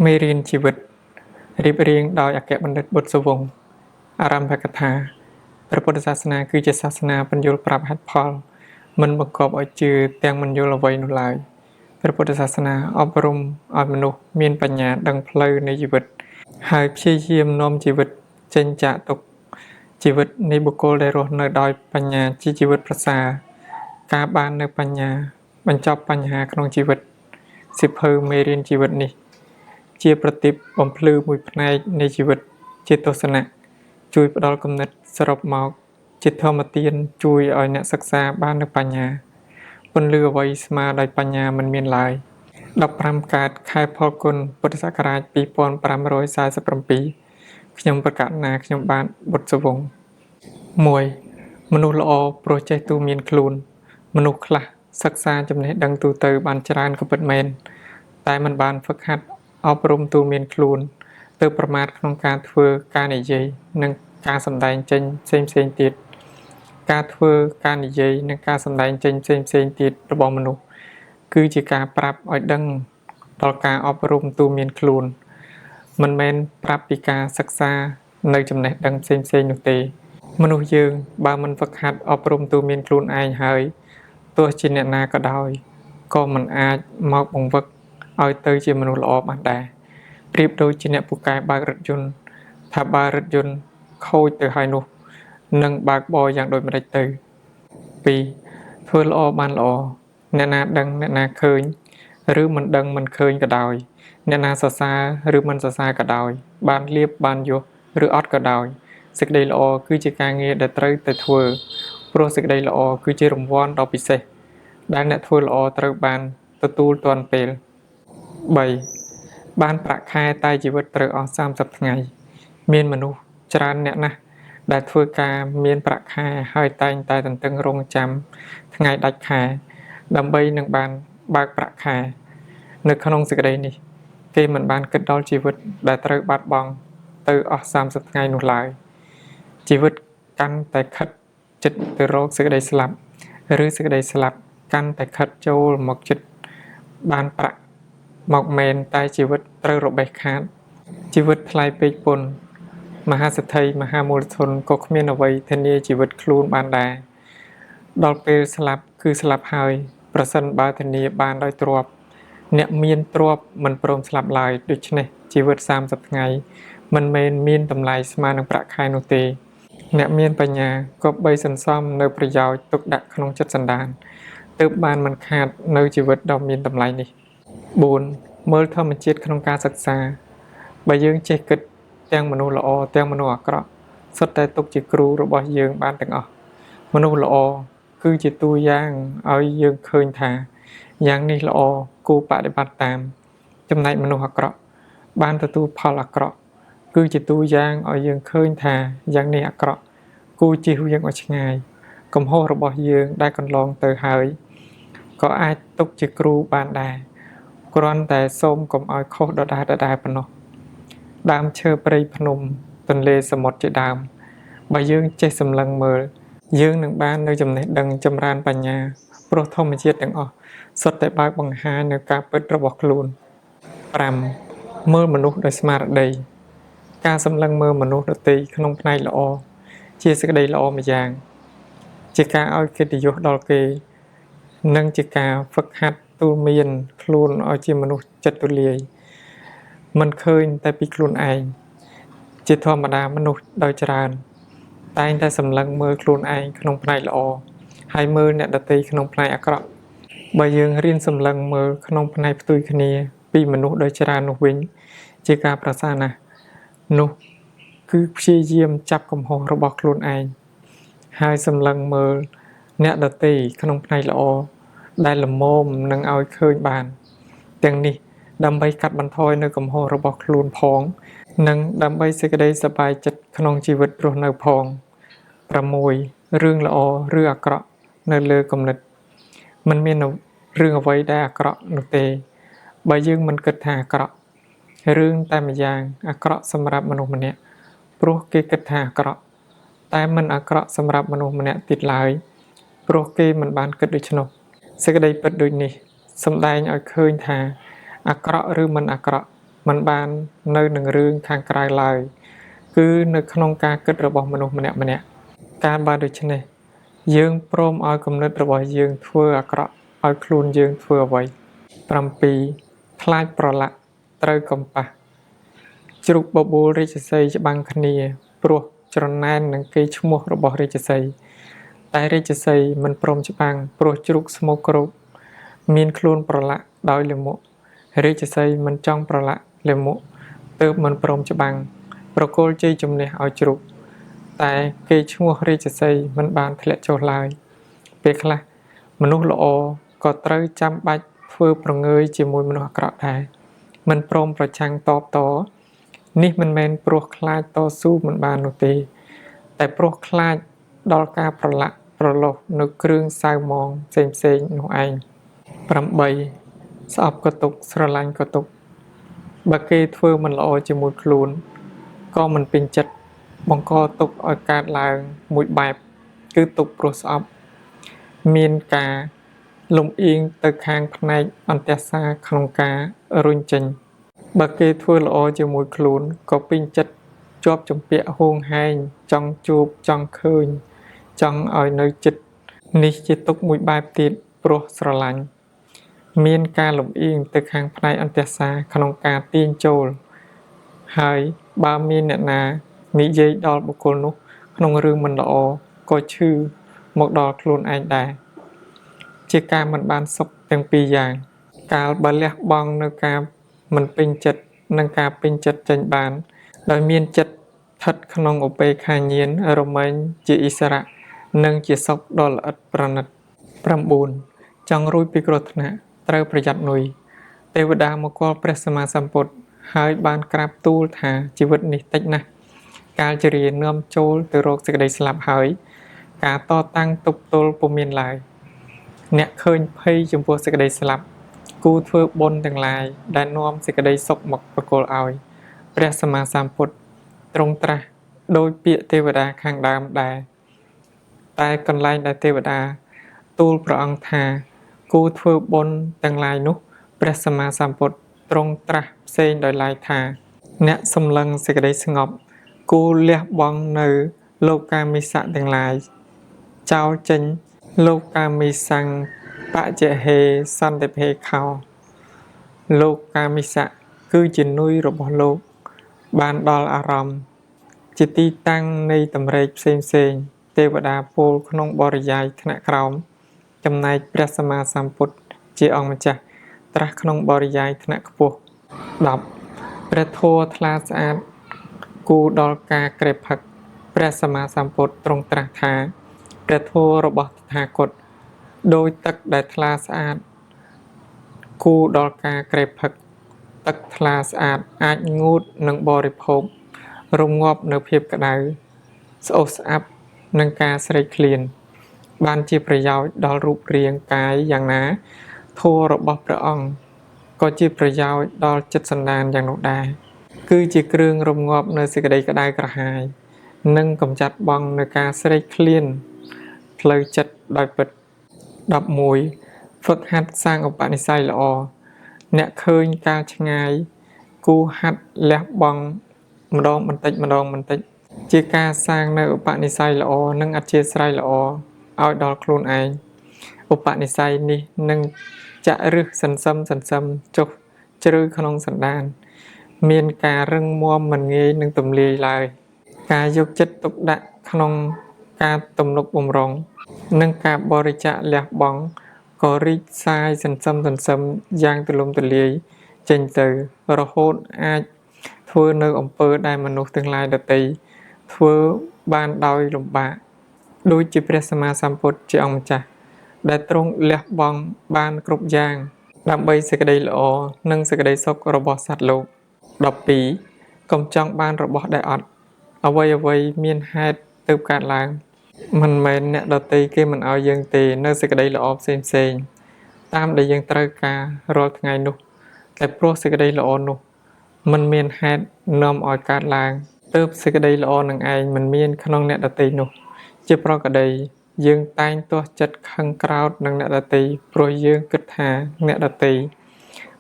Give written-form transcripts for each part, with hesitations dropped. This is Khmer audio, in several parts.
មេរៀនជីវិតរៀបរៀងដោយអគ្គបណ្ឌិតបុត្រសុវង្សអារម្មណ៍កថាព្រះពុទ្ធសាសនាគឺជាសាសនាពន្យល់ប្រាប់ហេតុផលមិនបង្កប់ឲ្យជឿទាំងមិនយល់អ្វីនោះឡើយព្រះពុទ្ធសាសនាអប់រំឲ្យមនុស្សមានបញ្ញាដឹងផ្លូវនៃជីវិតហើយព្យាយាមនាំជីវិតចេញចាកទុក្ខជីវិតនៃបុគ្គលដែលរស់នៅដោយបញ្ញាជាជីវិតប្រសើរការបាននៅបញ្ញាបញ្ចប់បញ្ហាក្នុងជីវិតសៀវភៅមេរៀនជីវិតនេះជាប្រទីបបំភ្លឺមួយផ្នែកនៃជីវិតជាទស្សនៈជួយផ្ដល់គំនិតសរុបមកជាធម្មទានជួយឲ្យអ្នកសិក្សាបាននូវបញ្ញាពន្លឺអ្វីស្មើដោយបញ្ញាមិនមានឡើយ15កើតខែផលគុណពុទ្ធសករាជ2547ខ្ញុំប្រកាសណាខ្ញុំបាទបុត្រសវង្ស1មនុស្សល្អព្រោះចេះទូមានខ្លួនមនុស្សខ្លះសិក្សាចំណេះដឹងទូទៅបានច្រើនក៏ពិតមែនតែមិនបានហ្វឹកហាត់អប់រំទូមានខ្លួនទៅប្រមាថក្នុងការធ្វើការនិយាយនិងការសម្ដែងចេញផ្សេងៗទៀតការធ្វើការនិយាយនិងការសម្ដែងចេញផ្សេងៗទៀតរបស់មនុស្សគឺជាការប្រាប់ឲ្យដឹងដល់ការអប់រំទូមានខ្លួនមិនមែនប្រាប់ពីការសិក្សានៅចំណេះដឹងផ្សេងៗនោះទេមនុស្សយើងបើមិនហ្វឹកហាត់អប់រំទូមានខ្លួនឯងហើយទោះជាអ្នកណាក៏ដោយក៏មិនអាចមកបង្វឹកឲ្យទៅជាមនុស្សល្អបានដែរប្រៀបដូចជាអ្នកពូកែបើករថយន្តថាបើរថយន្តខូចទៅហើយនោះនឹងបើកបរយ៉ាងដូចម្តេចទៅ2ធ្វើល្អបានល្អអ្នកណាដឹងអ្នកណាឃើញឬមិនដឹងមិនឃើញក៏ដោយអ្នកណាសរសើរឬមិនសរសើរក៏ដោយបានលៀបបានយោឬអត់ក៏ដោយសេចក្តីល្អគឺជាការងារដែលត្រូវតែធ្វើព្រោះសេចក្តីល្អគឺជារង្វាន់ដ៏ពិសេសដែលអ្នកធ្វើល្អត្រូវបានទទួលទាន់ពេល3បានប្រាក់ខែតែជីវិតត្រូវអស់30ថ្ងៃមានមនុស្សច្រើនអ្នកណាស់ដែលធ្វើការមានប្រាក់ខែហើយតែងតែទន្ទឹងរង់ចាំថ្ងៃដាច់ខែដើម្បីនឹងបានបើកប្រាក់ខែនៅក្នុងសេចក្តីនេះគេមិនបានគិតដល់ជីវិតដែលត្រូវបាត់បង់ទៅអស់30ថ្ងៃនោះឡើយជីវិតកាន់តែខិតចិត្តទៅរកសេចក្តីស្លាប់ឬសេចក្តីស្លាប់កាន់តែខិតចូលមកចិត្តបានប្រាក់មកមែនតែជីវិតត្រូវរបេះខាតជីវិតថ្លៃពេកពន្ធមហាសេដ្ឋីមហាមូលធនក៏គ្មានអ្វីធានាជីវិតខ្លួនបានដែរដល់ពេលស្លាប់គឺស្លាប់ហើយប្រសិនបើធានាបានដោយទ្រព្យអ្នកមានទ្រព្យមិនព្រមស្លាប់ឡើយដូច្នេះជីវិត30ថ្ងៃមិនមែនមានតម្លៃស្មើនឹងប្រាក់ខែនោះទេអ្នកមានបញ្ញាគប្បីសន្សំនៅប្រយោជន៍ទុកដាក់ក្នុងចិត្តសន្តានទើបបានមិនខាតនៅជីវិតដ៏មានតម្លៃនេះ4មើលធម្មជាតិក្នុងការសិក្សាបើយើងចេះគិតទាំងមនុស្សល្អទាំងមនុស្សអាក្រក់សុទ្ធតែទុកជាគ្រូរបស់យើងបានទាំងអស់មនុស្សល្អគឺជាតួយ៉ាងឲ្យយើងឃើញថាយ៉ាងនេះល្អគួរបដិបត្តិតាមចំណែកមនុស្សអាក្រក់បានទទួលផលអាក្រក់គឺជាតួយ៉ាងឲ្យយើងឃើញថាយ៉ាងនេះអាក្រក់គួរជៀសវាងឲ្យឆ្ងាយកំហុសរបស់យើងដែលកន្លងទៅហើយក៏អាចទុកជាគ្រូបានដែរគ្រាន់តែសូមកុំឲ្យខុសដដែលៗប៉ុណ្ណោះដើមឈើព្រៃភ្នំទន្លេសមុទ្រជាដើមបើយើងចេះសម្លឹងមើលយើងនឹងបាននៅចំណេះដឹងចម្រើនបញ្ញាព្រោះធម្មជាតិទាំងអស់សុទ្ធតែបើកបង្ហាញនៅការពិតរបស់ខ្លួន5មើលមនុស្សដោយស្មារតីការសម្លឹងមើលមនុស្សដទៃក្នុងផ្នែកល្អជាសេចក្តីល្អម្យ៉ាងជាការឲ្យកិត្តិយសដល់គេនិងជាការហ្វឹកហាត់ទូលមានខ្លួនឲ្យជាមនុស្សចិត្តទូលាយមិនឃើញតែពីខ្លួនឯងជាធម្មតាមនុស្សដោយច្រើនតែងតែសម្លឹងមើលខ្លួនឯងក្នុងផ្នែកល្អហើយមើលអ្នកដទៃក្នុងផ្នែកអាក្រក់បើយើងរៀនសម្លឹងមើលក្នុងផ្នែកផ្ទុយគ្នាពីមនុស្សដោយច្រើននោះវិញជាការប្រសើរណាស់នោះគឺព្យាយាមចាប់កំហុសរបស់ខ្លួនឯងហើយសម្លឹងមើលអ្នកដទៃក្នុងផ្នែកល្អដែលល្មមនឹងឲ្យឃើញបានទាំងនេះដើម្បីកាត់បន្ថយនៅកំហុសរបស់ខ្លួនផងនិងដើម្បីសេចក្តីសប្បាយចិត្តក្នុងជីវិតរស់នៅផង6រឿងល្អឬអាក្រក់នៅលើគំនិតមិនមានរឿងអ្វីដែលអាក្រក់នោះទេបើយើងមិនគិតថាអាក្រក់រឿងតែម្យ៉ាងអាក្រក់សម្រាប់មនុស្សម្នាក់ព្រោះគេគិតថាអាក្រក់តែមិនអាក្រក់សម្រាប់មនុស្សម្នាក់ទៀតឡើយព្រោះគេមិនបានគិតដូច្នោះសេចក្តីពិតដូចនេះសម្ដែងឲ្យឃើញថាអាក្រក់ឬមិនអាក្រក់ មិនបាននៅនឹងរឿងខាងក្រៅឡើយគឺនៅក្នុងការគិតរបស់មនុស្សម្នាក់ៗកាលបើដូច្នេះយើងព្រមឲ្យគំនិតរបស់យើងធ្វើអាក្រក់ឲ្យខ្លួនយើងធ្វើអ្វី7ខ្លាចប្រឡាក់ត្រូវកំប៉ះជ្រូកបបួលរាជសីហ៍ច្បាំងគ្នាព្រោះច្រណែននឹងគេឈ្មោះរបស់រាជសីហ៍តែរាជសីហ៍មិនព្រមច្បាំងព្រោះជ្រូកស្មោកគ្រោកមានខ្លួនប្រឡាក់ដោយលាមករាជសីហ៍មិនចង់ប្រឡាក់លាមកទើបមិនព្រមច្បាំងប្រគល់ជ័យជំនះឲ្យជ្រូកតែគេឈ្មោះរាជសីហ៍មិនបានធ្លាក់ចុះឡើយពេលខ្លះមនុស្សល្អក៏ត្រូវចាំបាច់ធ្វើប្រងើយជាមួយមនុស្សអាក្រក់ដែរមិនព្រមប្រឆាំងតបតនេះមិនមែនព្រោះខ្លាចតស៊ូមិនបាននោះទេតែព្រោះខ្លាចដល់ការប្រឡាក់ប្រឡោះនៅគ្រឿងសៅហ្មងផ្សេងៗនោះឯង8ស្អប់ក៏ទុកស្រឡាញ់ក៏ទុកបើគេធ្វើមិនល្អជាមួយខ្លួនក៏មិនពេញចិត្តបង្កទុកឲ្យកើតឡើងមួយបែបគឺទុកព្រោះស្អប់មានការលំអៀងទៅខាងផ្នែកអន្តរសាក្នុងការរុញចេញបើគេធ្វើល្អជាមួយខ្លួនក៏ពេញចិត្តជាប់ជំពាក់ហួងហែងចង់ជួបចង់ឃើញចង់ឲ្យនៅចិត្តនេះជាទុកមួយបែបទៀតព្រោះស្រឡាញ់មានការលំអៀងទៅខាងផ្នែកអន្តរសាក្នុងការទាញចូលហើយបើមានអ្នកណានិយាយដល់បុគ្គលនោះក្នុងរឿងមិនល្អក៏ឈឺមកដល់ខ្លួនឯងដែរជាការមិនបានសុខទាំងពីរយ៉ាងកាលបើលះបង់នៅការមិនពេញចិត្តនិងការពេញចិត្តចេញបានដោយមានចិត្តស្ថិតក្នុងឧបេក្ខាញាណរមែងជាអិសរៈនិងជាសុខដ៏ល្អិតប្រណិត9ចង់រួចពីគ្រោះថ្នាក់ត្រូវប្រយ័ត្ននុយទេវតាមកគាល់ព្រះសម្មាសម្ពុទ្ធហើយបានក្រាបទូលថាជីវិតនេះតិចណាស់កាលជរានាំចូលទៅរកសេចក្តីស្លាប់ហើយការតតាំងទប់ទល់ពុំមានឡើយអ្នកឃើញភ័យចំពោះសេចក្តីស្លាប់គូធ្វើបុណ្យទាំងឡាយដែលនាំសេចក្តីសុខមកប្រគល់ឲ្យព្រះសម្មាសម្ពុទ្ធទ្រង់ត្រាស់ដោយពាក្យទេវតាខាងដើមដែរតែកន្លែងដែលទេវតាទូលព្រះអង្គថាគូធ្វើបុណ្យទាំងឡាយនោះព្រះសម្មាសម្ពុទ្ធទ្រង់ត្រាស់ផ្សេងដោយឡែកថាអ្នកសម្លឹងសេចក្តីស្ងប់គូលះបង់នៅលោកាមិសៈទាំងឡាយចោលចេញលោកាមិសੰបច្ចហេសន្តិភេខោលោកាមិសៈគឺជានុយរបស់លោកបានដល់អារម្មណ៍ជាទីតាំងនៃតម្រេកផ្សេងៗទេវតាពោលក្នុងបរិយាយថ្នាក់ក្រោមចំណែកព្រះសម្មាសម្ពុទ្ធជាអង្គម្ចាស់ត្រាស់ក្នុងបរិយាយថ្នាក់ខ្ពស់10ព្រះធម៌ថ្លាស្អាតគូដល់ការក្រេបផឹកព្រះសម្មាសម្ពុទ្ធទ្រង់ត្រាស់ថាព្រះធម៌របស់តថាគតដោយទឹកដែលថ្លាស្អាតគូដល់ការក្រេបផឹកទឹកថ្លាស្អាតអាចងូតនិងបរិភោគរងាប់នៅភាពក្តៅស្អូសស្អាប់និងការស្រេកឃ្លានបានជាប្រយោជន៍ដល់រូបរាងកាយយ៉ាងណាធម៌របស់ព្រះអង្គក៏ជាប្រយោជន៍ដល់ចិត្តសន្តានយ៉ាងនោះដែរគឺជាគ្រឿងរងាប់នៅសេចក្តីក្តៅក្រហាយនិងកម្ចាត់បង់នៅការស្រេកឃ្លានផ្លូវចិត្តដោយពិត11ហ្វឹកហាត់សាងឧបនិស្ស័យល្អអ្នកឃើញកាលឆ្ងាយគូហាត់លះបង់ម្ដងបន្តិចម្ដងបន្តិចជាការសាងនៅឧបនិស្ស័យល្អនិងអធ្យាស្រ័យល្អឲ្យដល់ខ្លួនឯងឧបនិស្ស័យនេះនឹងចាក់ឫសសន្សឹមសន្សឹមចុះជ្រៅក្នុងសន្តានមានការរឹងមាំមិនងាយនឹងទម្លាយឡើយការយកចិត្តទុកដាក់ក្នុងការទំនុកបំរុងនិងការបរិច្ចាគលះបង់ក៏រីកសាយសន្សឹមសន្សឹមយ៉ាងទូលំទូលាយចេញទៅរហូតអាចធ្វើនៅអំពើដែលមនុស្សទាំងឡាយដទៃធ្វើបានដោយលំបាកដូចជាព្រះសម្មាសម្ពុទ្ធជាអង្គម្ចាស់ដែលទ្រង់លះបង់បានគ្រប់យ៉ាងដើម្បីសេចក្តីល្អនិងសេចក្តីសុខរបស់សត្វលោក12កុំចង់បានរបស់ដែលអត់អ្វីៗមានហេតុទើបកើតឡើងមិនមែនអ្នកដទៃគេមិនឲ្យយើងទេនៅសេចក្តីល្អផ្សេងៗតាមដែលយើងត្រូវការរាល់ថ្ងៃនោះតែព្រោះសេចក្តីល្អនោះមិនមានហេតុនាំឲ្យកើតឡើងទើបសេចក្តីល្អនឹងឯងមិនមានក្នុងអ្នកដទៃនោះជាប្រក្រតីយើងតែងទាស់ចិត្តខឹងក្រោធនឹងអ្នកដទៃព្រោះយើងគិតថាអ្នកដទៃ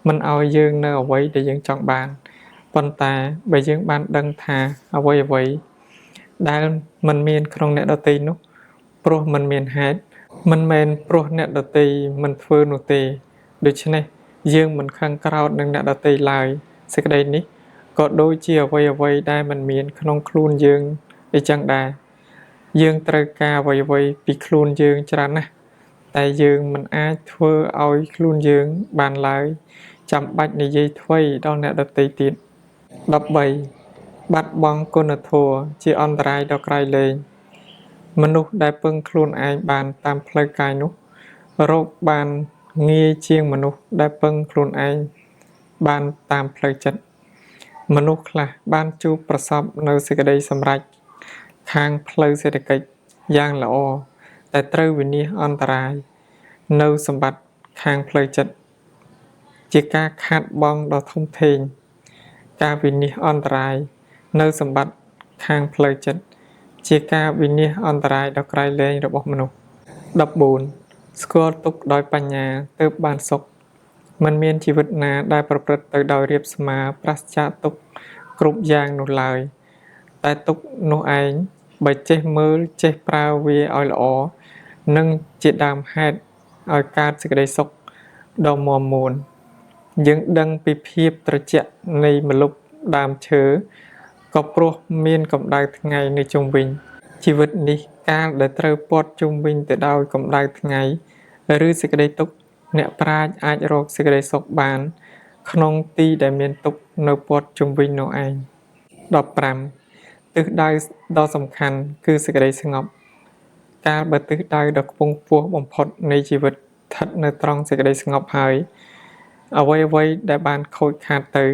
មិនឲ្យយើងនៅអ្វីដែលយើងចង់បាន ប៉ុន្តែបើយើងបានដឹងថាអ្វីៗដែលមិនមានក្នុងអ្នកដទៃនោះព្រោះមិនមានហេតុមិនមែនព្រោះអ្នកដទៃមិនធ្វើនោះទេដូច្នេះយើងមិនខឹងក្រោធនឹងអ្នកដទៃឡើយសេចក្តីនេះក៏ដូចជាអ្វីៗដែលមិនមានក្នុងខ្លួនយើងអីចឹងដែរយើងត្រូវការអ្វីៗពីខ្លួនយើងច្រើនណាស់តែយើងមិនអាចធ្វើឲ្យខ្លួនយើងបានឡើយចាំបាច់និយាយថ្វីដល់អ្នកដទៃទៀត13បាត់បង់គុណធម៌ជាអន្តរាយដ៏ក្រៃលែងមនុស្សដែលពឹងខ្លួនឯងបានតាមផ្លូវកាយនោះរកបានងាយជាងមនុស្សដែលពឹងខ្លួនឯងបានតាមផ្លូវចិត្តមនុស្សខ្លះបានជួបប្រសពនៅសេចក្តីសម្រេចខាងផ្លូវសេដ្ឋកិច្ចយ៉ាងល្អតែត្រូវវិនាសអន្តរាយនៅសម្បត្តិខាងផ្លូវចិត្តជាការខាតបង់ដ៏ធំធេងការវិនាសអន្តរាយនៅសម្បត្តិខាងផ្លូវចិត្តជាការវិនាសអន្តរាយដ៏ក្រៃលែងរបស់មនុស្ស14ស្គាល់ទុក្ខដោយបញ្ញាទើបបានសុខមិនមានជីវិតណាដែលប្រព្រឹត្តទៅដោយរាបស្មើប្រាសចាកទុក្ខគ្រប់យ៉ាងនោះឡើយតែទុក្ខនោះឯងបើចេះមើលចេះប្រើវាឲ្យល្អនឹងជាដើមហេតុឲ្យកើតសេចក្តីសុខដ៏មាំមួនយើងដឹងពីភាពត្រជាក់នៃម្លប់ដើមឈើក៏ព្រោះមានកម្ដៅថ្ងៃនៅជុំវិញជីវិតនេះកាលដែលត្រូវព័ទ្ធជុំវិញទៅដោយកម្ដៅថ្ងៃឬសេចក្តីទុក្ខអ្នកប្រាជ្ញអាចរកសេចក្តីសុខបានក្នុងទីដែលមានទុក្ខនៅព័ទ្ធជុំវិញនោះឯង15ទិសដៅដ៏សំខាន់គឺសេចក្តីស្ងប់កាលបើទិសដៅដ៏ខ្ពង់ខ្ពស់បំផុតនៃជីវិតស្ថិតនៅត្រង់សេចក្តីស្ងប់ហើយអ្វីៗដែលបានខូចខាតទៅ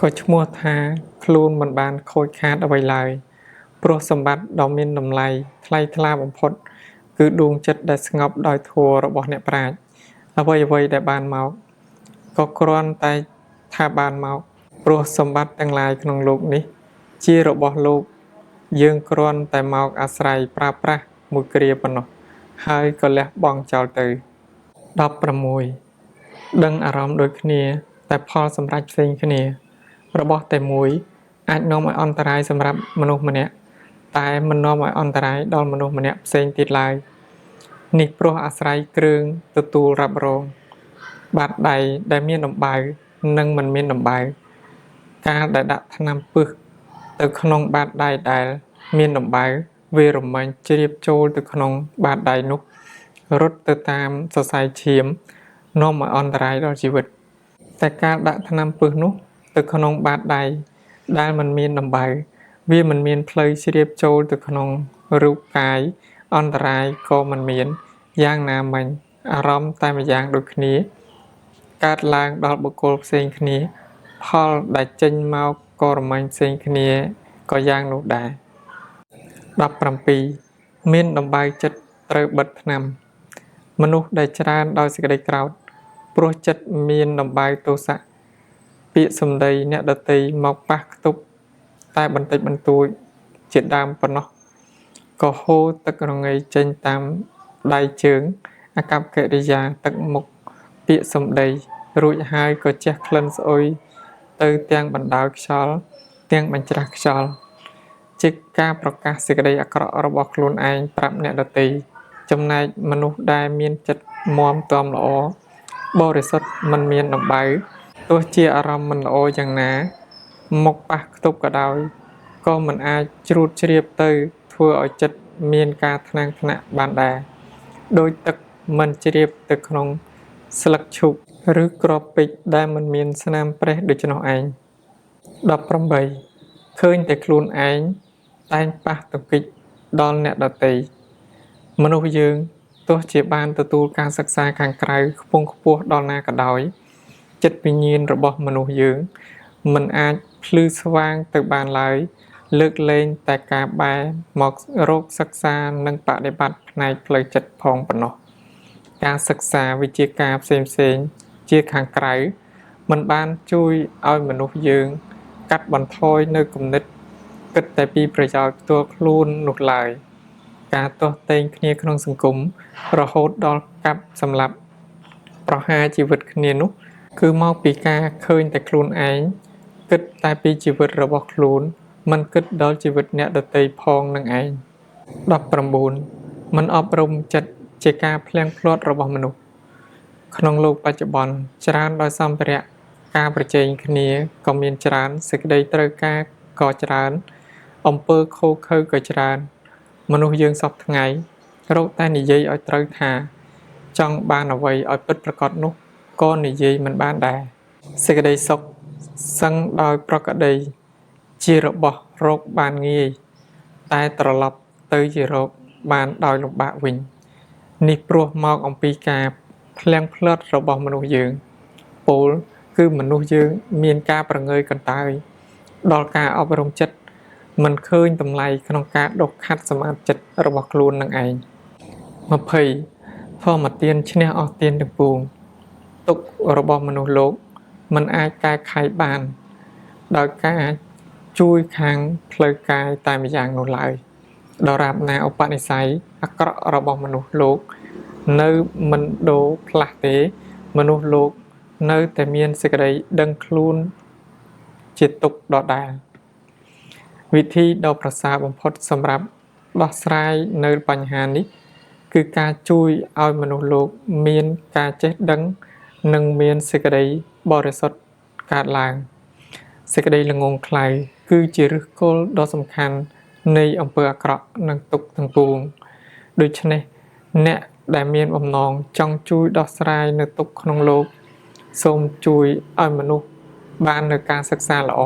ក៏ឈ្មោះថាខ្លួនមិនបានខូចខាតអ្វីឡើយព្រោះសម្បត្តិដ៏មានតម្លៃថ្លៃថ្លាបំផុតគឺដួងចិត្តដែលស្ងប់ដោយធម៌របស់អ្នកប្រាជ្ញអ្វីៗដែលបានមកក៏គ្រាន់តែថាបានមកព្រោះសម្បត្តិទាំងឡាយក្នុងលោកនេះជារបស់លោកយើងគ្រាន់តែមកអាស្រ័យប្រើប្រាស់មួយគ្រាប៉ុណ្ណោះហើយក៏លះបង់ចោលទៅ16ដឹងអារម្មណ៍ដូចគ្នាតែផលសម្រេចផ្សេងគ្នារបស់តែមួយអាចនាំឲ្យអន្តរាយសម្រាប់មនុស្សម្នាក់តែមិននាំឲ្យអន្តរាយដល់មនុស្សម្នាក់ផ្សេងទៀតឡើយនេះព្រោះអាស្រ័យគ្រឿងទទួលរ៉ាប់រងបាតដៃដែលមានដំបៅនិងមិនមានដំបៅកាលដែលដាក់ថ្នាំពឹសទៅក្នុងបាតដៃដែលមានដំបៅវារមែងជ្រាបចូលទៅក្នុងបាតដៃនោះរត់ទៅតាមសរសៃឈាមនាំឲ្យអន្តរាយដល់ជីវិតតែការដាក់ថ្នាំពឹសនោះទៅក្នុងបាតដៃដែលមិនមានដំបៅវាមិនមានផ្លូវជ្រាបចូលទៅក្នុងរូបកាយអន្តរាយក៏មិនមានយ៉ាងណាមិញអារម្មណ៍តែម្យ៉ាងដូចគ្នាកើតឡើងដល់បុគ្គលផ្សេងគ្នាផលដែលចេញមកក៏រមែងផ្សេងគ្នាក៏យ៉ាងនោះដែរ17មានដំបៅចិត្តត្រូវបិទថ្នាំមនុស្សដែលច្រើនដោយសេចក្តីក្រោធព្រោះចិត្តមានដំបៅទោសៈពាក្យសម្ដីអ្នកដទៃមកប៉ះខ្ទប់តែបន្តិចបន្តួចជាដើមប៉ុណ្ណោះក៏ហូរទឹករងៃចេញតាមដៃជើងអាកប្បកិរិយាទឹកមុខពាក្យសម្ដីរួចហើយក៏ជះក្លិនស្អុយទៅទាំងបណ្ដោយខ្យល់ទាំងបញ្ច្រាស់ខ្យល់ជាការប្រកាសសេចក្តីអាក្រក់របស់ខ្លួនឯងប្រាប់អ្នកដទៃចំណែកមនុស្សដែលមានចិត្តមាំទាំល្អបរិសុទ្ធមិនមានដំបៅទោះជាអារម្មណ៍មិនល្អយ៉ាងណាមកប៉ះខ្ទប់ក៏ដោយក៏មិនអាចជ្រួតជ្រាបទៅធ្វើឲ្យចិត្តមានការថ្នាំងថ្នាក់បានដែរដោយទឹកមិនជ្រាបទៅក្នុងស្លឹកឈូកឬគ្រាប់ពេជ្រដែលមិនមានស្នាមប្រេះដូច្នោះឯង18ឃើញតែខ្លួនឯងតែងប៉ះទង្គិចដល់អ្នកដទៃមនុស្សយើងទោះជាបានទទួលការសិក្សាខាងក្រៅខ្ពង់ខ្ពស់ដល់ណាក៏ដោយចិត្តវិញ្ញាណរបស់មនុស្សយើងមិនអាចភ្លឺស្វាងទៅបានឡើយលើកលែងតែការបែរមករកសិក្សានិងបដិបត្តិផ្នែកផ្លូវចិត្តផងប៉ុណ្ណោះការសិក្សាវិជ្ជាការផ្សេងៗជាខាងក្រៅមិនបានជួយឲ្យមនុស្សយើងកាត់បន្ថយនៅគំនិតគិតតែពីប្រយោជន៍ផ្ទាល់ខ្លួននោះឡើយការទាស់ទែងគ្នាក្នុងសង្គមរហូតដល់កាប់សម្លាប់ប្រហារជីវិតគ្នានោះគឺមកពីការឃើញតែខ្លួនឯង គិតតែពីជីវិតរបស់ខ្លួនមិនគិតដល់ជីវិតអ្នកដទៃផងនឹងឯង19មិនអប់រំចិត្តជាការភ្លៀងភ្លាត់របស់មនុស្សក្នុងលោកបច្ចុប្បន្នច្រើនដោយសម្ភារៈការប្រជែងគ្នាក៏មានច្រើនសេចក្តីត្រូវការក៏ច្រើនអំពើឃោរឃៅក៏ច្រើនមនុស្សយើងសព្វថ្ងៃរកតែនិយាយឲ្យត្រូវថាចង់បានអ្វីឲ្យពិតប្រាកដនោះក៏និយាយមិនបានដែរសេចក្តីសុខសឹងដោយប្រក្រតីជារបស់រកបានងាយតែត្រឡប់ទៅជារកបានដោយលំបាកវិញនេះព្រោះមកអំពីការភ្លៀងភ្លាត់របស់មនុស្សយើងពោលគឺមនុស្សយើងមានការប្រងើយកន្តើយដល់ការអប់រំចិត្តមិនឃើញតម្លៃក្នុងការដុសខាត់សម្អាតចិត្តរបស់ខ្លួននឹងឯង20ធម្មទានឈ្នះអស់ទានទាំងពួងទុក្ខរបស់មនុស្សលោកមិនអាចកែខៃបានដោយការជួយខាងផ្លូវកាយតែម្យ៉ាងនោះឡើយដរាបណាឧបនិស្ស័យអាក្រក់របស់មនុស្សលោកនៅមិនដូរផ្លាស់ទេមនុស្សលោកនៅតែមានសេចក្តីដឹងខ្លួនជាទុក្ខដដែលវិធីដ៏ប្រសើរបំផុតសម្រាប់ដោះស្រាយនៅបញ្ហានេះគឺការជួយឲ្យមនុស្សលោកមានការចេះដឹងនិងមានសេចក្តីបរិសុទ្ធកើតឡើងសេចក្តីល្ងង់ខ្លៅគឺជាឫសគល់ដ៏សំខាន់នៃអំពើអាក្រក់និងទុក្ខទាំងពួងដូច្នេះអ្នកដែលមានបំណងចង់ជួយដោះស្រាយនៅទុក្ខក្នុងលោកសូមជួយឲ្យមនុស្សបាននៅការសិក្សាល្អ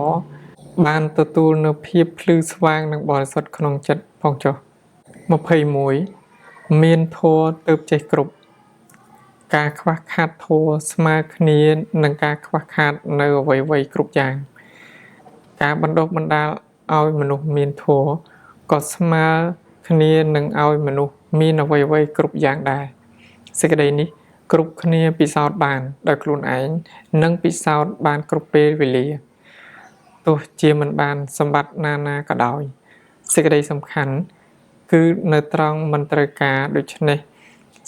បានទទួលនៅភាពភ្លឺស្វាងនិងបរិសុទ្ធក្នុងចិត្តផងចុះ21មានធម៌ទើបចេះគ្រប់ការខ្វះខាតធម៌ស្មើគ្នានឹងការខ្វះខាតនៅអ្វីៗគ្រប់យ៉ាងការបណ្ដុះបណ្ដាលឲ្យមនុស្សមានធម៌ក៏ស្មើគ្នានឹងឲ្យមនុស្សមានអ្វីៗគ្រប់យ៉ាងដែរសេចក្តីនេះគ្រប់គ្នាពិសោធន៍បានដោយខ្លួនឯងនិងពិសោធន៍បានគ្រប់ពេលវេលាទោះជាមិនបានសម្បត្តិណានាក៏ដោយសេចក្តីសំខាន់គឺនៅត្រង់មិនត្រូវការដូច្នេះ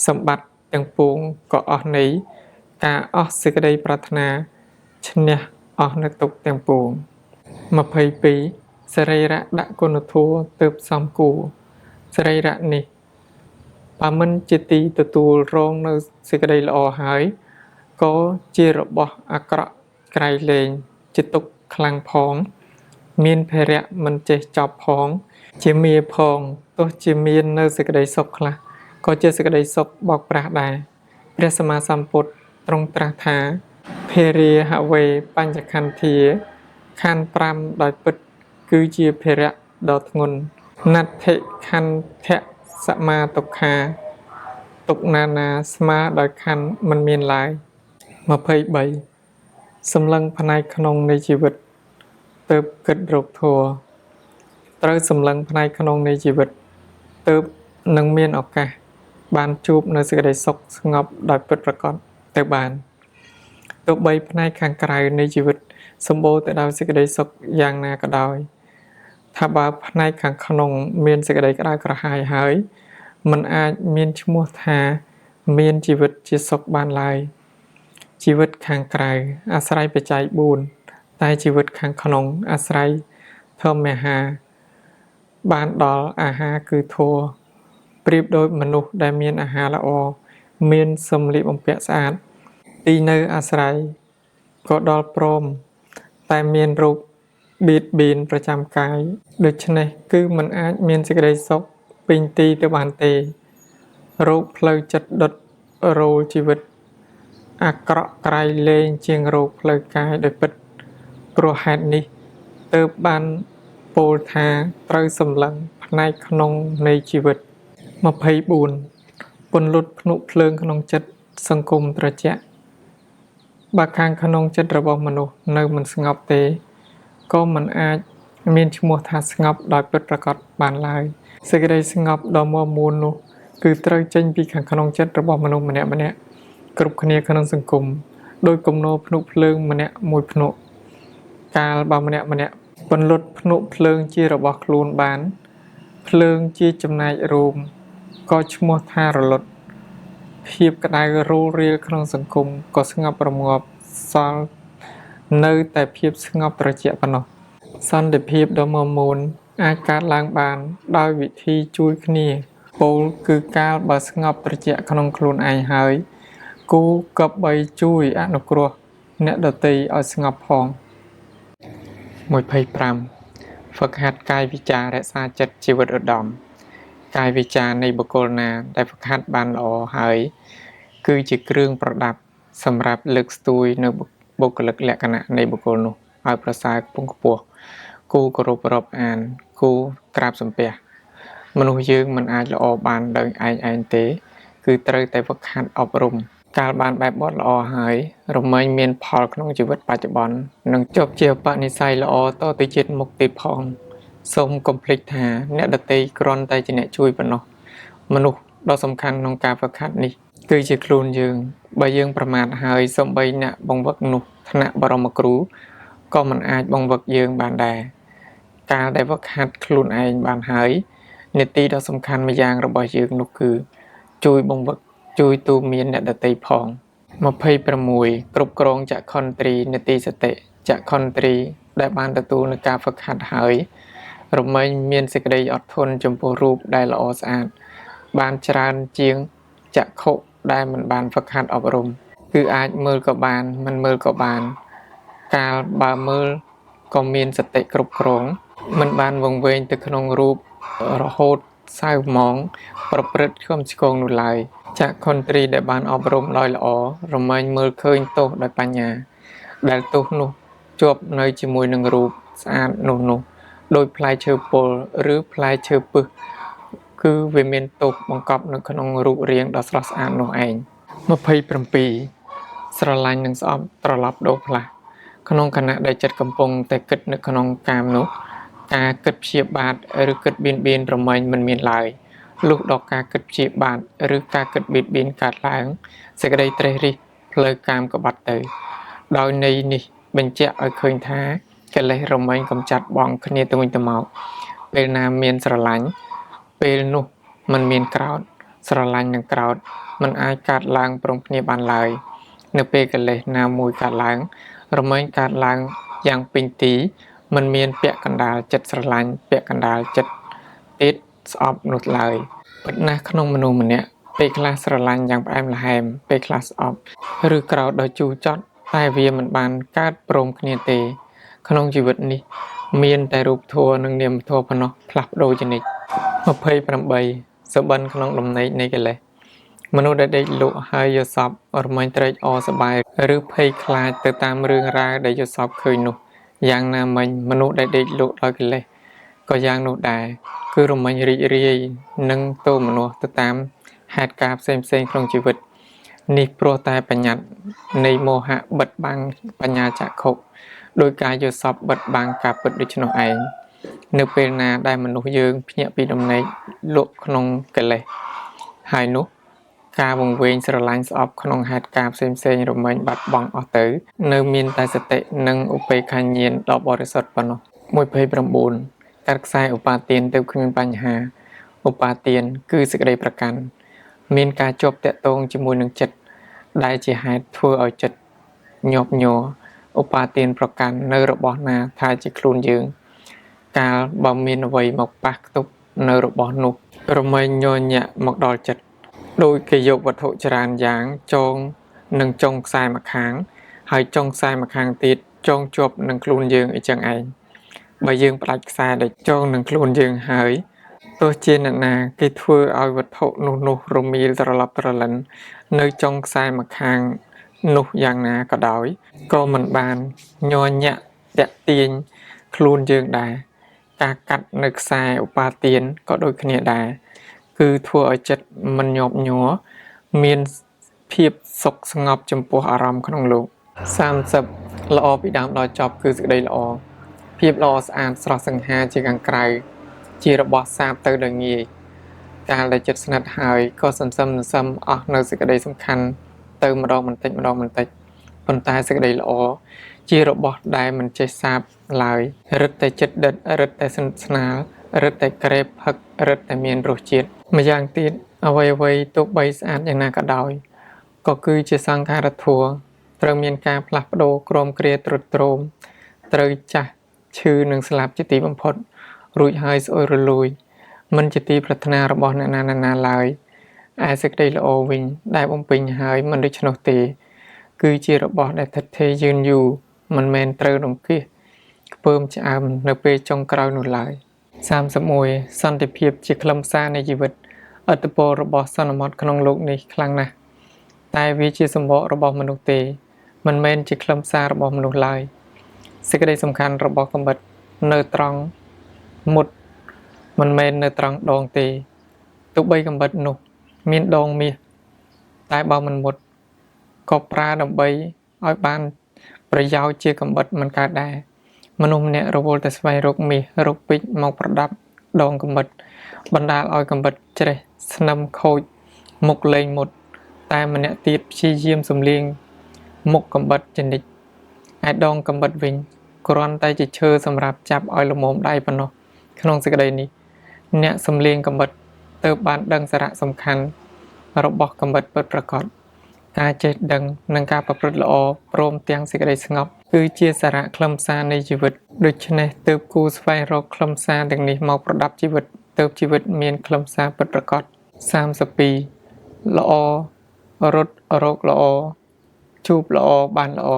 សម្បត្តិទាំងពួងក៏អស់ន័យការអស់សេចក្តីប្រាថ្នាឈ្នះអស់នៅទុក្ខទាំងពួង22សរីរៈដាក់គុណធម៌ទើបសំគួរសរីរៈនេះបើមិនជាទីទទួលរងនៅសេចក្តីល្អហើយក៏ជារបស់អាក្រក់ក្រៃលែងជាទុក្ខខ្លាំងផងមានភារៈមិនចេះចប់ផងជាមាផងទោះជាមាននៅសេចក្តីសុខខ្លះក៏ជាសេចក្តីសុខបោកប្រាស់ដែរព្រះសម្មាសម្ពុទ្ធទ្រង់ត្រាស់ថាភេរាហវេបញ្ចខន្ធាខន្ធ5ដោយពិតគឺជាភារៈដ៏ធ្ងន់ណដ្ឋិខន្ធៈសមាទុក្ខាទុក្ខនានាស្មើដោយខន្ធមិនមានឡើយ23សម្លឹងផ្នែកក្នុងនៃជីវិតទើបគិតរកធម៌ត្រូវសម្លឹងផ្នែកក្នុងនៃជីវិតទើបនឹងមានឱកាសបានជួបនៅសេចក្តីសុខស្ងប់ដោយពិតប្រាកដទៅបានទោះបីផ្នែកខាងក្រៅនៃជីវិតសម្បូរទៅដោយសេចក្តីសុខយ៉ាងណាក៏ដោយថាបើផ្នែកខាងក្នុងមានសេចក្តីក្តៅក្រហាយហើយមិនអាចមានឈ្មោះថាមានជីវិតជាសុខបានឡើយជីវិតខាងក្រៅអាស្រ័យបច្ច័យ4តែជីវិតខាងក្នុងអាស្រ័យធម្មអាហារបានដល់អាហារគឺធម៌ប្រៀបដូចមនុស្សដែលមានអាហារល្អមានសម្លៀកបំពាក់ស្អាតទីនៅអាស្រ័យក៏ដល់ព្រមតែមានរោគបៀតបៀនប្រចាំកាយដូច្នេះគឺមិនអាចមានសេចក្តីសុខពេញទីទៅបានទេរោគផ្លូវចិត្តដុតរោលជីវិតអាក្រក់ក្រៃលែងជាងរោគផ្លូវកាយដោយពិតព្រោះហេតុនេះទើបបានពោលថាត្រូវសម្លឹងផ្នែកក្នុងនៃជីវិត24ពន្លត់ភ្នក់ភ្លើងក្នុងចិត្តសង្គមត្រជាក់បើខាងក្នុងចិត្តរបស់មនុស្សនៅមិនស្ងប់ទេក៏មិនអាចមានឈ្មោះថាស្ងប់ដោយពិតប្រាកដបានឡើយសេចក្តីស្ងប់ដ៏មាំមួននោះគឺត្រូវចេញពីខាងក្នុងចិត្តរបស់មនុស្សម្នាក់ៗគ្រប់គ្នាក្នុងសង្គមដោយគំនរភ្នក់ភ្លើងម្នាក់មួយភ្នក់កាលបើម្នាក់ៗពន្លត់ភ្នក់ភ្លើងជារបស់ខ្លួនបានភ្លើងជាចំណែករួមក៏ឈ្មោះថារលត់ភាពក្តៅរោលរាលក្នុងសង្គមក៏ស្ងប់រងាប់សល់ នៅតែភាពស្ងប់ត្រជាក់ប៉ុណ្ណោះសន្តិភាពដ៏មាំមួនអាចកើតឡើងបានដោយវិធីជួយគ្នាពោលគឺកាលបើស្ងប់ត្រជាក់ក្នុងខ្លួនឯងហើយគូគប្បីជួយអនុគ្រោះអ្នកដទៃឲ្យស្ងប់ផង25ហ្វឹកហាត់កាយវិការរក្សាចិត្តជីវិតឧត្តមកាយវិការនៃបុគ្គលណាដែលហ្វឹកហាត់បានល្អហើយគឺជាគ្រឿងប្រដាប់សម្រាប់លើកស្ទួយនៅបុគ្គលិកលក្ខណៈនៃបុគ្គលនោះឲ្យប្រសើរខ្ពង់ខ្ពស់គូគោរពរាប់អានគូក្រាបសំពះមនុស្សយើងមិនអាចល្អបានដោយឯងឯងទេគឺត្រូវតែហ្វឹកហាត់អប់រំកាលបានបែបបទល្អហើយរមែងមានផលក្នុងជីវិតបច្ចុប្បន្ននិងជាប់ជាឧបនិស្ស័យល្អតទៅជាតិមុខទៀតផងសូមកុំភ្លេចថាអ្នកដទៃគ្រាន់តែជាអ្នកជួយប៉ុណ្ណោះមនុស្សដ៏សំខាន់ក្នុងការហ្វឹកហាត់នេះគឺជាខ្លួនយើងបើយើងប្រមាថហើយសូម្បីអ្នកបង្វឹកនោះថ្នាក់បរមគ្រូក៏មិនអាចបង្វឹកយើងបានដែរកាលដែលហ្វឹកហាត់ខ្លួនឯងបានហើយនីតិដ៏សំខាន់ម្យ៉ាងរបស់យើងនោះគឺជួយបង្វឹកជួយទូមានអ្នកដទៃផង26គ្រប់គ្រងចក្ខុន្ទ្រីនីតិសតិចក្ខុន្ទ្រីដែលបានទទួលនឹងការហ្វឹកហាត់ហើយរមែងមានសេចក្តីអត់ធន់ចំពោះរូបដែលល្អស្អាតបានច្រើនជាងចក្ខុដែលមិនបានហ្វឹកហាត់អប់រំគឺអាចមើលក៏បានមិនមើលក៏បានកាលបើមើលក៏មានសតិគ្រប់គ្រងមិនបានវង្វេងទៅក្នុងរូបរហូតសៅហ្មងប្រព្រឹត្តខំឆ្គងនោះឡើយចក្ខុន្ទ្រីដែលបានអប់រំដោយល្អរមែងមើលឃើញទោសដោយបញ្ញាដែលទោសនោះជាប់នៅជាមួយនឹងរូបស្អាតនោះដោយផ្លែឈើពុលឬផ្លែឈើពឹសគឺវាមានទោសបង្កប់នៅក្នុងរូបរាងដ៏ស្រស់ស្អាតនោះឯង27ស្រឡាញ់និងស្អប់ត្រឡប់ដូរផ្លាស់ក្នុងខណៈដែលចិត្តកំពុងតែគិតនៅក្នុងកាមនោះការគិតព្យាបាទឬគិតបៀនបៀនរមែងមិនមានឡើយលុះដល់ការគិតព្យាបាទឬការគិតបៀតបៀនកើតឡើងសេចក្តីត្រេះរិះផ្លូវកាមក៏បាត់ទៅដោយន័យនេះបញ្ជាក់ឲ្យឃើញថាកិលេសរមែងកំចាត់បងគ្នាទៅវិញទៅមកពេលណាមានស្រឡាញ់ពេលនោះមិនមានក្រោធស្រឡាញ់និងក្រោធមិនអាចកើតឡើងព្រមគ្នាបានឡើយនៅពេលកិលេសណាមួយកើតឡើងរមែងកើតឡើងយ៉ាងពេញទីមិនមានពាក់កណ្ដាលចិត្តស្រឡាញ់ពាក់កណ្ដាលចិត្តទៀតស្អប់នោះឡើយពិតណាស់ក្នុងមនុស្សម្នាក់ពេលខ្លះស្រឡាញ់យ៉ាងផ្អែមល្ហែមពេលខ្លះស្អប់ឬក្រោធដោយជូរចត់តែវាមិនបានកើតព្រមគ្នាទេក្នុងជីវិតនេះមានតែរូបធម៌និងនាមធម៌ប៉ុណ្ណោះផ្លាស់ប្ដូរជានិច្ច28សុបិនក្នុងដំណេកនៃកិលេសមនុស្សដែលដេកលក់ហើយយល់សប្តិរមែងត្រេកអរសប្បាយឬភ័យខ្លាចទៅតាមរឿងរ៉ាវដែលយល់សប្តិឃើញនោះយ៉ាងណាមិញមនុស្សដែលដេកលក់ដោយកិលេសក៏យ៉ាងនោះដែរគឺរមែងរីករាយនិងទោមនស្សទៅតាមហេតុការណ៍ផ្សេងៗក្នុងជីវិតនេះព្រោះតែបញ្ញត្តិនៃមោហៈបិទបាំងបញ្ញាចក្ខុដោយការយល់សប្តិបិទបាំងការពិតដូច្នោះឯងនៅពេលណាដែលមនុស្សយើងភ្ញាក់ពីដំណេកលក់ក្នុងកិលេសហើយនោះការវង្វេងស្រឡាញ់ស្អប់ក្នុងហេតុការណ៍ផ្សេងៗរមែងបាត់បង់អស់ទៅនៅមានតែសតិនិងឧបេក្ខាញាណដ៏បរិសុទ្ធប៉ុណ្ណោះ29កាត់ខ្សែឧបាទានទៅគ្មានបញ្ហាឧបាទានគឺសេចក្តីប្រកាន់មានការជាប់តាក់ទងជាមួយនឹងចិត្តដែលជាហេតុធ្វើឲ្យចិត្តញាប់ញ័រឧបាទានប្រកាន់នៅរបស់ណាថាជាខ្លួនយើងកាលបើមានអ្វីមកប៉ះខ្ទប់នៅរបស់នោះរមែងញញាក់មកដល់ចិត្តដោយគេយកវត្ថុច្រើនយ៉ាងចងនឹងចុងខ្សែម្ខាងហើយចុងខ្សែម្ខាងទៀតចងជាប់នឹងខ្លួនយើងអីចឹងឯងបើយើងផ្ដាច់ខ្សែដែលចងនឹងខ្លួនយើងហើយទោះជាអ្នកណាគេធ្វើឲ្យវត្ថុនោះរមៀលត្រឡប់ត្រលិននៅចុងខ្សែម្ខាងនោះយ៉ាងណាក៏ដោយក៏មិនបានញញាក់តាក់ទាញខ្លួនយើងដែរការកាត់នៅខ្សែឧបាទានក៏ដូចគ្នាដែរគឺធ្វើឲ្យចិត្តមិនញាប់ញ័រមានភាពសុខស្ងប់ចំពោះអារម្មណ៍ក្នុងលោក30ល្អពីដើមដល់ចប់គឺសេចក្តីល្អភាពល្អស្អាតស្រស់សង្ហាជាខាងក្រៅជារបស់សាបទៅដោយងាយកាលដែលចិត្តស្និទ្ធហើយក៏សន្សំអស់នៅសេចក្តីសំខាន់ទៅម្ដងបន្តិចម្ដងបន្តិចប៉ុន្តែសេចក្តីល្អជារបស់ដែលមិនចេះសាបឡើយរឹតតែចិត្តដិតរឹតតែស្និទ្ធស្នាលរឹតតែក្រេបផឹករឹតតែមានរសជាតិម្យ៉ាងទៀតអ្វីៗទោះបីស្អាតយ៉ាងណាក៏ដោយក៏គឺជាសង្ខារធម៌ ត្រូវមានការផ្លាស់ប្ដូរក្រមគ្រាទ្រុឌទ្រោមត្រូវចាស់ឈឺនិងស្លាប់ជាទីបំផុតរួចហើយស្អុយរលួយមិនជាទីប្រាថ្នារបស់អ្នកណាៗឡើយឯសេចក្តីល្អវិញដែលបំពេញហើយមិនដូច្នោះទេគឺជារបស់ដែលថិតថេរយឺនយូរមិនមែនត្រូវរង្គៀសខ្ពើមឆ្អើមនៅពេលចុងក្រោយនោះឡើយ31សន្តិភាពជាខ្លឹមសារនៃជីវិតឥទ្ធិពលរបស់សន្មតក្នុងលោកនេះខ្លាំងណាស់តែវាជាសម្បករបស់មនុស្សទេមិនមែនជាខ្លឹមសាររបស់មនុស្សឡើយសេចក្តីសំខាន់របស់កំបិតនៅត្រង់មុតមិនមែននៅត្រង់ដងទេទោះបីកំបិតនោះមានដងមាសតែបើមិនមុតក៏ប្រើដើម្បីឲ្យបានប្រយោជន៍ជាកំបិតមិនកើតដែរមនុស្សម្នាក់រវល់តែស្វែងរកមាសរកពេជ្រមកប្រដាប់ដងកំបិតបណ្ដាលឲ្យកំបិតច្រេះស្នឹមខូចមុខលែងមុតតែម្នាក់ទៀតព្យាយាមសំលៀងមុខកំបិតជានិច្ចឯដងកំបិតវិញគ្រាន់តែជាឈើសម្រាប់ចាប់ឲ្យល្មមដៃប៉ុណ្ណោះក្នុងសេចក្តីនេះអ្នកសំលៀងកំបិតទើបបានដឹងសារៈសំខាន់របស់កំបិតពិតប្រាកដការចេះដឹងនិងការប្រព្រឹត្តល្អព្រមទាំងសេចក្តីស្ងប់គឺជាសារៈខ្លឹមសារនៃជីវិតដូច្នេះទើបគួរស្វែងរកខ្លឹមសារទាំងនេះមកប្រដាប់ជីវិតទើបជីវិតមានខ្លឹមសារពិតប្រាកដ32ល្អរត់រកល្អជួបល្អបានល្អ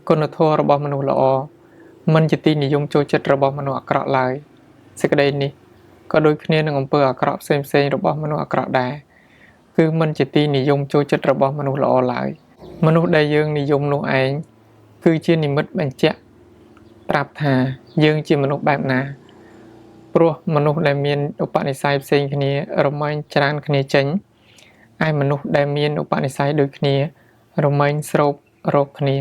គុណធម៌របស់មនុស្សល្អមិនជាទីនិយមចូលចិត្តរបស់មនុស្សអាក្រក់ឡើយសេចក្តីនេះក៏ដូចគ្នានឹងអំពើអាក្រក់ផ្សេងៗរបស់មនុស្សអាក្រក់ដែរគឺមិនជាទីនិយមចូលចិត្តរបស់មនុស្សល្អឡើយមនុស្សដែលយើងនិយមនោះឯងគឺជានិមិត្តបញ្ជាក់ប្រាប់ថាយើងជាមនុស្សបែបណាព្រោះមនុស្សដែលមានឧបនិស្ស័យផ្សេងគ្នារមែងច្រើនគ្នាចេញឯមនុស្សដែលមានឧបនិស្ស័យដូចគ្នារមែងស្រូបរកគ្នា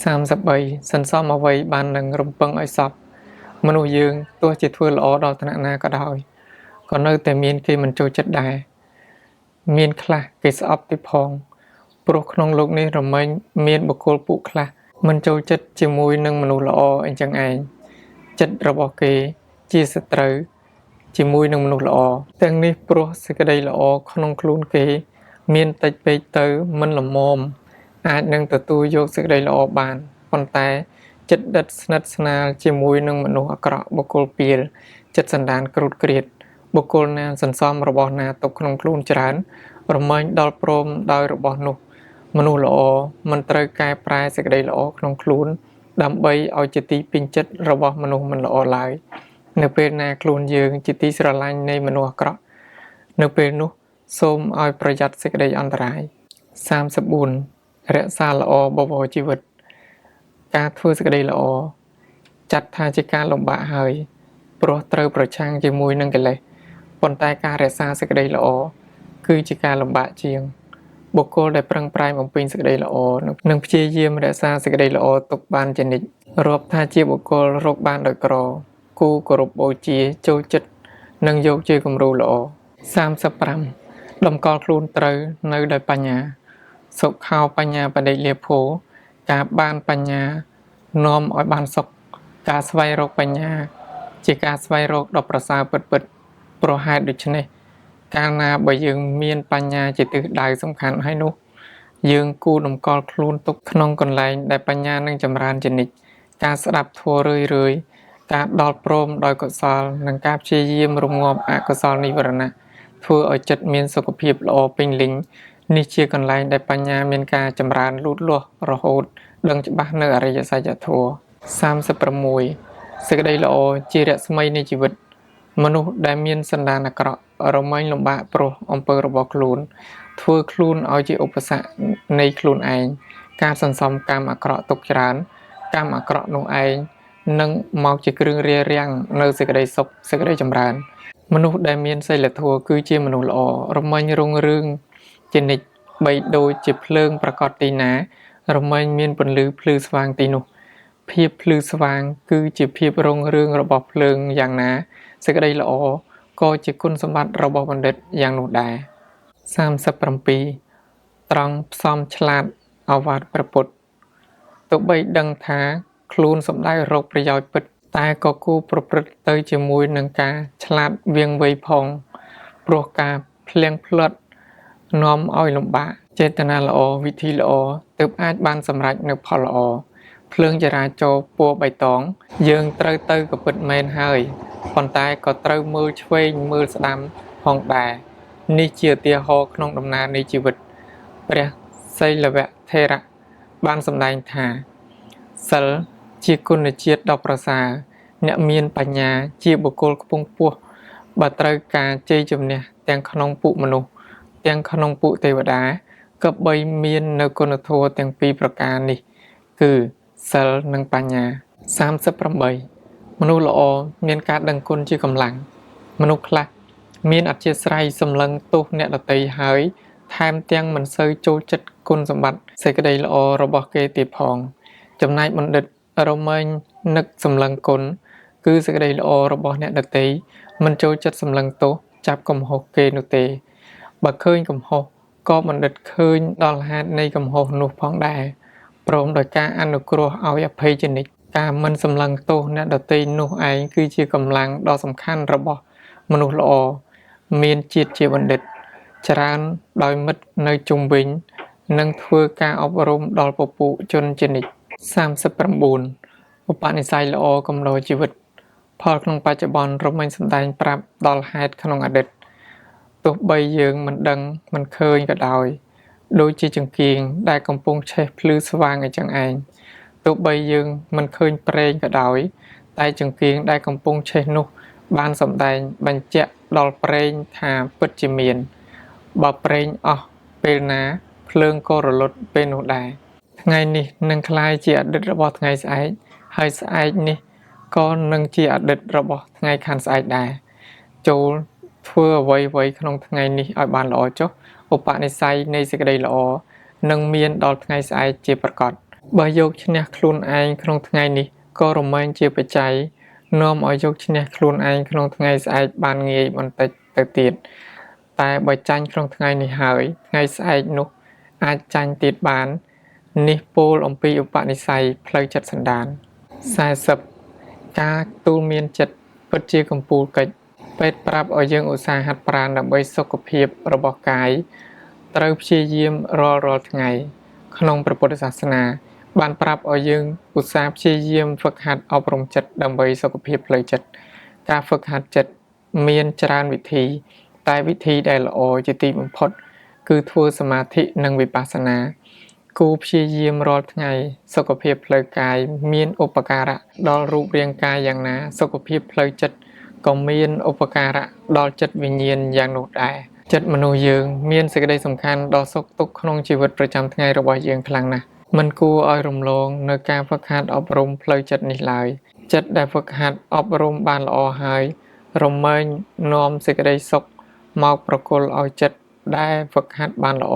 33សន្សំអ្វីបាននឹងរំពឹងឲ្យសពមនុស្សយើងទោះជាធ្វើល្អដល់ថ្នាក់ណាក៏ដោយក៏នៅតែមានគេមិនចូលចិត្តដែរមានខ្លះគេស្អប់ទៀតផងព្រោះក្នុងលោកនេះរមែងមានបុគ្គលពួកខ្លះមិនចូលចិត្តជាមួយនឹងមនុស្សល្អអញ្ចឹងឯងចិត្តរបស់គេជាសត្រូវជាមួយនឹងមនុស្សល្អទាំងនេះព្រោះសេចក្តីល្អក្នុងខ្លួនគេមានតិចពេកទៅមិនល្មមអាចនឹងទទួលយកសេចក្តីល្អបានប៉ុន្តែចិត្តដិតស្និទ្ធស្នាលជាមួយនឹងមនុស្សអាក្រក់បុគ្គលពាលចិត្តសន្តានគ្រូតគ្រៀតបុគ្គលណាសន្សំរបស់ណាទុកក្នុងខ្លួនច្រើនរមែងដល់ព្រមដោយរបស់នោះមនុស្សល្អមិនត្រូវកែប្រែសេចក្តីល្អក្នុងខ្លួនដើម្បីឲ្យជាទីពេញចិត្តរបស់មនុស្សមិនល្អឡើយនៅពេលណាខ្លួនយើងជាទីស្រឡាញ់នៃមនុស្សអាក្រក់នៅពេលនោះសូមឲ្យប្រយ័ត្នសេចក្តីអន្តរាយ34រក្សាល្អបវរជីវិតការធ្វើសេចក្តីល្អចាត់ថាជាការលំបាកហើយព្រោះត្រូវប្រឆាំងជាមួយនឹងកិលេសប៉ុន្តែការរក្សាសេចក្តីល្អគឺជាការលំបាកជាងបុគ្គលដែលប្រឹងប្រែងបំពេញសេចក្តីល្អនិងព្យាយាមរក្សាសេចក្តីល្អទុកបានជានិច្ចរាប់ថាជាបុគ្គលរកបានដោយក្រគូគោរពបូជាចូលចិត្តនិងយកជាគំរូល្អ35តម្កល់ខ្លួនត្រូវនៅដោយបញ្ញាសុខោបញ្ញាបដិលាភោការបានបញ្ញានាំឲ្យបានសុខការស្វែងរកបញ្ញាជាការស្វែងរកដ៏ប្រសើរពិតៗព្រោះហេតុដូច្នេះកាលណាបើយើងមានបញ្ញាជាទិសដៅសំខាន់ហើយនោះយើងគួរតម្កល់ខ្លួនទុកក្នុងកន្លែងដែលបញ្ញានឹងចម្រើនជានិច្ចការស្ដាប់ធម៌រឿយៗការដល់ព្រមដោយកុសលនិងការព្យាយាមរងាប់អកុសលនិវរណៈធ្វើឲ្យចិត្តមានសុខភាពល្អពេញលេញនេះជាកន្លែងដែលបញ្ញាមានការចម្រើនលូតលាស់រហូតដឹងច្បាស់នៅអរិយសច្ចធម៌36សេចក្តីល្អជារស្មីនៃជីវិតមនុស្សដែលមានសន្តានអាក្រក់រមែងលំបាកព្រោះអំពើរបស់ខ្លួនធ្វើខ្លួនឲ្យជាឧបសគ្គនៃខ្លួនឯងការសន្សំកម្មអាក្រក់ទុកច្រើនកម្មអាក្រក់នោះឯងនឹងមកជាគ្រឿងរារាំងនៅសេចក្តីសុខសេចក្តីចម្រើនមនុស្សដែលមានសីលធម៌គឺជាមនុស្សល្អរមែងរុងរឿងជានិច្ចបីដូចជាភ្លើងប្រកបទីណារមែងមានពន្លឺភ្លឺស្វាងទីនោះភាពភ្លឺស្វាងគឺជាភាពរុងរឿងរបស់ភ្លើងយ៉ាងណាសេចក្តីល្អក៏ជាគុណសម្បត្តិរបស់បណ្ឌិតយ៉ាងនោះដែរ37ត្រង់ផ្សំឆ្លាតឱវាទព្រះពុទ្ធទោះបីដឹងថាខ្លួនសំដៅរកប្រយោជន៍ពិតតែក៏គួរប្រព្រឹត្តទៅជាមួយនឹងការឆ្លាតវៀងវៃផងព្រោះការភ្លៀងភ្លាត់នាំឲ្យលំបាកចេតនាល្អវិធីល្អ ទើបអាចបានសម្រេចនូវផលល្អភ្លើងចរាចរណ៍ពណ៌បៃតងយើងត្រូវទៅក៏ពិតមែនហើយប៉ុន្តែក៏ត្រូវមើលឆ្វេងមើលស្ដាំផងដែរនេះជាឧទាហរណ៍ក្នុងដំណើរនៃជីវិតព្រះសីលវថេរៈបានសម្ដែងថាសិលជាគុណជាតិដ៏ប្រសើរអ្នកមានបញ្ញាជាបុគ្គលខ្ពង់ខ្ពស់បើត្រូវការជ័យជំនះទាំងក្នុងពួកមនុស្សទាំងក្នុងពួកទេវតាគប្បីមាននៅគុណធម៌ទាំងពីរប្រការនេះគឺសិលនិងបញ្ញា38មនុស្សល្អមានការដឹងគុណជាកម្លាំងមនុស្សខ្លះមានអធ្យាស្រ័យសម្លឹងទោសអ្នកដទៃហើយថែមទាំងមិនសូវចូលចិត្តគុណសម្បត្តិសេចក្តីល្អរបស់គេទៀតផងចំណែកបណ្ឌិតរមែងនឹកសម្លឹងគុណគឺសេចក្តីល្អរបស់អ្នកដទៃមិនចូលចិត្តសម្លឹងទោសចាប់កំហុសគេនោះទេបើឃើញកំហុសក៏បណ្ឌិតឃើញដល់ហេតុនៃកំហុសនោះផងដែរព្រមដោយការអនុគ្រោះឲ្យអភ័យជានិច្ចការមិនសម្លឹងទោសអ្នកដទៃនោះឯងគឺជាកម្លាំងដ៏សំខាន់របស់មនុស្សល្អមានជាតិជាបណ្ឌិតច្រើនដោយមិត្តនៅជុំវិញនិងធ្វើការអប់រំដល់ពពួកជនជានិច្ច39ឧបនិស្ស័យល្អកំដរជីវិតផលក្នុងបច្ចុប្បន្នរមែងសម្ដែងប្រាប់ដល់ហេតុក្នុងអតីតទោះបីយើងមិនដឹងមិនឃើញក៏ដោយដូចជាចង្គៀងដែលកំពុងឆេះភ្លឺស្វាងអញ្ចឹងឯងទោះបីយើងមិនឃើញប្រេងក៏ដោយតែចង្គៀងដែលកំពុងឆេះនោះបានសម្ដែងបញ្ជាក់ដល់ប្រេងថាពិតជាមានបើប្រេងអស់ពេលណាភ្លើងក៏រលត់ពេលនោះដែរថ្ងៃនេះនឹងក្លាយជាអតីតរបស់ថ្ងៃស្អែកហើយស្អែកនេះក៏នឹងជាអតីតរបស់ថ្ងៃខាងស្អែកដែរចូលធ្វើអ្វីៗក្នុងថ្ងៃនេះឲ្យបានល្អចុះឧបនិស្ស័យនៃសេចក្តីល្អនឹងមានដល់ថ្ងៃស្អែកជាប្រាកដបើយកឈ្នះខ្លួនឯងក្នុងថ្ងៃនេះក៏រមែងជាបច្ច័យនាំឲ្យយកឈ្នះខ្លួនឯងក្នុងថ្ងៃស្អែកបានងាយបន្តិចទៅទៀតតែបើចាញ់ក្នុងថ្ងៃនេះហើយថ្ងៃស្អែកនោះអាចចាញ់ទៀតបាននេះពោលអំពីឧបនិស្ស័យផ្លូវចិត្តសន្តាន40ការទូលមានចិត្តពិតជាកំពូលកិច្ចពេទ្យប្រាប់ឲ្យយើងឧស្សាហ៍ហាត់ប្រាណដើម្បីសុខភាពរបស់កាយត្រូវព្យាយាមរាល់ថ្ងៃក្នុងព្រះពុទ្ធសាសនាបានប្រាប់ឲ្យយើងឧស្សាហ៍ព្យាយាមហ្វឹកហាត់អប់រំចិត្តដើម្បីសុខភាពផ្លូវចិត្តការហ្វឹកហាត់ចិត្តមានច្រើនវិធីតែវិធីដែលល្អជាទីបំផុតគឺធ្វើសមាធិនិងវិបស្សនាគូព្យាយាមរាល់ថ្ងៃសុខភាពផ្លូវកាយមានឧបការៈដល់រូបរាងកាយយ៉ាងណាសុខភាពផ្លូវចិត្តក៏មានឧបការៈដល់ចិត្តវិញ្ញាណយ៉ាងនោះដែរចិត្តមនុស្សយើងមានសេចក្តីសំខាន់ដល់សុខទុក្ខក្នុងជីវិតប្រចាំថ្ងៃរបស់យើងខ្លាំងណាស់មិនគួរឲ្យរំលងនៅការហ្វឹកហាត់អប់រំផ្លូវចិត្តនេះឡើយចិត្តដែលហ្វឹកហាត់អប់រំបានល្អហើយរមែងនាំសេចក្តីសុខមកប្រគល់ឲ្យចិត្តដែលហ្វឹកហាត់បានល្អ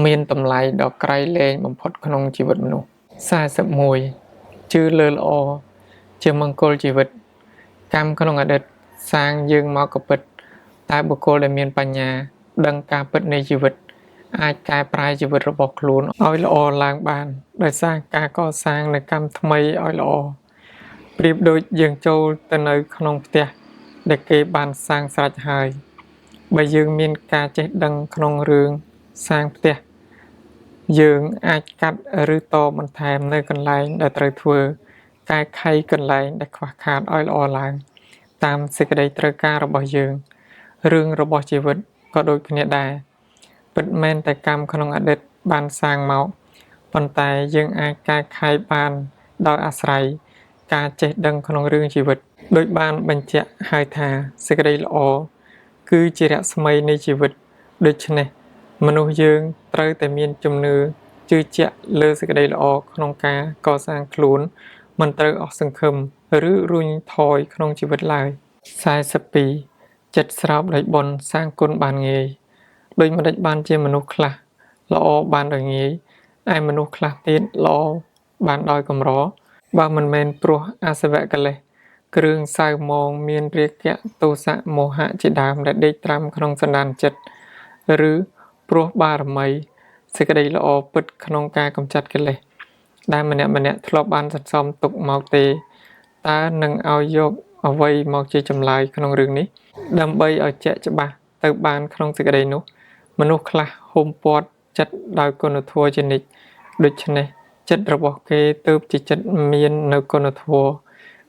មានតម្លៃដ៏ក្រៃលែងបំផុតក្នុងជីវិតមនុស្ស41ជឿលើល្អជាមង្គលជីវិតកម្មក្នុងអតីតសាងយើងមកក៏ពិតតែបុគ្គលដែលមានបញ្ញាដឹងការពិតនៃជីវិតអាចកែប្រែជីវិតរបស់ខ្លួនឲ្យល្អឡើងបានដោយសារការកសាងនូវកម្មថ្មីឲ្យល្អប្រៀបដូចយើងចូលទៅនៅក្នុងផ្ទះដែលគេបានសាងស្រេចហើយបើយើងមានការចេះដឹងក្នុងរឿងសាងផ្ទះយើងអាចកាត់ឬតបន្ថែមនៅកន្លែងដែលត្រូវធ្វើកែខៃកន្លែងដែលខ្វះខាតឲ្យល្អឡើងតាមសេចក្តីត្រូវការរបស់យើងរឿងរបស់ជីវិតក៏ដូចគ្នាដែរពិតមែនតែកម្មក្នុងអតីតបានសាងមកប៉ុន្តែយើងអាចកែខៃបានដោយអាស្រ័យការចេះដឹងក្នុងរឿងជីវិតដោយបានបញ្ជាក់ហើយថាសេចក្តីល្អគឺជារស្មីនៃជីវិតដូច្នេះមនុស្សយើងត្រូវតែមានជំនឿជឿជាក់លើសេចក្តីល្អក្នុងការកសាងខ្លួនមិនត្រូវអស់សង្ឃឹមឬរុញថយក្នុងជីវិតឡើយ42ចិត្តស្រោបដោយបុណ្យសាងគុណបានងាយដូចម្តេចបានជាមនុស្សខ្លះល្អបានដោយងាយឯមនុស្សខ្លះទៀតល្អបានដោយកម្របើមិនមែនព្រោះអាសវកិលេសគ្រឿងសៅមងមានរាគៈទោសៈមោហៈជាដើមដែលដេកត្រាំក្នុងសន្តានចិត្តឬព្រោះបារមីសេចក្តីល្អពិតក្នុងការកម្ចាត់កិលេសដែលម្នាក់ៗធ្លាប់បានសន្សំទុកមកទេតើនឹងឲ្យយកអ្វីមកជាចម្លើយក្នុងរឿងនេះដើម្បីឲ្យជាក់ច្បាស់ទៅបានក្នុងសេចក្តីនោះមនុស្សខ្លះហុំព័ទ្ធចិត្តដោយគុណធម៌ជានិច្ច ដូច្នេះចិត្តរបស់គេទើបជាចិត្តមាននូវគុណធម៌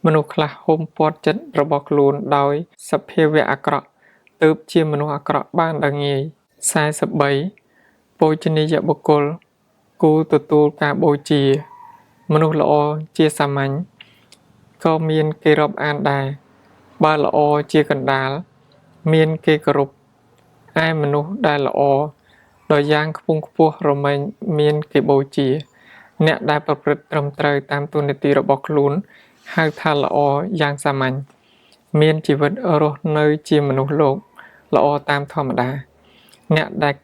មនុស្សខ្លះហ៊ុមព័ទ្ធចិត្តរបស់ខ្លួនដោយសភាវៈអាក្រក់ទើបជាមនុស្សអាក្រក់បានដោយងាយ43ពូជនីយបុគ្គលគួរទទួលការបូជាមនុស្សល្អជាសាមញ្ញក៏មានគេរាប់អានដែរបើល្អជាកណ្ដាលមានគេគោរពឯមនុស្សដែលល្អដល់យ៉ាងខ្ពង់ខ្ពស់រមែងមានគេបូជាអ្នកដែលប្រព្រឹត្តត្រឹមត្រូវតាមតួនាទីរបស់ខ្លួនហៅថាល្អយ៉ាងសាមញ្ញមានជីវិតរស់នៅជាមនុស្សលោកល្អតាមធម្មតាអ្នកដែល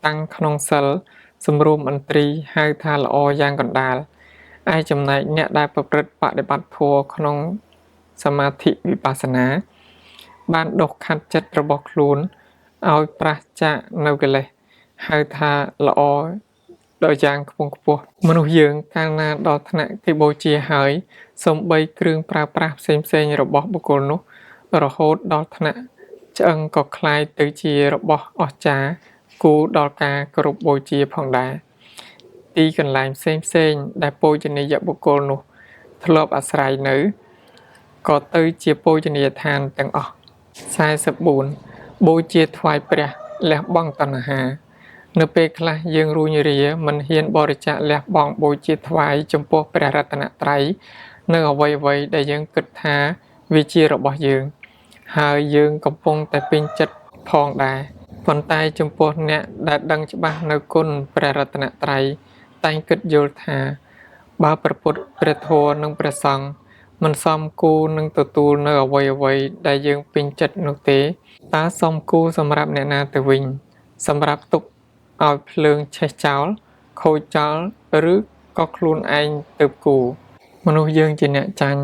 តាំងក្នុងសិលសម្រួមឥន្ទ្រីហៅថាល្អយ៉ាងកណ្ដាលឯចំណែកអ្នកដែលប្រព្រឹត្តបដិបត្តិធម៌ក្នុងសមាធិវិបស្សនាបានដុសខាត់ចិត្តរបស់ខ្លួនឲ្យប្រាសចាកនៅកិលេសហៅថាល្អដល់យ៉ាងខ្ពង់ខ្ពស់មនុស្សយើងកាលណាដល់ថ្នាក់គេបូជាហើយសូម្បីគ្រឿងប្រើប្រាស់ផ្សេងៗរបស់បុគ្គលនោះរហូតដល់ថ្នាក់ឆ្អឹងក៏ក្លាយទៅជារបស់អស្ចារ្យគួរដល់ការគោរពបូជាផងដែរទីកន្លែងផ្សេងៗដែលពូជនីយបុគ្គលនោះធ្លាប់អាស្រ័យនៅក៏ទៅជាពូជនីយដ្ឋានទាំងអស់44បូជាថ្វាយព្រះលះបង់តណ្ហានៅពេលខ្លះយើងរួញរាមិនហ៊ានបរិច្ចាគលះបង់បូជាថ្វាយចំពោះព្រះរតនត្រ័យនៅអ្វីៗដែលយើងគិតថាវាជារបស់យើងហើយយើងកំពុងតែពេញចិត្តផងដែរប៉ុន្តែចំពោះអ្នកដែលដឹងច្បាស់នៅគុណព្រះរតនត្រ័យតែងគិតយល់ថាបើព្រះពុទ្ធព្រះធម៌និងព្រះសង្ឃមិនសមគួរនឹងទទួលនៅអ្វីៗដែលយើងពេញចិត្តនោះទេតើសមគួរសម្រាប់អ្នកណាទៅវិញសម្រាប់ទុកឲ្យភ្លើងឆេះចោលខូចចោលឬក៏ខ្លួនឯងទៅគូមនុស្សយើងជាអ្នកចាញ់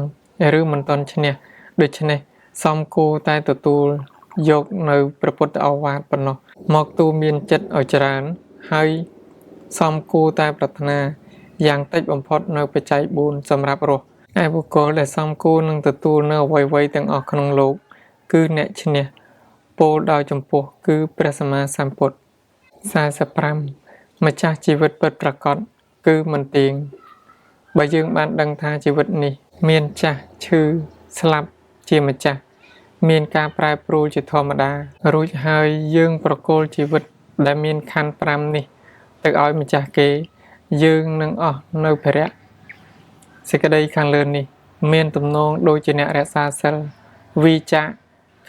ឬមិនទាន់ឈ្នះដូច្នេះសមគួរតែទទួលយកនៅព្រះពុទ្ធឱវាទប៉ុណ្ណោះមកទូមានចិត្តឲ្យច្រើនហើយសមគួរតែប្រាថ្នាយ៉ាងតិចបំផុតនៅបច្ច័យ4សម្រាប់រស់ឯបុគ្គលដែលសមគួរនឹងទទួលនៅអ្វីៗទាំងអស់ក្នុងលោកគឺអ្នកឈ្នះពោលដោយចំពោះគឺព្រះសម្មាសម្ពុទ្ធ45ម្ចាស់ជីវិតពិតប្រាកដគឺមិនទៀងបើយើងបានដឹងថាជីវិតនេះមានចាស់ឈឺស្លាប់ជាម្ចាស់មានការប្រែប្រួលជាធម្មតារួចហើយយើងប្រគល់ជីវិតដែលមានខណ្ឌ5នេះទៅឲ្យម្ចាស់គេយើងនឹងអស់នៅភារៈសេចក្តីខាងលើនេះមានទំនងដូចជាអ្នករក្សាសិលវីចាក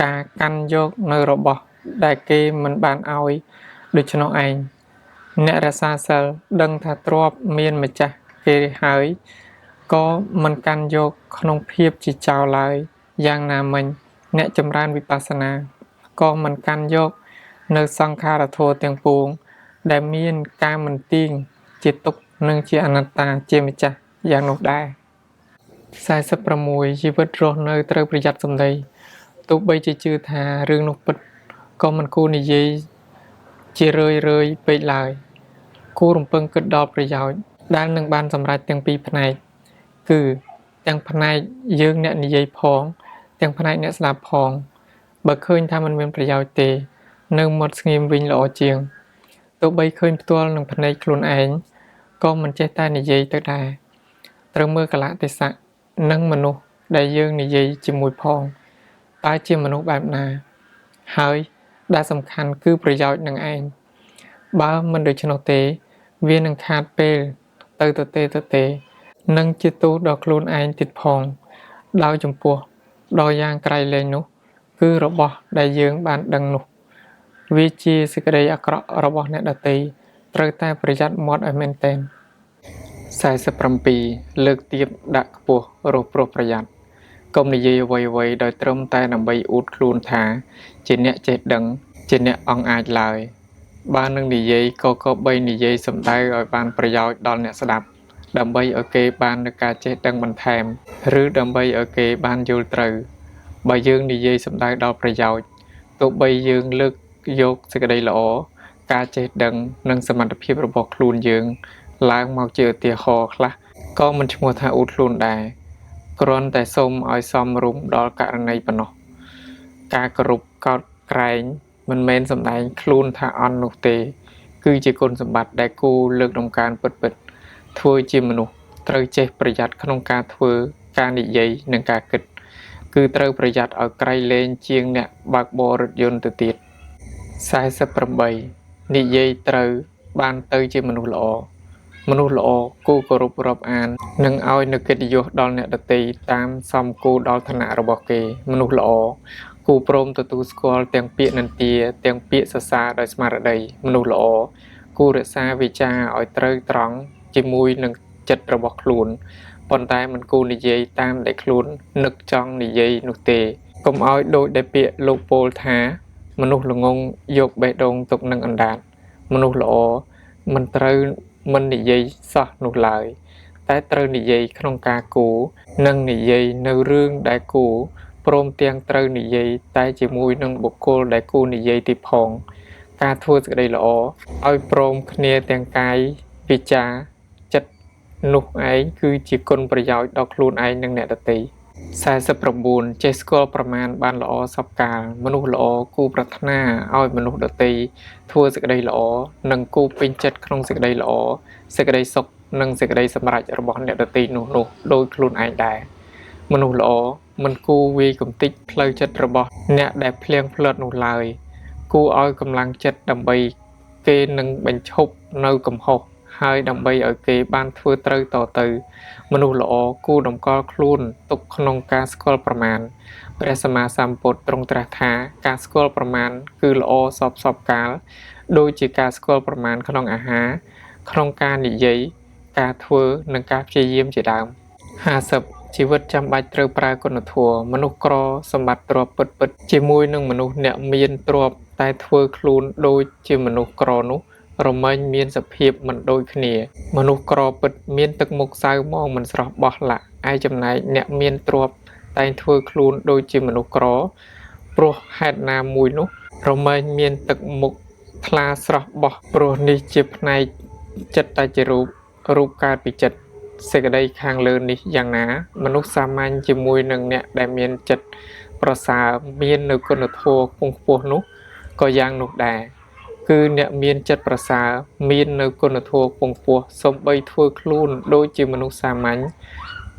ការកាន់យកនៅរបស់ដែលគេមិនបានឲ្យដូច្នោះឯងអ្នករក្សាសិលដឹងថាទ្រព្យមានម្ចាស់គេហើយក៏មិនកាន់យកក្នុងភាពជាចោលឡើយយ៉ាងណាមិញអ្នកចម្រើនវិបស្សនាក៏មិនកាន់យកនៅសង្ខារធម៌ទាំងពួងដែលមានការមិនទៀងជាទុក្ខនិងជាអនត្តាជាម្ចាស់យ៉ាងនោះដែរ46ជីវិតរស់នៅត្រូវប្រយ័ត្នសម្ដីទោះបីជាជឿថារឿងនោះពិតក៏មិនគួរនិយាយជារឿយៗពេកឡើយគួររំពឹងគិតដល់ប្រយោជន៍ដែលនឹងបានសម្រេចទាំងពីរផ្នែកគឺទាំងផ្នែកយើងអ្នកនិយាយផងទាំងផ្នែកអ្នកស្ដាប់ផងបើឃើញថាមិនមានប្រយោជន៍ទេនៅមាត់ស្ងៀមវិញល្អជាងទោះបីឃើញផ្ទាល់នឹងភ្នែកខ្លួនឯងក៏មិនចេះតែនិយាយទៅដែរត្រូវមើលកាលៈទេសៈនិងមនុស្សដែលយើងនិយាយជាមួយផងតើជាមនុស្សបែបណាហើយដែលសំខាន់គឺប្រយោជន៍នឹងឯងបើមិនដូច្នោះទេវានឹងខាតពេលទៅទៅទេនិងជាទោសដល់ខ្លួនឯងទៀតផងដោយចំពោះដល់យ៉ាងក្រៃលែងនោះគឺរបស់ដែលយើងបានដឹងនោះវាជាសេចក្តីអាក្រក់របស់អ្នកដទៃត្រូវតែប្រយ័ត្នមាត់ឲ្យមែនទែន47លើកទៀបដាក់ខ្ពស់រស់ប្រុសប្រយ័ត្នកុំនិយាយអ្វីៗដោយត្រឹមតែដើម្បីអួតខ្លួនថាជាអ្នកចេះដឹងជាអ្នកអង់អាចឡើយបើនឹងនិយាយក៏គប្បីនិយាយសំដៅឲ្យបានប្រយោជន៍ដល់អ្នកស្ដាប់ដើម្បីឲ្យគេបាននូវការចេះដឹងបន្ថែមឬដើម្បីឲ្យគេបានយល់ត្រូវបើយើងនិយាយសំដៅដល់ប្រយោជន៍ទោះបីយើងលើកយកសេចក្តីល្អការចេះដឹងនិងសមត្ថភាពរបស់ខ្លួនយើងឡើងមកជាឧទាហរណ៍ខ្លះក៏មិនឈ្មោះថាអួតខ្លួនដែរគ្រាន់តែសូមឲ្យសមរម្យដល់ករណីប៉ុណ្ណោះការគោរពកោតក្រែងមិនមែនសម្ដែងខ្លួនថាអន់នោះទេគឺជាគុណសម្បត្តិដែលគួរលើកតម្កើងពិតៗ ធ្វើជាមនុស្សត្រូវចេះប្រយ័ត្នក្នុងការធ្វើការនិយាយនិងការគិត គឺត្រូវប្រយ័ត្នឲ្យក្រៃលែងជាងអ្នកបើកបររថយន្តទៅទៀត 48 និយាយត្រូវបានទៅជាមនុស្សល្អ មនុស្សល្អគួរគោរពរាប់អាន និងឲ្យនូវកិត្តិយសដល់អ្នកដទៃតាមសមគួរដល់ឋានៈរបស់គេ មនុស្សល្អគួរព្រមទទួលស្គាល់ទាំងពាក្យនិន្ទាទាំងពាក្យសរសើរដោយស្មារតី មនុស្សល្អគួររក្សាវាចាឲ្យត្រូវត្រង់ជាមួយនឹងចិត្តរបស់ខ្លួន ប៉ុន្តែមិនគួរនិយាយតាមដែលខ្លួននឹកចង់និយាយនោះទេ កុំឲ្យដូចដែលពាក្យលោកពោលថា មនុស្សល្ងង់យកបេះដូងទុកនឹងអណ្ដាត មនុស្សល្អមិនត្រូវមិននិយាយសោះនោះឡើយ តែត្រូវនិយាយក្នុងការគួរ និងនិយាយនៅរឿងដែលគួរ ព្រមទាំងត្រូវនិយាយតែជាមួយនឹងបុគ្គលដែលគួរនិយាយទៀតផង ការធ្វើសេចក្តីល្អឲ្យព្រមគ្នាទាំងកាយវាចាចិត្តនោះឯងគឺជាគុណប្រយោជន៍ដល់ខ្លួនឯងនិងអ្នកដទៃ 49 ចេះស្គាល់ប្រមាណបានល្អសព្វកាល មនុស្សល្អគួរប្រាថ្នាឲ្យមនុស្សដទៃធ្វើសេចក្តីល្អ និងគួរពេញចិត្តក្នុងសេចក្តីល្អ សេចក្តីសុខនិងសេចក្តីសម្រេចរបស់អ្នកដទៃនោះៗដោយខ្លួនឯងដែរ មនុស្សល្អមិនគួរវាយកម្ទេចផ្លូវចិត្តរបស់អ្នកដែលភ្លៀងភ្លើតនោះឡើយ គួរឲ្យកម្លាំងចិត្តដើម្បីគេនឹងបញ្ឈប់នៅកំហុស ហើយដើម្បីឲ្យគេបានធ្វើត្រូវតទៅ មនុស្សល្អគួរតម្កល់ខ្លួនទុកក្នុងការស្គាល់ប្រមាណ ព្រះសម្មាសម្ពុទ្ធទ្រង់ត្រាស់ថាការស្គាល់ប្រមាណគឺល្អសព្វសព្វកាល ដូចជាការស្គាល់ប្រមាណក្នុងអាហារ ក្នុងការនិយាយ ការធ្វើ និងការព្យាយាមជាដើម 50 ជីវិតចាំបាច់ត្រូវប្រើគុណធម៌ មនុស្សក្រសម្បត្តិទ្រព្យពិតៗជាមួយនឹងមនុស្សអ្នកមានទ្រព្យតែធ្វើខ្លួនដូចជាមនុស្សក្រនោះ រមែងមានសភាពមិនដូចគ្នា មនុស្សក្រពិតមានទឹកមុខសៅហ្មងមិនស្រស់បោះលាក់ ឯចំណែកអ្នកមានទ្រព្យតែងធ្វើខ្លួនដូចជាមនុស្សក្រ ព្រោះហេតុណាមួយនោះ រមែងមានទឹកមុខថ្លាស្រស់បោះ ព្រោះនេះជាផ្នែកចិត្តតែជារូប រូបកើតពីចិត្ត សេចក្តីខាងលើនេះយ៉ាងណា មនុស្សសាមញ្ញជាមួយនឹងអ្នកដែលមានចិត្តប្រសើរមាននៅគុណធម៌ខ្ពង់ខ្ពស់នោះក៏យ៉ាងនោះដែរ គឺអ្នកមានចិត្តប្រសើរមាននៅគុណធម៌ខ្ពង់ខ្ពស់សូម្បីធ្វើខ្លួនដូចជាមនុស្សសាមញ្ញ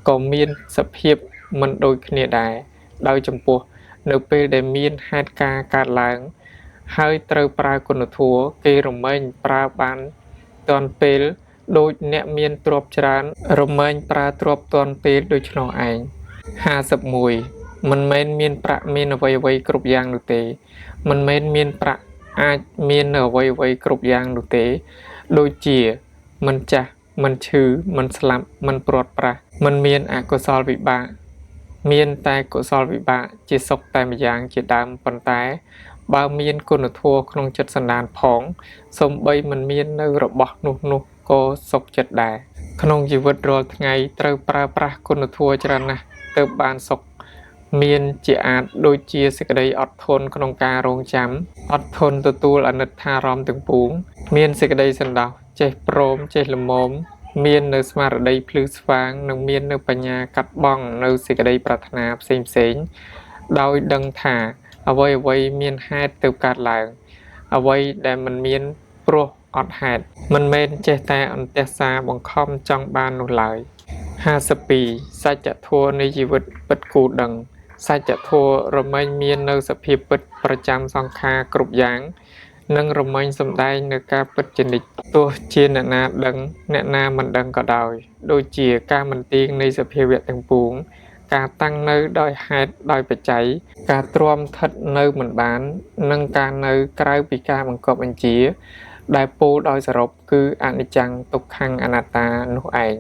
ក៏មានសភាពមិនដូចគ្នាដែរ ដោយចំពោះនៅពេលដែលមានហេតុការណ៍កើតឡើង ហើយត្រូវប្រើគុណធម៌គេរមែងប្រើបានទាន់ពេលដូចអ្នកមានទ្រព្យច្រើនរមែងប្រើទ្រព្យទាន់ពេលដូច្នោះឯង 51 មិនមែនមានប្រាក់មានអ្វីៗគ្រប់យ៉ាងនោះទេ មិនមែនមានប្រាក់អាចមាននៅអ្វីៗគ្រប់យ៉ាងនោះទេ ដូចជាមិនចាស់មិនឈឺមិនស្លាប់មិនព្រាត់ប្រាសមិនមានអកុសលវិបាក មានតែកុសលវិបាកជាសុខតែម្យ៉ាងជាដើមប៉ុន្តែ បើមានគុណធម៌ក្នុងចិត្តសន្តានផង សូម្បីមិនមាននៅរបស់នោះនោះក៏សុខចិត្តដែរ ក្នុងជីវិតរាល់ថ្ងៃត្រូវប្រើប្រាស់គុណធម៌ច្រើនណាស់ទើបបានសុខ មានជាអាចដូចជាសេចក្តីអត់ធន់ក្នុងការរងចាំ អត់ធន់ទទួលអនិច្ចារម្មណ៍ទាំងពួង មានសេចក្តីសន្តោសចេះព្រមចេះល្មម មាននៅស្មារតីភ្លឺស្វាង និងមាននៅបញ្ញាកាត់បង់នៅសេចក្តីប្រាថ្នាផ្សេងៗ ដោយដឹងថាអ្វីៗមានហេតុទើបកើតឡើង អ្វីដែលមិនមានព្រោះអត់ហេតុ មិនមែនចេះតែអន្ទះសារបង្ខំចង់បាននោះឡើយ 52 សច្ចធម៌នៃជីវិតពិតគួរដឹង សច្ចធម៌រមែងមាននៅសភាពពិតប្រចាំសង្ខារគ្រប់យ៉ាង និងរមែងសម្ដែងនៅការពិតជានិច្ច ទោះជាអ្នកណាដឹងអ្នកណាមិនដឹងក៏ដោយ ដូចជាការមិនទៀងនៃសភាវៈទាំងពួង ការតាំងនៅដោយហេតុដោយបច្ច័យ ការទ្រាំថិតនៅមិនបាន និងការនៅក្រៅពីការបង្គាប់បញ្ជា ដែលពោលដោយសរុបគឺអនិច្ចំទុក្ខំអនត្តានោះឯង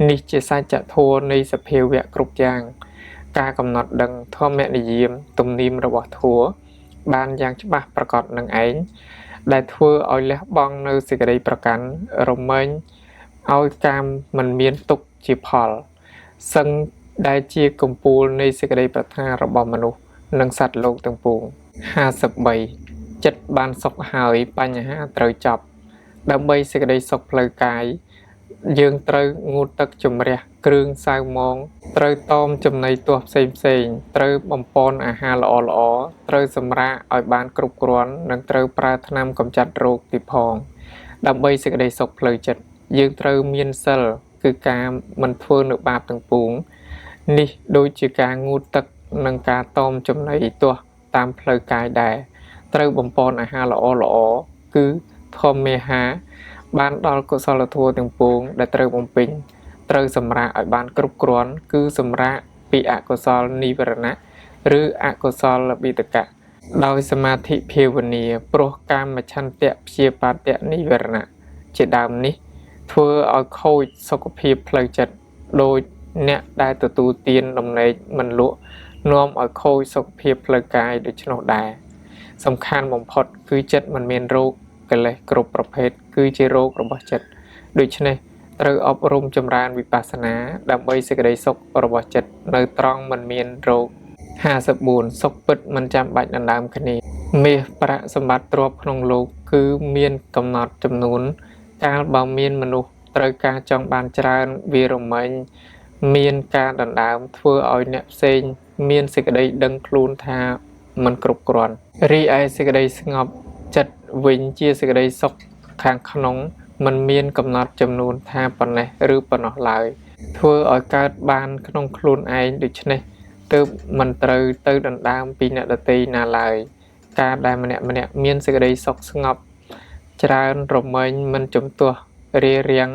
នេះជាសច្ចធម៌នៃសភាវៈគ្រប់យ៉ាង ការកំណត់ដឹងធម្មនិយមទំនៀមរបស់ធម៌បានយ៉ាងច្បាស់ប្រកបនឹងឯង ដែលធ្វើឲ្យលះបង់នៅសេចក្តីប្រកាន់រមែងឲ្យកាមមិនមានទុក្ខជាផល សឹងដែលជាកំពូលនៃសេចក្តីប្រាថ្នារបស់មនុស្សនិងសត្វលោកទាំងពួង 53 ចិត្តបានសុខហើយបញ្ហាត្រូវចប់ ដើម្បីសេចក្តីសុខផ្លូវកាយ យើងត្រូវងូតទឹកជម្រះគ្រឿងសៅហ្មង ត្រូវតមចំណីទាស់ផ្សេងៗ ត្រូវបំប៉នអាហារល្អៗ ត្រូវសម្រាកឲ្យបានគ្រប់គ្រាន់ និងត្រូវប្រើថ្នាំកម្ចាត់រោគទៀតផង ដើម្បីសេចក្តីសុខផ្លូវចិត្ត យើងត្រូវមានសិលគឺការមិនធ្វើនៅបាបទាំងពួងនេះដូចជាការងូតទឹកនិងការតមចំណីទាស់តាមផ្លូវកាយដែរត្រូវបំប៉នអាហារល្អៗគឺធម្មាហារបានដល់កុសលធម៌ទាំងពួងដែលត្រូវបំពេញត្រូវសម្រាកឲ្យបានគ្រប់គ្រាន់គឺសម្រាកពីអកុសលនិវរណៈឬអកុសលវិតកៈដោយសមាធិភាវនាព្រោះកាមឆន្ទៈព្យាបាទៈនិវរណៈជាដើមនេះធ្វើឲ្យខូចសុខភាពផ្លូវចិត្តដូចអ្នកដែលទទួលទានដំណេកមិនលក់នាំឲ្យខូចសុខភាពផ្លូវកាយដូច្នោះដែរសំខាន់បំផុតគឺចិត្តមិនមានរោគកិលេសគ្រប់ប្រភេទគឺជារោគរបស់ចិត្តដូច្នេះត្រូវអប់រំចម្រើនវិបស្សនាដើម្បីសេចក្តីសុខរបស់ចិត្តនៅត្រង់មិនមានរោគ54សុខពិតមិនចាំបាច់ដណ្ដើមគ្នាមាសប្រាក់សម្បត្តិទ្រព្យក្នុងលោកគឺមានកំណត់ចំនួនកាលបើមានមនុស្សត្រូវការចង់បានច្រើនវារមែងមានការដណ្ដើមធ្វើឲ្យអ្នកផ្សេងមានសេចក្តីដឹងខ្លួនថាមិនគ្រប់គ្រាន់រីឯសេចក្តីស្ងប់ចិត្តវិញជាសេចក្តីសុខខាងក្នុងមិនមានកំណត់ចំនួនថាប៉ុណ្ណេះឬប៉ុណ្ណោះឡើយធ្វើឲ្យកើតបានក្នុងខ្លួនឯងដូច្នេះទើបមិនត្រូវទៅដណ្ដើមពីអ្នកដទៃណាឡើយការដែលម្នាក់ៗមានសេចក្តីសុខស្ងប់ច្រើនរមែងមិនជំទាស់រារាំង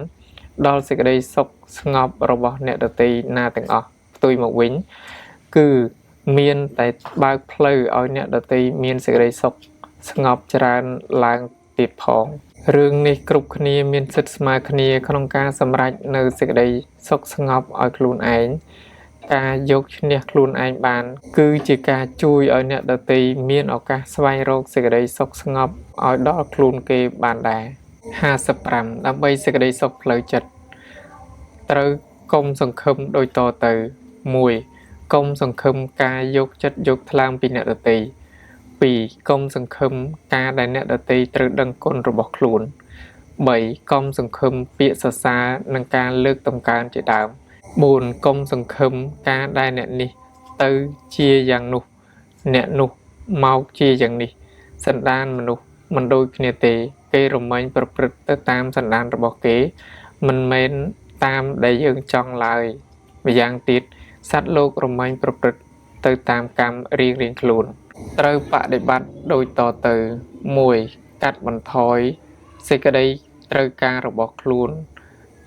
ដល់សេចក្តីសុខស្ងប់របស់អ្នកដទៃណាទាំងអស់ផ្ទុយមកវិញគឺមានតែបើកផ្លូវឲ្យអ្នកដទៃមានសេចក្តីសុខស្ងប់ច្រើនឡើងទៀតផងរឿងនេះគ្រប់គ្នាមានសិទ្ធិស្មើគ្នាក្នុងការសម្រេចនៅសេចក្តីសុខស្ងប់ឲ្យខ្លួនឯងការយកឈ្នះខ្លួនឯងបានគឺជាការជួយឲ្យអ្នកដទៃមានឱកាសស្វែងរកសេចក្តីសុខស្ងប់ឲ្យដល់ខ្លួនគេបានដែរ55ដើម្បីសេចក្តីសុខផ្លូវចិត្តត្រូវកុំសង្ឃឹមដូចតទៅ1កុំសង្ឃឹមការយកចិត្តយកថ្លើមពីអ្នកដទៃ2កុំសង្ឃឹមការដែលអ្នកដទៃត្រូវដឹងគុណរបស់ខ្លួន3កុំសង្ឃឹមពាក្យសរសើរនិងការលើកតម្កើងជាដើម4កុំសង្ឃឹមការដែលអ្នកនេះទៅជាយ៉ាងនោះអ្នកនោះមកជាយ៉ាងនេះសន្តានមនុស្សមិនដូចគ្នាទេគេរមែងប្រព្រឹត្តទៅតាមសន្តានរបស់គេមិនមែនតាមដែលយើងចង់ឡើយម្យ៉ាងទៀតសត្វលោករមែងប្រព្រឹត្តទៅតាមកម្មរៀងៗខ្លួនត្រូវបដិបត្តិដូចតទៅ1កាត់បន្ថយសេចក្តីត្រូវការរបស់ខ្លួន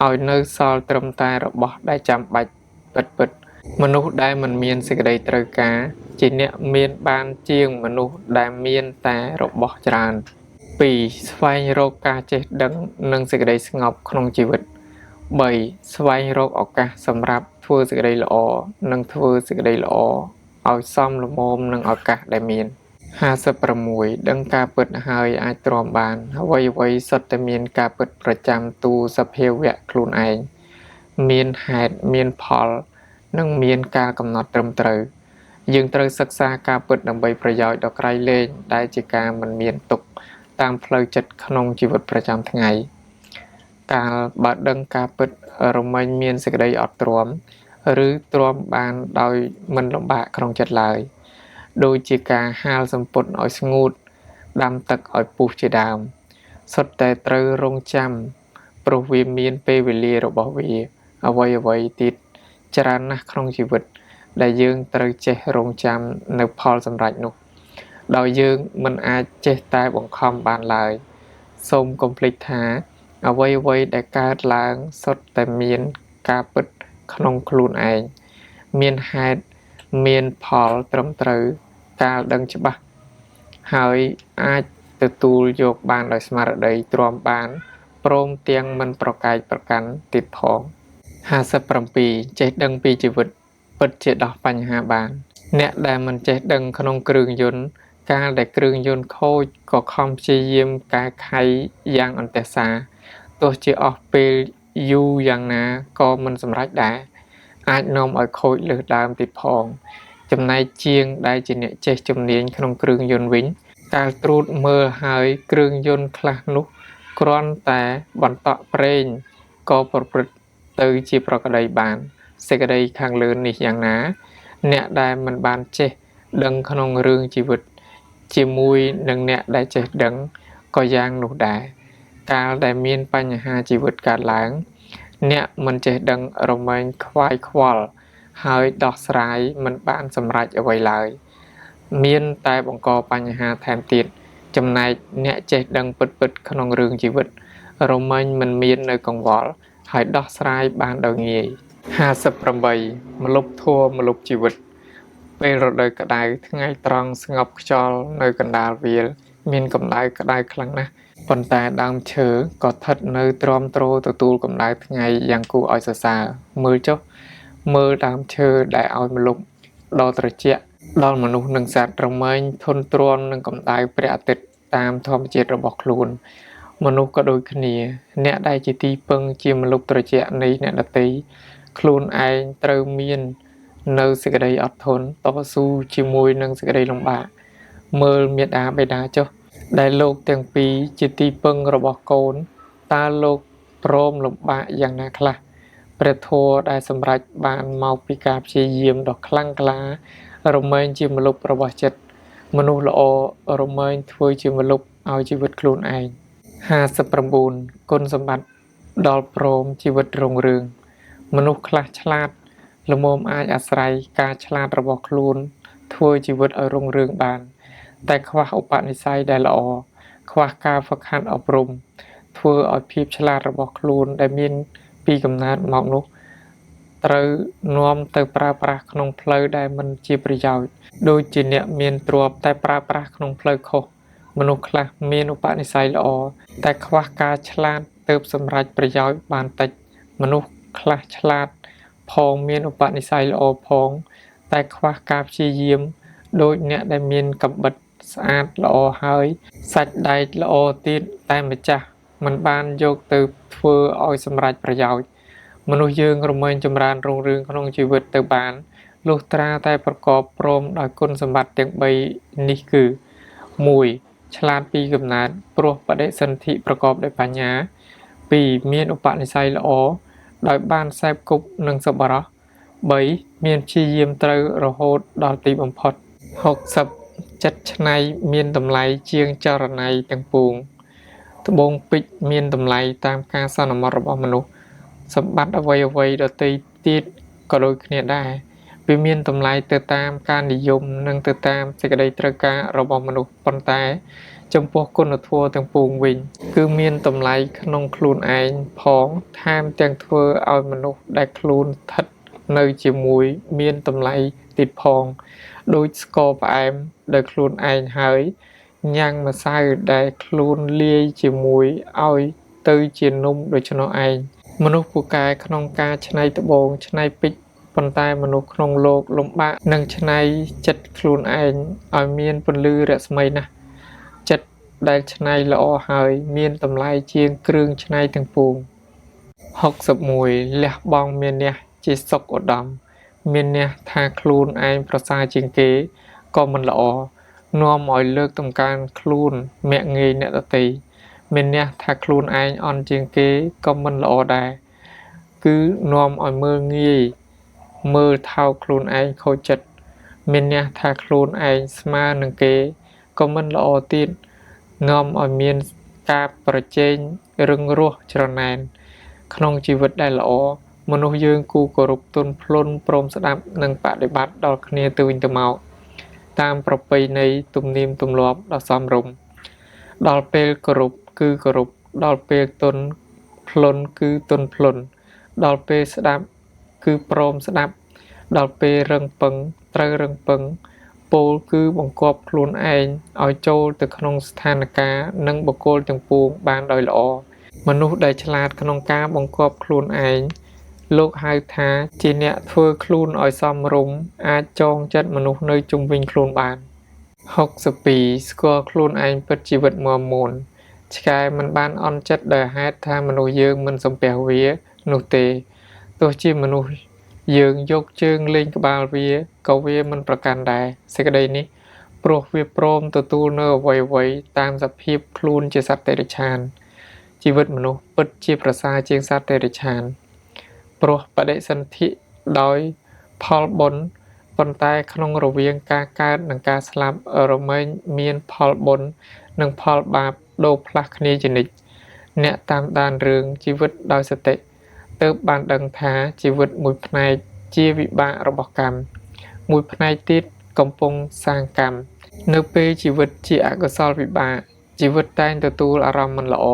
ឲ្យនៅសល់ត្រឹមតែរបស់ដែលចាំបាច់ពិតៗមនុស្សដែលមិនមានសេចក្តីត្រូវការជាអ្នកមានបានជាងមនុស្សដែលមានតែរបស់ច្រើន2ស្វែងរកការចេះដឹងនិងសេចក្តីស្ងប់ក្នុងជីវិត3ស្វែងរកឱកាសសម្រាប់ធ្វើសេចក្តីល្អនិងធ្វើសេចក្តីល្អឲ្យសមល្មមនឹងឱកាសដែលមាន56ដឹងការពិតហើយអាចទ្រាំបានអ្វីៗសុទ្ធតែមានការពិតប្រចាំតួសភាវៈខ្លួនឯងមានហេតុមានផលនិងមានការកំណត់ត្រឹមត្រូវយើងត្រូវសិក្សាការពិតដើម្បីប្រយោជន៍ដ៏ក្រៃលែងដែលជាការមិនមានទុក្ខតាមផ្លូវចិត្តក្នុងជីវិតប្រចាំថ្ងៃកាលបើដឹងការពិតរមែងមានសេចក្តីអត់ទ្រាំឬទ្រាំបានដោយមិនលំបាកក្នុងចិត្តឡើយដូចជាការហាលសម្ពុតឲ្យស្ងួតដាំទឹកឲ្យពុះជាដើមសុទ្ធតែត្រូវរងចាំព្រោះវាមានពេលវេលារបស់វាអ្វីៗទៀតច្រើនណាស់ក្នុងជីវិតដែលយើងត្រូវចេះរងចាំនៅផលសម្រេចនោះដោយយើងមិនអាចចេះតែបង្ខំបានឡើយសូមកុំភ្លេចថាអ្វីៗដែលកើតឡើងសុទ្ធតែមានការពិតក្នុងខ្លួនឯងមានហេតុមានផលត្រឹមត្រូវកាលដឹងច្បាស់ហើយអាចទទួលយកបានដោយស្មារតីទ្រាំបានព្រមទាំងមិនប្រកែកប្រកាន់ទៀតផង57ចេះដឹងពីជីវិតពិតជាដោះបញ្ហាបានអ្នកដែលមិនចេះដឹងក្នុងគ្រឿងយន្តកាលដែលគ្រឿងយន្តខូចក៏ខំព្យាយាមកែខៃយ៉ាងអន្តេសាទោះជាអស់ពេលយូរយ៉ាងណាក៏មិនសម្រេចដែរអាចនាំឲ្យខូចលើសដើមទៀតផងចំណែកជាងដែលជាអ្នកចេះជំនាញក្នុងគ្រឿងយន្តវិញកាលត្រួតមើលហើយគ្រឿងយន្តខ្លះនោះគ្រាន់តែបន្តក់ប្រេងក៏ប្រព្រឹត្តទៅជាប្រក្រតីបានសេចក្តីខាងលើនេះយ៉ាងណាអ្នកដែលមិនបានចេះដឹងក្នុងរឿងជីវិតជាមួយនឹងអ្នកដែលចេះដឹងក៏យ៉ាងនោះដែរ កាលដែលមានបញ្ហាជីវិតកើតឡើងអ្នកមិនចេះដឹងរមែងខ្វាយខ្វល់ហើយដោះស្រាយមិនបានសម្រេចអ្វីឡើយមានតែបង្កបញ្ហាថែមទៀតចំណែកអ្នកចេះដឹងពិតៗក្នុងរឿងជីវិតរមែងមិនមាននៅកង្វល់ហើយដោះស្រាយបានដោយងាយ58ម្លប់ធัวម្លប់ជីវិតពេលរដូវក្តៅថ្ងៃត្រង់ស្ងប់ខ្យល់នៅកណ្ដាលវាលមានកម្ដៅក្តៅខ្លាំងណាស់ប៉ុន្តែដើមឈើក៏ស្ថិតនៅទ្រាំទ្រទទួលកម្ដៅថ្ងៃយ៉ាងគួរឲ្យសរសើរមើលចុះមើលដើមឈើដែលឲ្យម្លប់ដ៏ត្រជាក់ដល់មនុស្សនិងសត្វរមែងធន់ទ្រាំនឹងកម្ដៅព្រះអាទិត្យតាមធម្មជាតិរបស់ខ្លួនមនុស្សក៏ដូចគ្នាអ្នកដែលជាទីពឹងជាម្លប់ត្រជាក់នៃអ្នកដទៃខ្លួនឯងត្រូវមាននៅសេចក្តីអត់ធន់តស៊ូជាមួយនឹងសេចក្តីលំបាកមើលមាតាបិតាចុះដែលលោកទាំងពីរជាទីពឹងរបស់កូនតើលោកព្រមលំបាកយ៉ាងណាខ្លះព្រះធម៌ដែលសម្រេចបានមកពីការព្យាយាមដ៏ខ្លាំងក្លារមែងជាម្លប់របស់ចិត្តមនុស្សល្អរមែងធ្វើជាម្លប់ឲ្យជីវិតខ្លួនឯង59គុណសម្បត្តិដល់ព្រមជីវិតរុងរឿងមនុស្សខ្លះឆ្លាតល្មមអាចអាស្រ័យការឆ្លាតរបស់ខ្លួនធ្វើជីវិតឲ្យរុងរឿងបានតែខ្វះឧបនិស្ស័យដែលល្អខ្វះការហ្វឹកហាត់អប់រំធ្វើឲ្យភាពឆ្លាតរបស់ខ្លួនដែលមានពីកំណើតមកនោះត្រូវនាំទៅប្រើប្រាស់ក្នុងផ្លូវដែលមិនជាប្រយោជន៍ដូចជាអ្នកមានទ្រព្យតែប្រើប្រាស់ក្នុងផ្លូវខុសមនុស្សខ្លះមានឧបនិស្ស័យល្អតែខ្វះការឆ្លាតទើបសម្រេចប្រយោជន៍បានតិចមនុស្សខ្លះឆ្លាតផងមានឧបនិស្ស័យល្អផងតែខ្វះការព្យាយាមដូចអ្នកដែលមានកាំបិតស្អាតល្អហើយសាច់ដែកល្អទៀតតែម្ចាស់មិនបានយកទៅធ្វើឲ្យសម្រេចប្រយោជន៍មនុស្សយើងរមែងចម្រើនរុងរឿងក្នុងជីវិតទៅបានលុះត្រាតែប្រកបព្រមដោយគុណសម្បត្តិទាំង3នេះគឺ1ឆ្លាតពីកំណើតព្រោះបដិសន្ធិប្រកបដោយបញ្ញា2មានឧបនិស្ស័យល្អដោយបានសេពគប់នឹងសប្បុរស3មានព្យាយាមត្រូវរហូតដល់ទីបំផុត60ចិត្តឆ្នៃមានតម្លៃជាងចរណៃទាំងពួងត្បូងពេជ្រមានតម្លៃតាមការសន្មតរបស់មនុស្សសម្បត្តិអ្វីៗដទៃទៀតក៏ដូចគ្នាដែរវាមានតម្លៃទៅតាមការនិយមនិងទៅតាមសេចក្តីត្រូវការរបស់មនុស្សប៉ុន្តែចំពោះគុណធម៌ទាំងពួងវិញគឺមានតម្លៃក្នុងខ្លួនឯងផងថែមទាំងធ្វើឲ្យមនុស្សដែលខ្លួនស្ថិតនៅជាមួយមានតម្លៃទៀតផងដូចស្ករផ្អែមដោយខ្លួនឯងហើយញ៉ាំងម្សៅដែលខ្លួនលាយជាមួយឲ្យទៅជានំដូច្នោះឯងមនុស្សពូកែក្នុងការច្នៃត្បូងច្នៃពេជ្រប៉ុន្តែមនុស្សក្នុងលោកលំបាកនឹងច្នៃចិត្តខ្លួនឯងឲ្យមានពន្លឺរស្មីណាស់ចិត្តដែលច្នៃល្អហើយមានតម្លៃជាងគ្រឿងច្នៃទាំងពួង61លះបង់មានះជាសុខឧត្តមមានះថាខ្លួនឯងប្រសើរជាងគេក៏មិនល្អនាំឲ្យលើកតម្កើងខ្លួនមាក់ងាយអ្នកដទៃមានះថាខ្លួនឯងអន់ជាងគេក៏មិនល្អដែរគឺនាំឲ្យមើលងាយមើលថោកខ្លួនឯងខូចចិត្តមានះថាខ្លួនឯងស្មើនឹងគេក៏មិនល្អទៀតនាំឲ្យមានការប្រជែងរឹងរូសច្រណែនក្នុងជីវិតដែលល្អមនុស្សយើងគួរគោរពទន់ភ្លន់ព្រមស្ដាប់និងបដិបត្តិដល់គ្នាទៅវិញទៅមកតាមប្រពៃណីទំនៀមទម្លាប់ដ៏សមរម្យដល់ពេលគោរពគឺគោរពដល់ពេលទន់ភ្លន់គឺទន់ភ្លន់ដល់ពេលស្ដាប់គឺព្រមស្ដាប់ដល់ពេលរឹងពឹងត្រូវរឹងពឹងពោលគឺបង្គាប់ខ្លួនឯងឲ្យចូលទៅក្នុងស្ថានភាពនិងបុគ្គលទាំងពួងបានដោយល្អមនុស្សដែលឆ្លាតក្នុងការបង្គាប់ខ្លួនឯងលោកហៅថាជាអ្នកធ្វើខ្លួនឲ្យសមរម្យអាចចងចិត្តមនុស្សនៅជុំវិញខ្លួនបាន62ស្គាល់ខ្លួនឯងពិតជីវិតមាំមួនឆ្កែមិនបានអន់ចិត្តដោយហេតុថាមនុស្សយើងមិនសំពះវានោះទេទោះជាមនុស្សយើងយកជើងលេងក្បាលវាក៏វាមិនប្រកាន់ដែរសេចក្តីនេះព្រោះវាព្រមទទួលនៅអ្វីៗតាមសភាពខ្លួនជាសត្វតិរិឆានជីវិតមនុស្សពិតជាប្រសើរជាងសត្វតិរិឆានព្រោះបដិសន្ធិដោយផលបុណ្យប៉ុន្តែក្នុងរវាងការកើតនិងការស្លាប់រមែងមានផលបុណ្យនិងផលបាបដូរផ្លាស់គ្នាជានិច្ច អ្នកតាមដានរឿងជីវិតដោយសតិទើបបានដឹងថាជីវិតមួយផ្នែកជាវិបាករបស់កម្មមួយផ្នែកទៀតកំពុងសាងកម្មនៅពេលជីវិតជាអកុសលវិបាកជីវិតតែងទទួលអារម្មណ៍មិនល្អ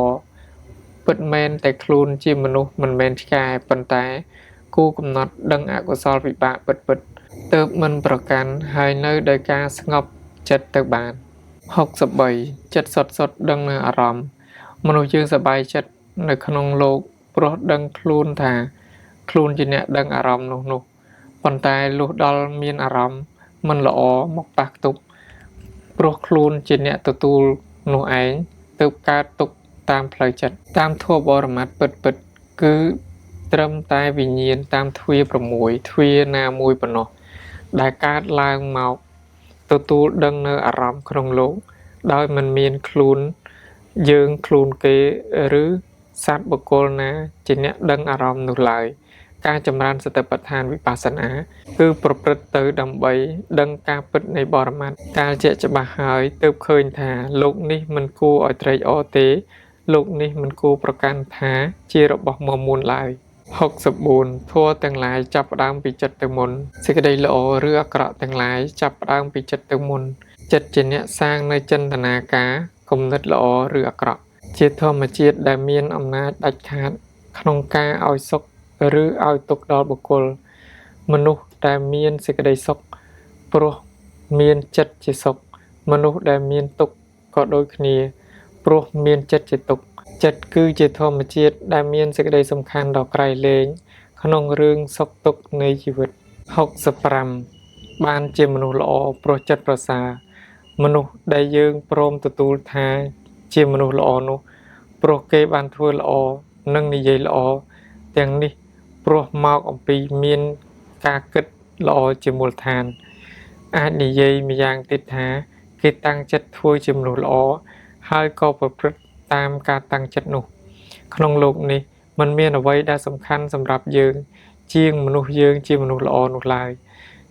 ពិតមែនតែខ្លួនជាមនុស្សមិនមែនឆ្កែប៉ុន្តែគួរកំណត់ដឹងអកុសលវិបាកពិតៗទើបមិនប្រកាន់ហើយនៅដោយការស្ងប់ចិត្តទៅបាន63ចិត្តសុទ្ធៗដឹងនៅអារម្មណ៍មនុស្សយើងសប្បាយចិត្តនៅក្នុងលោកព្រោះដឹងខ្លួនថាខ្លួនជាអ្នកដឹងអារម្មណ៍នោះប៉ុន្តែលុះដល់មានអារម្មណ៍មិនល្អមកប៉ះខ្ទប់ព្រោះខ្លួនជាអ្នកទទួលនោះឯងទើបកើតទុក្ខតាមផ្លូវចិត្តតាមធម៌បរមត្ថពិតៗគឺត្រឹមតែវិញ្ញាណតាមទ្វារ6ទ្វារណាមួយប៉ុណ្ណោះដែលកើតឡើងមកទទួលដឹងនៅអារម្មណ៍ក្នុងលោកដោយមិនមានខ្លួនយើងខ្លួនគេឬសត្វបុគ្គលណាជាអ្នកដឹងអារម្មណ៍នោះឡើយការចម្រើនសតិប្បដ្ឋានវិបស្សនាគឺប្រព្រឹត្តទៅដើម្បីដឹងការពិតនៃបរមត្ថកាលជាក់ច្បាស់ហើយទើបឃើញថាលោកនេះមិនគួរឲ្យត្រេកអរទេលោកនេះមិនគួរប្រកាន់ថាជារបស់មមូលឡើយ64ធម៌ទាំងឡាយចាប់ផ្ដើមពីចិត្តទៅមុនសេចក្តីល្អឬអាក្រក់ទាំងឡាយចាប់ផ្ដើមពីចិត្តទៅមុនចិត្តជាអ្នកសាងនៅចិន្តានាការគំនិតល្អឬអាក្រក់ជាធម្មជាតិដែលមានអំណាចដាច់ខាតក្នុងការឲ្យសុខឬឲ្យទុក្ខដល់បុគ្គលមនុស្សដែលមានសេចក្តីសុខព្រោះមានចិត្តជាសុខមនុស្សដែលមានទុក្ខក៏ដូចគ្នាព្រោះមានចិត្តជាទុក្ខចិត្តគឺជាធម្មជាតិដែលមានសេចក្តីសំខាន់ដ៏ក្រៃលែងក្នុងរឿងសុខទុក្ខនៃជីវិត65បានជាមនុស្សល្អព្រោះចិត្តប្រសើរមនុស្សដែលយើងព្រមទទួលថាជាមនុស្សល្អនោះព្រោះគេបានធ្វើល្អនិងនិយាយល្អទាំងនេះព្រោះមកអំពីមានការគិតល្អជាមូលដ្ឋានអាចនិយាយម្យ៉ាងទៀតថាគេតាំងចិត្តធ្វើជាមនុស្សល្អហើយក៏ប្រព្រឹត្តតាមការតាំងចិត្តនោះក្នុងលោកនេះមិនមានអ្វីដែលសំខាន់សម្រាប់យើងជាងមនុស្សយើងជាមនុស្សល្អនោះឡើយ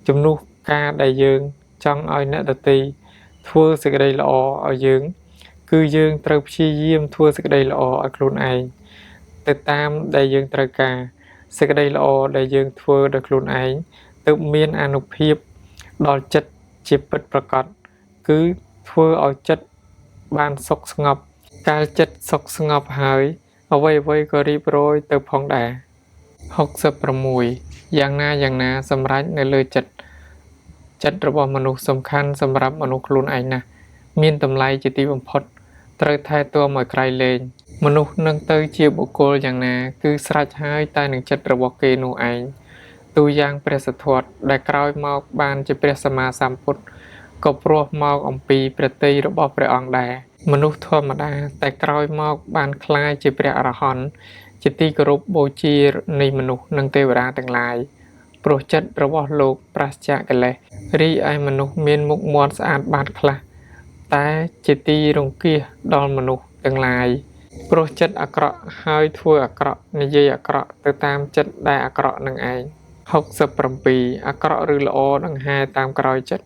ជំនួសការដែលយើងចង់ឲ្យអ្នកដទៃធ្វើសេចក្តីល្អឲ្យយើងគឺយើងត្រូវព្យាយាមធ្វើសេចក្តីល្អឲ្យខ្លួនឯងទៅតាមដែលយើងត្រូវការសេចក្តីល្អដែលយើងធ្វើដោយខ្លួនឯងទើបមានអានុភាពដល់ចិត្តជាពិតប្រាកដគឺធ្វើឲ្យចិត្តបានសុខស្ងប់កាលចិត្តសុខស្ងប់ហើយអ្វីៗក៏រៀបរយទៅផងដែរ66យ៉ាងណាសម្រេចនៅលើចិត្តចិត្តរបស់មនុស្សសំខាន់សម្រាប់មនុស្សខ្លួនឯងណាស់មានតម្លៃជាទីបំផុតត្រូវថែទាំឲ្យក្រៃលែងមនុស្សនឹងទៅជាបុគ្គលយ៉ាងណាគឺស្រេចហើយតែនឹងចិត្តរបស់គេនោះឯងទូយ៉ាងព្រះសិទ្ធត្ថដែលក្រោយមកបានជាព្រះសម្មាសម្ពុទ្ធក៏ព្រោះមកអំពីព្រះទ័យរបស់ព្រះអង្គដែរមនុស្សធម្មតាតែក្រោយមកបានក្លាយជាព្រះអរហន្តជាទីគោរពបូជានៃមនុស្សនិងទេវតាទាំងឡាយព្រោះចិត្តរបស់លោកប្រាសចាកកិលេសរីឯមនុស្សមានមុខមាត់ស្អាតបាតខ្លះតែជាទីរង្គៀសដល់មនុស្សទាំងឡាយព្រោះចិត្តអាក្រក់ហើយធ្វើអាក្រក់និយាយអាក្រក់ទៅតាមចិត្តដែលអាក្រក់នឹងឯង67អាក្រក់ឬល្អដង្ហែតាមក្រោយចិត្ត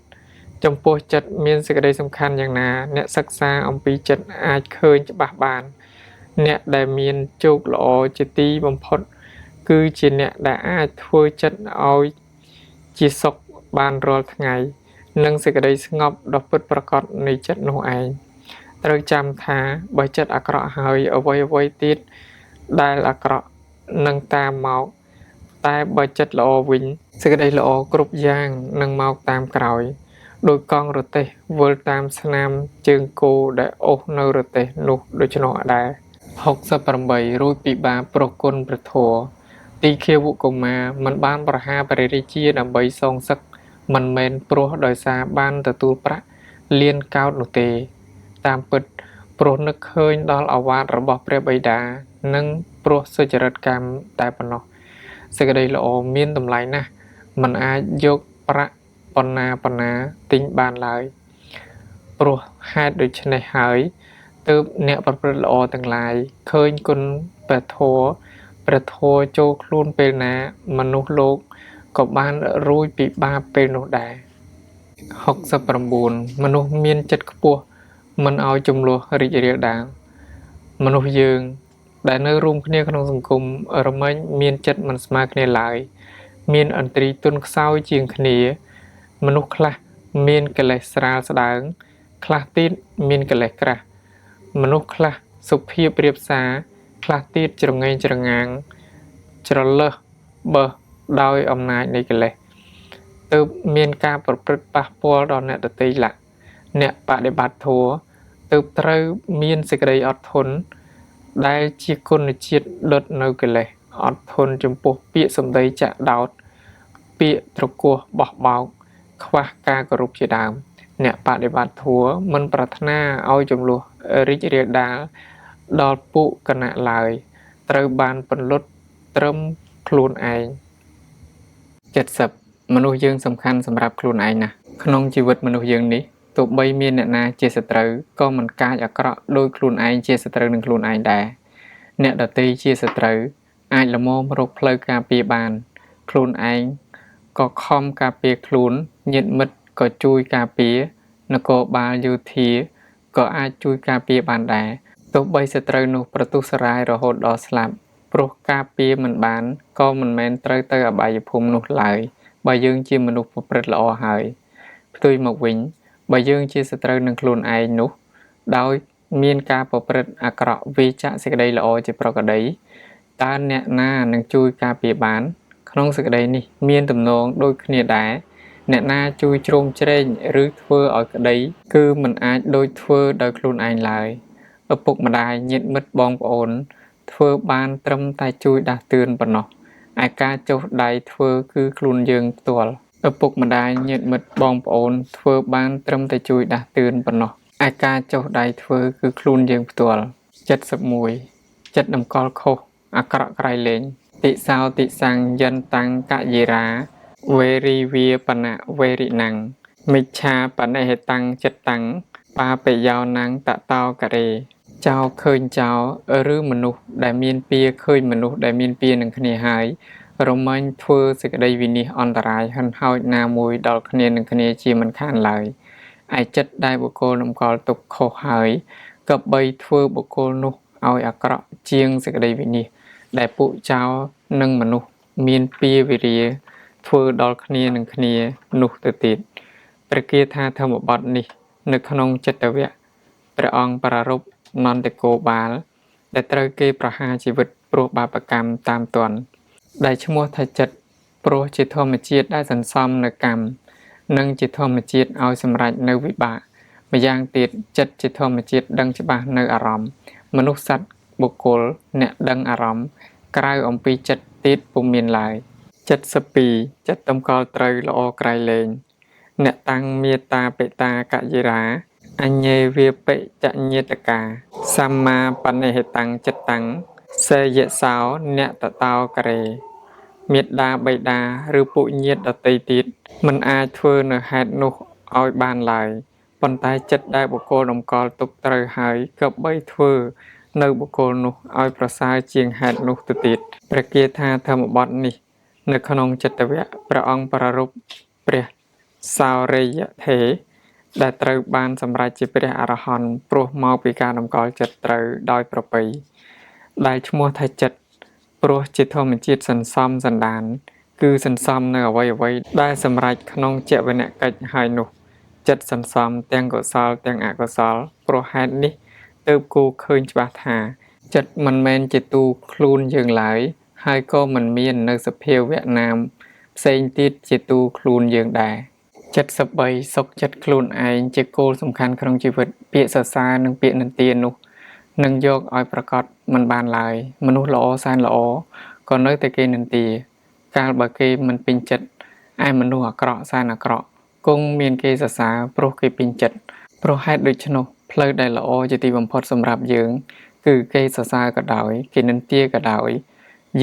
ចំពោះចិត្តមានសេចក្តីសំខាន់យ៉ាងណាអ្នកសិក្សាអំពីចិត្តអាចឃើញច្បាស់បានអ្នកដែលមានជោគល្អជាទីបំផុតគឺជាអ្នកដែលអាចធ្វើចិត្តឲ្យជាសុខបានរាល់ថ្ងៃនិងសេចក្តីស្ងប់ដ៏ពិតប្រាកដនៃចិត្តនោះឯងត្រូវចាំថាបើចិត្តអាក្រក់ហើយអ្វីៗទៀតដែលអាក្រក់នឹងតាមមកតែបើចិត្តល្អវិញសេចក្តីល្អគ្រប់យ៉ាងនឹងមកតាមក្រោយដោយកង់រទេះវិលតាមស្នាមជើងគោដែលអូសនៅរទេះនោះដូច្នោះដែរ68រួចពីបាបព្រោះគុណព្រះធម៌ទីឃាវកុមារមិនបានប្រហារព្រះរាជាដើម្បីសងសឹកមិនមែនព្រោះដោយសារបានទទួលប្រាក់លានកោតនោះទេតាមពិតព្រោះនឹកឃើញដល់អាវាតរបស់ព្រះបិតានិងព្រោះសុចរិតកម្មតែប៉ុណ្ណោះសេចក្តីល្អមានតម្លៃណាស់មិនអាចយកប្រាក់ប៉ុណ្ណាទិញបានឡើយព្រោះហេតុដូច្នេះហើយទើបអ្នកប្រព្រឹត្តល្អទាំងឡាយឃើញគុណព្រះធម៌ព្រះធម៌ចូលខ្លួនពេលណាមនុស្សលោកក៏បានរួចពីបាបពេលនោះដែរ69មនុស្សមានចិត្តខ្ពស់មិនឲ្យជម្លោះរីករាលដាលមនុស្សយើង ដែលនៅរួមគ្នាក្នុងសង្គមរមែងមានចិត្តមិនស្មើគ្នាឡើយមានឥន្ទ្រីទន់ខ្សោយជាងគ្នាមនុស្សខ្លះមានកិលេសស្រាលស្ដើងខ្លះទៀតមានកិលេសក្រាស់មនុស្សខ្លះសុភាពរាបសារខ្លះទៀតច្រងេងច្រងាងច្រលើសបើសដោយអំណាចនៃកិលេសទើបមានការប្រព្រឹត្តប៉ះពាល់ដល់អ្នកដទៃឡាក់អ្នកបដិបត្តិធម៌ទើបត្រូវមានសេចក្តីអត់ធន់ដែលជាគុណជាតិដុតនៅកិលេសអត់ធន់ចំពោះពាក្យសម្ដីចាក់ដោតពាក្យត្រគោះបោះបោកខ្វះការគោរពជាដើមអ្នកបដិបត្តិធម៌មិនប្រាថ្នាឲ្យចំនួនរីករាលដាលដល់ពួកគណៈឡើយត្រូវបានពន្លត់ត្រឹមខ្លួនឯង70មនុស្សយើងសំខាន់សម្រាប់ខ្លួនឯងណាស់ក្នុងជីវិតមនុស្សយើងនេះទោះបីមានអ្នកណាជាសត្រូវក៏មិនកាចអាក្រក់ដោយខ្លួនឯងជាសត្រូវនឹងខ្លួនឯងដែរអ្នកដទៃជាសត្រូវអាចល្មមរកផ្លូវការពារបានខ្លួនឯងក៏ខំការពារខ្លួនញាតិមិត្តក៏ជួយការពារនគរបាលយោធាក៏អាចជួយការពារបានដែរទោះបីសត្រូវនោះប្រទុសរាយរហូតដល់ស្លាប់ព្រោះការពារមិនបានក៏មិនមែនត្រូវទៅអបាយភូមិនោះឡើយបើយើងជាមនុស្សប្រព្រឹត្តល្អហើយផ្ទុយមកវិញបើយើងជាសត្រូវនឹងខ្លួនឯងនោះដោយមានការប្រព្រឹត្តអាក្រក់វាចាក់សេចក្តីល្អជាប្រក្រតីតើអ្នកណានឹងជួយការពារបានក្នុងសេចក្តីនេះមានទំនងដូចគ្នាដែរអ្នកណាជួយជ្រោមជ្រែងឬធ្វើឲ្យក្តីគឺមិនអាចដូចធ្វើដោយខ្លួនឯងឡើយឪពុកម្ដាយញាតិមិត្តបងប្អូនធ្វើបានត្រឹមតែជួយដាស់តឿនប៉ុណ្ណោះឯការចុះដៃធ្វើគឺខ្លួនយើងផ្ទាល់ឪពុកម្ដាយញាតិមិត្តបងប្អូនធ្វើបានត្រឹមតែជួយដាស់តឿនប៉ុណ្ណោះឯការចុះដៃធ្វើគឺខ្លួនយើងផ្ទាល់71ចិត្តតម្កល់ខុសអាក្រក់ក្រៃលែងតិសោតិសੰយន្តੰកយិរាវេរីវាបនៈវេរិណੰមិច្ឆាបនិហេតੰចិត្តੰបាបយោណੰតតោករេចោឃើញចោឬមនុស្សដែលមានពៀឃើញមនុស្សដែលមានពៀនឹងគ្នាហើយរមែងធ្វើសេចក្តីវិនិច្ឆ័យអន្តរាយហិនហោចណាមួយដល់គ្នានឹងគ្នាជាមិនខានឡើយឯចិត្តដែលបុគ្គលតម្កល់ទុកខុសហើយក៏បីធ្វើបុគ្គលនោះឲ្យអាក្រក់ជាងសេចក្តីវិនិច្ឆ័យដែលពួកចោនិងមនុស្សមានពៀវិរាធ្វើដល់គ្នានឹងគ្នានោះទៅទៀតព្រះគាថាធម្មបទនេះនៅក្នុងចិត្តវៈព្រះអង្គប្រារព្ធនន្តគោបាលដែលត្រូវគេប្រហារជីវិតព្រោះបាបកម្មតាមទាន់ដែលឈ្មោះថាចិត្តព្រោះជាធម្មជាតិដែលសន្សំនៅកម្មនិងជាធម្មជាតិឲ្យសម្រេចនៅវិបាកម្យ៉ាងទៀតចិត្តជាធម្មជាតិដឹងច្បាស់នៅអារម្មណ៍មនុស្សសត្វបុគ្គលអ្នកដឹងអារម្មណ៍ក្រៅអំពីចិត្តទៀតពុំមានឡើយ72ចិត្តតម្កល់ត្រូវល្អក្រៃលែងអ្នកតាំងមេត្តាបិតាកយិរាអញ្ញេវាបិចញាតកាសម្មាបនិហេតੰចិត្តੰសេយសោអ្នកតតោករេមេត្តាបិតាឬពួកញាតិដទៃទៀតមិនអាចធ្វើនៅហេតុនោះឲ្យបានឡើយប៉ុន្តែចិត្តដែលបុគ្គលតម្កល់ទុកត្រូវហើយក៏បីធ្វើនៅបុគ្គលនោះឲ្យប្រសើរជាងហេតុនោះទៅទៀតព្រះគាថាធម្មបទនេះនៅក្នុងចិត្តវៈព្រះអង្គប្រារព្ធព្រះសោរិយថេដែលត្រូវបានសម្រេចជាព្រះអរហន្តព្រោះមកពីការតម្កល់ចិត្តត្រូវដោយប្រពៃដែលឈ្មោះថាចិត្តព្រោះជាធម្មជាតិសន្សំសន្តានគឺសន្សំនៅអ្វីៗដែលសម្រេចក្នុងជីវនកិច្ចហើយនោះចិត្តសន្សំទាំងកុសលទាំងអកុសលព្រោះហេតុនេះទើបគូឃើញច្បាស់ថាចិត្តមិនមែនជាទូខ្លួនយើងឡើយហើយក៏មិនមាននៅសភាវៈណាមផ្សេងទៀតជាទូខ្លួនយើងដែរ73សុខចិត្តខ្លួនឯងជាគោលសំខាន់ក្នុងជីវិតពាក្យសរសើរនិងពាក្យនិន្ទានោះនឹងយកឲ្យប្រកបមិនបានឡើយមនុស្សល្អសែនល្អក៏នៅតែគេនិន្ទាកាលបើគេមិនពេញចិត្តឯមនុស្សអាក្រក់សែនអាក្រក់គង់មានគេសរសើរព្រោះគេពេញចិត្តព្រោះហេតុដូច្នោះផ្លូវដែលល្អជាទីបំផុតសម្រាប់យើងគឺគេសរសើរក៏ដោយគេនិន្ទាក៏ដោយ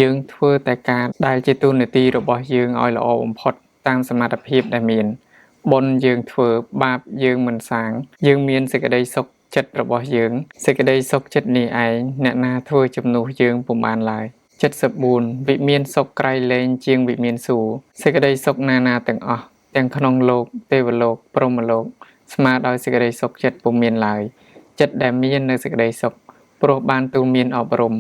យើងធ្វើតែការដែលជាតួនាទីរបស់យើងឲ្យល្អបំផុតតាមសមត្ថភាពដែលមានបុណ្យយើងធ្វើបាបយើងមិនសាងយើងមានសេចក្តីសុខចិត្តរបស់យើងសេចក្តីសុខចិត្តនេះឯងអ្នកណាធ្វើជំនួសយើងពុំបានឡើយ74វិមានសុខក្រៃលែងជាងវិមានសួគ៌សេចក្តីសុខណានាទាំងអស់ទាំងក្នុងលោកទេវលោកព្រហ្មលោកស្មើដោយសេចក្តីសុខចិត្តពុំមានឡើយចិត្តដែលមាននៅសេចក្តីសុខព្រោះបានទូលមានអប់រំ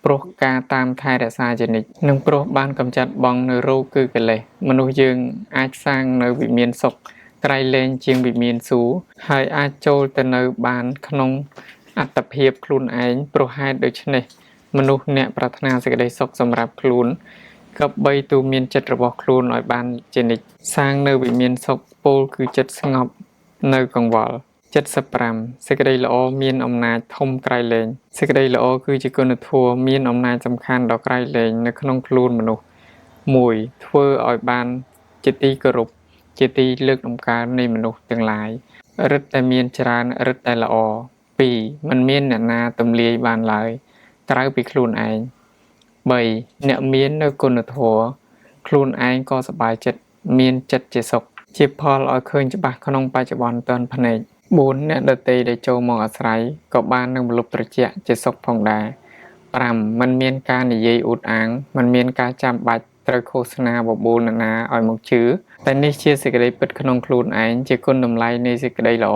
ព្រោះការតាមថែរក្សាជានិច្ចនិងព្រោះបានកម្ចាត់បង់នូវរោគគឺកិលេសមនុស្សយើងអាចសាងនៅវិមានសុខក្រៃលែងជាងវិមានសួគ៌ហើយអាចចូលទៅនៅបានក្នុងអត្តភាពខ្លួនឯងព្រោះហេតុដូច្នេះមនុស្សអ្នកប្រាថ្នាសេចក្តីសុខសម្រាប់ខ្លួនគប្បីទូមានចិត្តរបស់ខ្លួនឲ្យបានជានិច្ចសាងនៅវិមានសុខពោលគឺចិត្តស្ងប់នៅកង្វល់75សេចក្តីល្អមានអំណាចធំក្រៃលែងសេចក្តីល្អគឺជាគុណធម៌មានអំណាចសំខាន់ដ៏ក្រៃលែងនៅក្នុងខ្លួនមនុស្ស1ធ្វើឲ្យបានជាទីគោរពជាទីលើកតម្កើងនៃមនុស្សទាំងឡាយរឹតតែមានច្រើនរឹតតែល្អ2មិនមានអ្នកណាទម្លាយបានឡើយក្រៅពីខ្លួនឯង3អ្នកមាននៅគុណធម៌ខ្លួនឯងក៏សប្បាយចិត្តមានចិត្តជាសុខជាផលឲ្យឃើញច្បាស់ក្នុងបច្ចុប្បន្នទាន់ភ្នែក4អ្នកដទៃដែលចូលមកអាស្រ័យក៏បាននឹងម្លប់ត្រជាក់ជាសុខផងដែរ5មិនមានការនិយាយអួតអាងមិនមានការចាំបាច់ត្រូវឃោសនាបបួលនរណាឲ្យមកជឿតែនេះជាសេចក្តីពិតក្នុងខ្លួនឯងជាគុណតម្លៃនៃសេចក្តីល្អ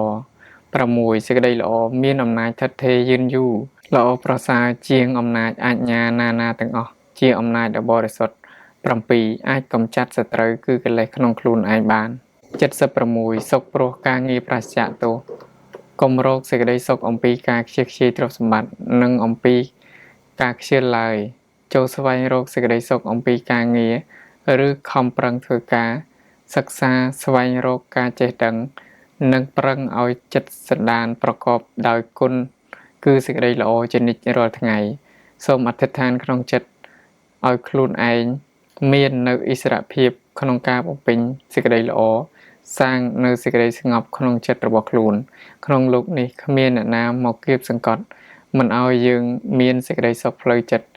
6សេចក្តីល្អមានអំណាចថិតថេរយឺនយូរល្អប្រសើរជាងអំណាចអាជ្ញាណានាទាំងអស់ជាអំណាចដ៏បរិសុទ្ធ7អាចកម្ចាត់សត្រូវគឺកិលេសក្នុងខ្លួនឯងបាន76សុខព្រោះការងារប្រាសចាកទោសកុំរកសេចក្តីសុខអំពីការខ្ជិះខ្ជាយទ្រព្យសម្បត្តិនិងអំពីការខ្ជិលឡើយចូលស្វែងរកសេចក្តីសុខអំពីការងារឬខំប្រឹងធ្វើការសិក្សាស្វែងរកការចេះដឹងនិងប្រឹងឲ្យចិត្តសន្តានប្រកបដោយគុណគឺសេចក្តីល្អជានិច្ចរាល់ថ្ងៃសូមអធិដ្ឋានក្នុងចិត្តឲ្យខ្លួនឯងមាននៅឥស្សរភាពក្នុងការបំពេញសេចក្តីល្អសាងនៅសេចក្តីស្ងប់ក្នុងចិត្តរបស់ខ្លួនក្នុងលោកនេះគ្មានអ្នកណាមកគៀបសង្កត់មិនឲ្យយើងមានសេចក្តីសុខផ្លូវចិត្ត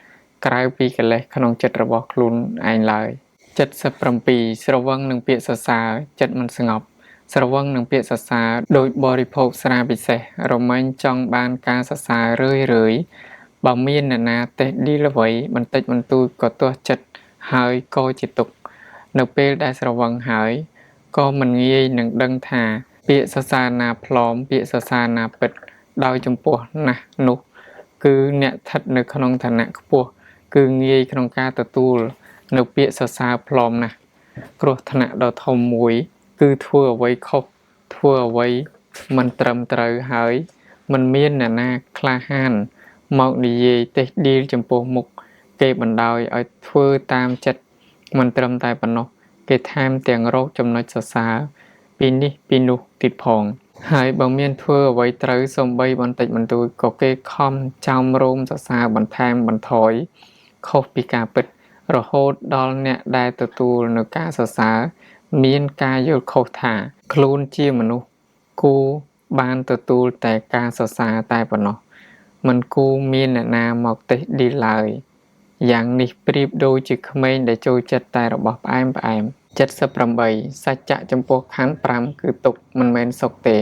ក្រៅពីកិលេសក្នុងចិត្តរបស់ខ្លួនឯងឡើយ77ស្រវឹងនឹងពាក្យសរសើរចិត្តមិនស្ងប់ស្រវឹងនឹងពាក្យសរសើរដោយបរិភោគស្រាពិសេសរមែងចង់បានការសរសើររឿយរឿយបើមានអ្នកណាតេះឌីលអ្វីបន្តិចបន្តួចក៏ទាស់ចិត្តហើយក៏ជាទុក្ខនៅពេលដែលស្រវឹងហើយក៏មិនងាយនឹងដឹងថាពាក្យសរសើរណាផ្លอมពាក្យសរសើរណាពិតដោយចំពោះណាស់នោះគឺអ្នកស្ថិតនៅក្នុងឋានៈខ្ពស់គឺងាយក្នុងការទទួលនៅពាក្យសរសើរផ្លอមណាស់គ្រោះថ្នាក់ដ៏ធំមួយគឺធ្វើអ្វីខុសធ្វើអ្វីមិនត្រឹមត្រូវហើយមិនមានអ្នកណាក្លាហានមកនិយាយតេះឌីលចំពោះមុខគេបណ្ដោយឲ្យធ្វើតាមចិត្តមិនត្រឹមតែប៉ុណ្ណោះគេថែមទាំងរកចំណុចសរសើរពីនេះពីនោះទៀតផងហើយបើមានធ្វើអ្វីត្រូវសំបីបន្តិចបន្តួចក៏គេខំចោមរោមសរសើរបន្ថែមបន្ថយខុសពីការពិតរហូតដល់អ្នកដែលទទួលនៅការសរសើរមានការយល់ខុសថាខ្លួនជាមនុស្សគួរបានទទួលតែការសរសើរតែប៉ុណ្ណោះមិនគួរមានអ្នកណាមកតេះឌីលឡើយយ៉ាងនេះប្រៀបដូចជាក្មេងដែលចូលចិត្តតែរបស់ផ្អែមផ្អែម78សច្ចៈចំពោះខណ្ឌ5គឺទុក្ខមិនមែនសុខទេ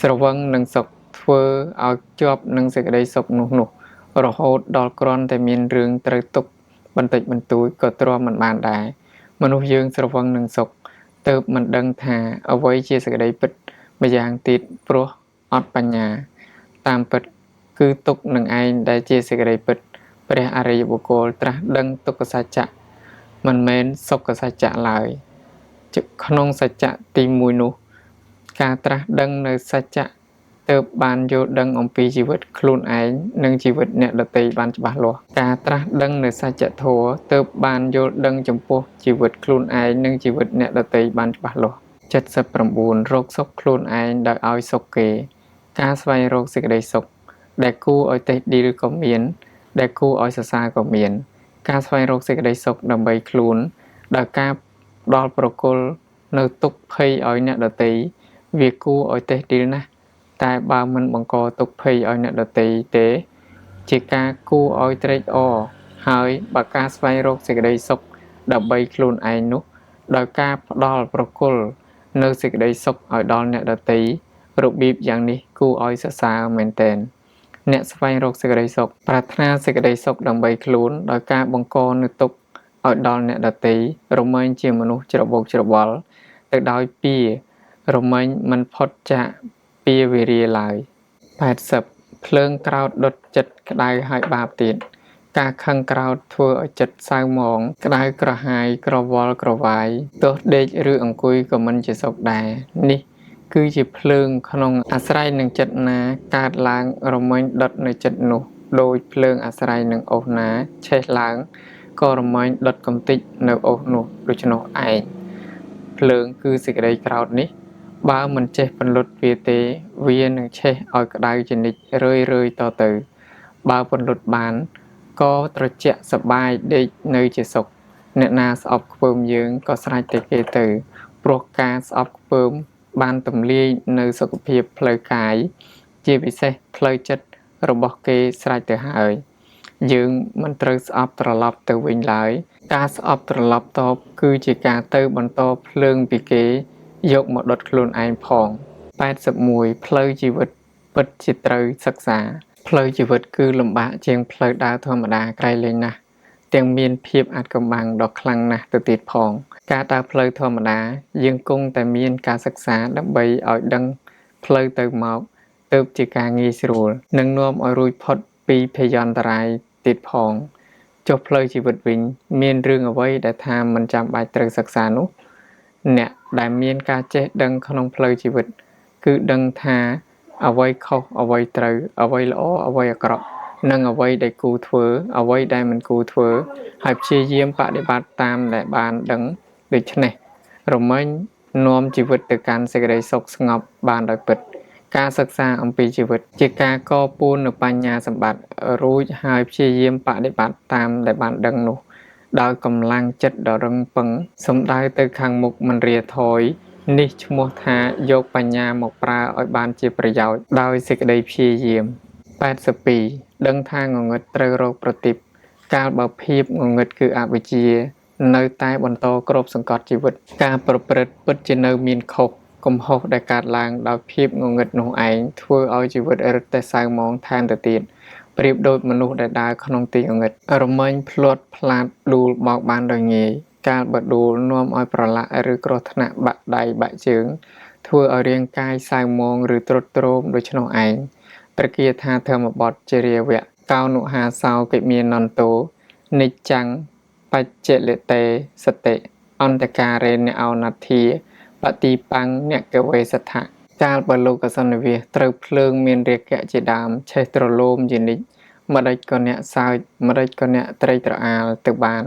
ស្រវឹងនឹងសុខធ្វើឲ្យជាប់នឹងសេចក្តីសុខនោះនោះរហូតដល់គ្រាន់តែមានរឿងត្រូវទុក្ខបន្តិចបន្តួចក៏ទ្រាំមិនបានដែរមនុស្សយើងស្រវឹងនឹងសុខទើបមិនដឹងថាអ្វីជាសេចក្តីពិតម្យ៉ាងទៀតព្រោះអត់បញ្ញាតាមពិតគឺទុក្ខនឹងឯងដែលជាសេចក្តីពិតព្រះអរិយបុគ្គលត្រាស់ដឹងទុក្ខសច្ចៈមិនមែនសុខសច្ចៈឡើយក្នុងសច្ចៈទី1នោះការត្រាស់ដឹងនៅសច្ចៈទើបបានយល់ដឹងអំពីជីវិតខ្លួនឯងនិងជីវិតអ្នកដទៃបានច្បាស់លាស់ការត្រាស់ដឹងនៅសច្ចធម៌ទើបបានយល់ដឹងចំពោះជីវិតខ្លួនឯងនិងជីវិតអ្នកដទៃបានច្បាស់លាស់79រកសុខខ្លួនឯងដោយឲ្យសុខគេការស្វែងរកសេចក្តីសុខដែលគួរឲ្យតេះឌីលក៏មានដែលគួរឲ្យសរសើរក៏មានការស្វែងរកសេចក្តីសុខដើម្បីខ្លួនដោយការផ្ដល់ប្រគល់នៅទុក្ខភ័យឲ្យអ្នកដទៃវាគួរឲ្យតេះឌីលណាស់តែបើមិនបង្កទុក្ខភ័យឲ្យអ្នកដទៃទេជាការគួរឲ្យត្រេកអរហើយបើការស្វែងរកសេចក្តីសុខដើម្បីខ្លួនឯងនោះដោយការផ្ដល់ប្រគល់នៅសេចក្តីសុខឲ្យដល់អ្នកដទៃរបៀបយ៉ាងនេះគួរឲ្យសរសើរមែនទែនអ្នកស្វែងរកសេចក្តីសុខប្រាថ្នាសេចក្តីសុខដើម្បីខ្លួនដោយការបង្កនូវទុក្ខឲ្យដល់អ្នកដទៃរមែងជាមនុស្សច្របូកច្របល់ទៅដោយពៀរមែងមិនផុតចាកពៀវិរិយឡើយ80ភ្លើងក្រោតដុតចិត្តក្តៅហើយបាបទៀត ការខឹងក្រោធធ្វើឲ្យចិត្តសៅហ្មង ក្តៅក្រហាយក្រវល់ក្រវាយ ទោះដេកឬអង្គុយក៏មិនជាសុខដែរ នេះគឺជាភ្លើងក្នុងអាស្រ័យនឹងចិត្តណាកើតឡើងរមែងដុតនៅចិត្តនោះ ដូចភ្លើងអាស្រ័យនឹងអុសណាឆេះឡើងក៏រមែងដុតកំទេចនៅអុសនោះដូច្នោះឯង ភ្លើងគឺសេចក្តីក្រោធនេះ បើមិនចេះពន្លត់វាទេ វានឹងឆេះឲ្យក្តៅជានិច្ចរឿយៗតទៅ បើពន្លត់បានក៏ត្រជាក់សប្បាយដេកនៅជាសុខ អ្នកណាស្អប់ខ្ពើមយើងក៏ស្រេចតែគេទៅ ព្រោះការស្អប់ខ្ពើមបានទម្លាយនៅសុខភាពផ្លូវកាយ ជាពិសេសផ្លូវចិត្តរបស់គេស្រេចទៅហើយ យើងមិនត្រូវស្អប់ត្រឡប់ទៅវិញឡើយ ការស្អប់ត្រឡប់តបគឺជាការទៅបន្តភ្លើងពីគេយកមកដុតខ្លួនឯងផង 81 ផ្លូវជីវិតពិតជាត្រូវសិក្សា ផ្លូវជីវិតគឺលំបាកជាងផ្លូវដើរធម្មតាក្រៃលែងណាស់ ទាំងមានភាពអាថ៌កំបាំងដ៏ខ្លាំងណាស់ទៅទៀតផង ការដើរផ្លូវធម្មតាយើងគង់តែមានការសិក្សាដើម្បីឲ្យដឹងផ្លូវទៅមកទើបជាការងាយស្រួល និងនាំឲ្យរួចផុតពីភយន្តរាយទៀតផង ចុះផ្លូវជីវិតវិញ មានរឿងអ្វីដែលថាមិនចាំបាច់ត្រូវសិក្សានោះ អ្នកដែលមានការចេះដឹងក្នុងផ្លូវជីវិត គឺដឹងថាអ្វីខុសអ្វីត្រូវ អ្វីល្អអ្វីអាក្រក់ និងអ្វីដែលគួរធ្វើ អ្វីដែលមិនគួរធ្វើ ហើយព្យាយាមបដិបត្តិតាមដែលបានដឹងដូច្នេះ រមែងនាំជីវិតទៅកាន់សេចក្តីសុខស្ងប់បានដោយពិត ការសិក្សាអំពីជីវិតជាការកពូននូវបញ្ញាសម្បត្តិរួចហើយព្យាយាមបដិបត្តិតាមដែលបានដឹងនោះ ដោយកម្លាំងចិត្តដ៏រឹងប៉ឹងសំដៅទៅខាងមុខមិនរាថយ នេះឈ្មោះថាយកបញ្ញាមកប្រើឲ្យបានជាប្រយោជន៍ដោយសេចក្តីព្យាយាម 82 ដឹងថាងងឹតត្រូវរកប្រទីប កាលបើភាពងងឹតគឺអវិជ្ជា នៅតែបន្តគ្របសង្កត់ជីវិត ការប្រព្រឹត្តពិតជានៅមានខុស កំហុសដែលកើតឡើងដោយភាពងងឹតនោះឯង ធ្វើឲ្យជីវិតរឹតតែសៅហ្មងថែមទៅទៀត ប្រៀបដូចមនុស្សដែលដើរក្នុងទីងងឹត រមែងភ្លាត់ផ្លាតដួលបោកបានដោយងាយ កាលបើដួលនាំឲ្យប្រឡាក់ឬគ្រោះថ្នាក់បាក់ដៃបាក់ជើង ធ្វើឲ្យរាងកាយសៅហ្មងឬទ្រុឌទ្រោមដូច្នោះឯង ព្រះគាថាធម្មបទជារាវៈកោនុហាសោកិមាននន្តោ និច្ចំបច្ចលតេសតិ អន្តការេណអោណទ្ធាបតិបាំងអ្នកកវេសថៈ កាលបើលោកសន្និវាសត្រូវភ្លើងមានរាគៈជាដើមឆេះទ្រលោមជានិច្ច ម្តេចក៏អ្នកសើចម្តេចក៏អ្នកត្រេកត្រអាលទៅបាន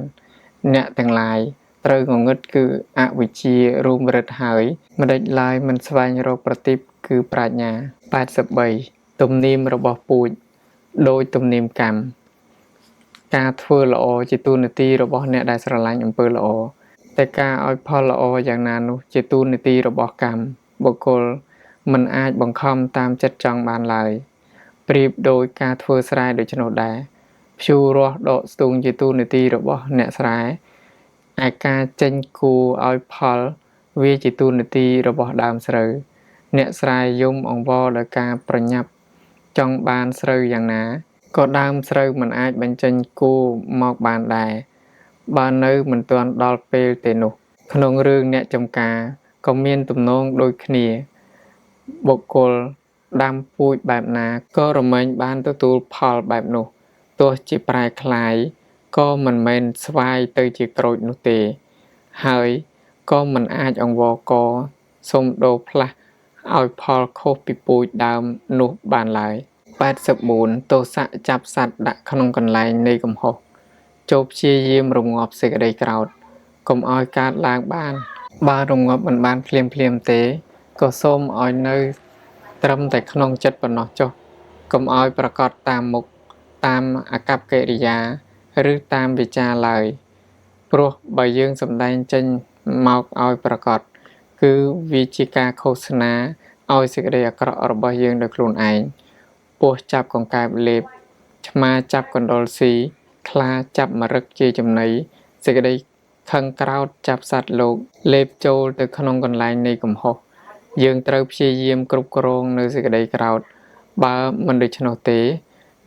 អ្នកទាំងឡាយត្រូវងងឹតគឺអវិជ្ជារួមរិទ្ធហើយ ម្តេចឡើយមិនស្វែងរកប្រទីបគឺប្រាជ្ញា 83 ទំនៀមរបស់ពូជ ដូចទំនៀមកម្ម ការធ្វើល្អជាតួនាទីរបស់អ្នកដែលស្រឡាញ់អំពើល្អ តែការឲ្យផលល្អយ៉ាងណានោះជាតួនាទីរបស់កម្ម បុគ្គលមិនអាចបង្ខំតាមចិត្តចង់បានឡើយ ប្រៀបដូចការធ្វើស្រែដូច្នោះដែរ ព្យូររាស់ដកស្ទូងជាតួនាទីរបស់អ្នកស្រែ ឯការចេញគួរឲ្យផលវាជាតួនាទីរបស់ដើមស្រូវ អ្នកស្រែយំអង្វរដោយការប្រញាប់ចង់បានស្រូវយ៉ាងណា ក៏ដើមស្រូវមិនអាចបញ្ចេញគួរមកបានដែរ បើនៅមិនទាន់ដល់ពេលទេនោះ ក្នុងរឿងអ្នកចំការក៏មានទំនងដូចគ្នា បុគ្គលដាំពូជបែបណាក៏រមែងបានទទួលផលបែបនោះ ទោះជាប្រែក្លាយក៏មិនមែនស្វាយទៅជាក្រូចនោះទេ ហើយក៏មិនអាចអង្វរកសុំដូរផ្លាស់ឲ្យផលខុសពីពូជដើមនោះបានឡើយ 84 ទោសៈចាប់សត្វដាក់ក្នុងកន្លែងនៃកំហុស ចូលព្យាយាមរងាប់សេចក្តីក្រោធ កុំឲ្យកើតឡើងបាន បើរងាប់មិនបានភ្លាមៗទេ ក៏សូមឲ្យនៅត្រឹមតែក្នុងចិត្តប៉ុណ្ណោះចុះ កុំឲ្យប្រកាសតាមមុខ តាមអាកប្បកិរិយា ឬតាមវាចាឡើយ ព្រោះបើយើងសម្ដែងចេញមកឲ្យប្រកាស គឺវាជាការឃោសនាឲ្យសេចក្តីអាក្រក់របស់យើងដោយខ្លួនឯង ពស់ចាប់កង្កែបលេប ឆ្មាចាប់កណ្ដុរស៊ី ខ្លាចាប់មរឹកជាចំណី សេចក្តីខឹងក្រោធចាប់សត្វលោកលេបចូលទៅក្នុងកន្លែងនៃកំហុស យើងត្រូវព្យាយាមគ្រប់គ្រងនៅសេចក្តីក្រោធ បើមិនដូច្នោះទេ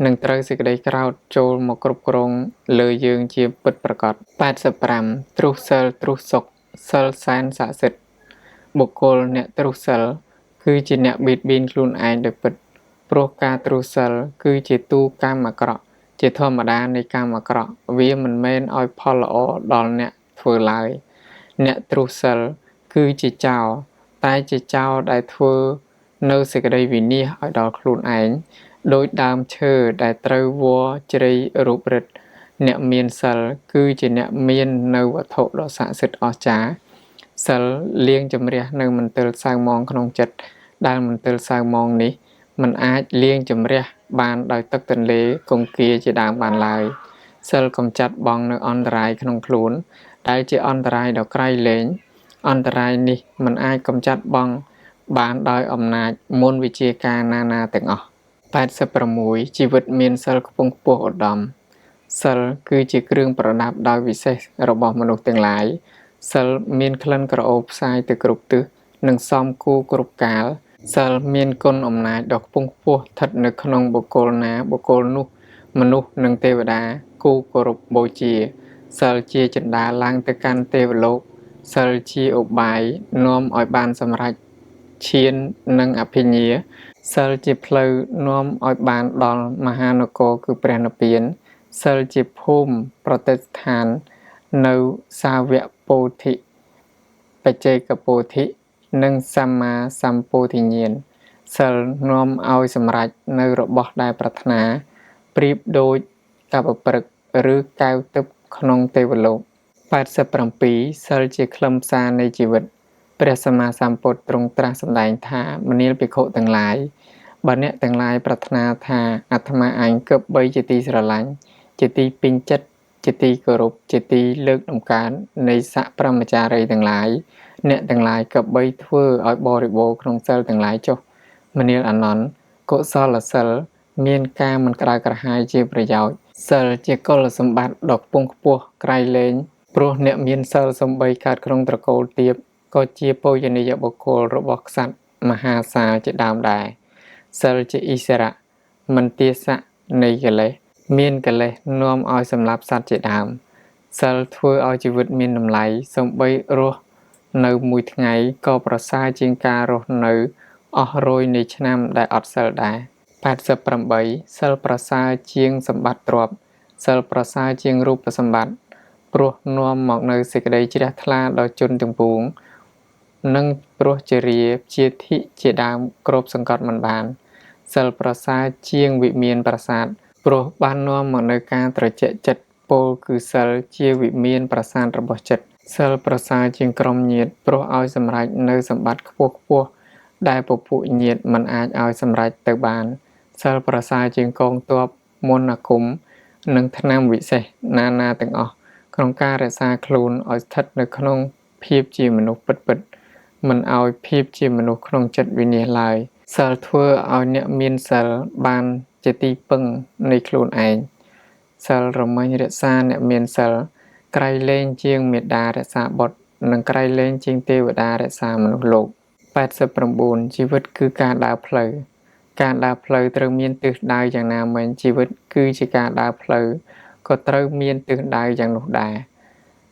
នឹងត្រូវសេចក្តីក្រោធចូលមកគ្រប់គ្រងលើយើងជាពិតប្រាកដ 85 ទ្រុសសិលទ្រុសសុខ សិលសែនស័ក្តិសិទ្ធិ បុគ្គលអ្នកទ្រុសសិល គឺជាអ្នកបៀតបៀនខ្លួនឯងដោយពិត ព្រោះការទ្រុសសិលគឺជាទូកម្មអាក្រក់ ជាធម្មតានៃកម្មអាក្រក់វាមិនមែនឲ្យផលល្អដល់អ្នកធ្វើឡើយអ្នកទ្រុសសិលគឺជាចោរតែជាចោរដែលធ្វើនៅសេចក្តីវិនាសឲ្យដល់ខ្លួនឯងដោយដើមឈើដែលត្រូវវល្លិជ្រៃរូបរិទ្ធអ្នកមានសិលគឺជាអ្នកមាននៅវត្ថុដ៏ស័ក្តិសិទ្ធិអស្ចារ្យសិលលាងជម្រះនៅមន្ទិលសៅមងក្នុងចិត្តដែលមន្ទិលសៅមងនេះមិនអាចលាងជម្រះបានដោយទឹកទន្លេគង្គាជាដើមបានឡើយសិលកំចាត់បងនៅអន្តរាយក្នុងខ្លួនដែលជាអន្តរាយដ៏ក្រៃលែងអន្តរាយនេះមិនអាចកំចាត់បងបានដោយអំណាចមន្តវិជាការណានាទាំងអស់86ជីវិតមានសិលខ្ពង់ខ្ពស់ឧត្តមសិលគឺជាគ្រឿងប្រដាប់ដោយវិសេសរបស់មនុស្សទាំងឡាយសិលមានក្លិនក្រអូបផ្សាយទៅគ្រប់ទិសនិងសមគួរគ្រប់កាលសិលមានគុណអំណាចដ៏ខ្ពង់ខ្ពស់ស្ថិតនៅក្នុងបុគ្គលណាបុគ្គលនោះមនុស្សនិងទេវតាគូគោរពបូជាសិលជាចិន្តាឡើងទៅកាន់ទេវលោកសិលជាឧបាយនាំឲ្យបានសម្រេចឈាននិងអភិញ្ញាសិលជាផ្លូវនាំឲ្យបានដល់មហានគរគឺព្រះនិព្វានសិលជាភូមិប្រតិស្ថាននៅសាវកពោធិបច្ចេកពោធិនិងសម្មាសម្ពោធិញ្ញាណសិលនាំឲ្យសម្រេចនៅរបស់ដែលប្រាថ្នាប្រៀបដូចកបព្រឹកឬកែវទឹកក្នុងទេវលោក87សិលជាខ្លឹមសារនៃជីវិតព្រះសម្មាសម្ពុទ្ធទ្រង់ត្រាស់សម្ដែងថាមនាលភិក្ខុទាំងឡាយបើអ្នកទាំងឡាយប្រាថ្នាថាអាត្មាអញគប្បីជាទីស្រឡាញ់ជាទីពេញចិត្តជាទីគោរពជាទីលើកតម្កើងនៃស័កព្រហ្មចារីទាំងឡាយអ្នកទាំងឡាយគប្បីធ្វើឲ្យបរិបូរណ៍ក្នុងសិលទាំងឡាយចុះមនាលអានន្ទកុសលសិលមានការមិនក្តៅក្រហាយជាប្រយោជន៍សិលជាកុលសម្បត្តិដ៏ខ្ពង់ខ្ពស់ក្រៃលែងព្រោះអ្នកមានសិលសំបីកើតក្នុងត្រកូលទាបក៏ជាពោជនីយបុគ្គលរបស់ក្សត្រមហាសាលជាដើមដែរសិលជាអិសរៈមិនទាសៈនៃកិលេសមានកិលេសនាំឲ្យសម្លាប់សត្វជាដើមសិលធ្វើឲ្យជីវិតមានតម្លៃសំបីរស់នៅមួយថ្ងៃក៏ប្រសើរជាងការរស់នៅអស់រយនៃឆ្នាំដែលអត់សិលដែរ88សិលប្រសើរជាងសម្បត្តិទ្រព្យសិលប្រសើរជាងរូបសម្បត្តិព្រោះនាំមកនៅសេចក្តីជ្រះថ្លាដល់ជនទាំងពួងនិងព្រោះជារាជាធិជាដើមគ្របសង្កត់មិនបានសិលប្រសើរជាងវិមានប្រាសាទព្រោះបាននាំមកនៅការត្រជាក់ចិត្តពោលគឺសិលជាវិមានប្រាសាទរបស់ចិត្តសិលប្រសើរជាងក្រុមញាតិព្រោះឲ្យសម្រេចនៅសម្បត្តិខ្ពស់ខ្ពស់ដែលពពួកញាតិមិនអាចឲ្យសម្រេចទៅបានសិលប្រសើរជាងកងទ័ពមន្តអាគមនិងថ្នាំវិសេសនានាទាំងអស់ក្នុងការរក្សាខ្លួនឲ្យស្ថិតនៅក្នុងភាពជាមនុស្សពិតៗមិនឲ្យភាពជាមនុស្សក្នុងចិត្តវិនាសឡើយសិលធ្វើឲ្យអ្នកមានសិលបានជាទីពឹងនៃខ្លួនឯងសិលរមែងរក្សាអ្នកមានសិលក្រៃលែងជាងមេដារក្សាបុត្រនិងក្រៃលែងជាងទេវតារក្សាមនុស្សលោក89ជីវិតគឺការដើរផ្លូវការដើរផ្លូវត្រូវមានទិសដៅយ៉ាងណាមិញជីវិតគឺជាការដើរផ្លូវក៏ត្រូវមានទិសដៅយ៉ាងនោះដែរ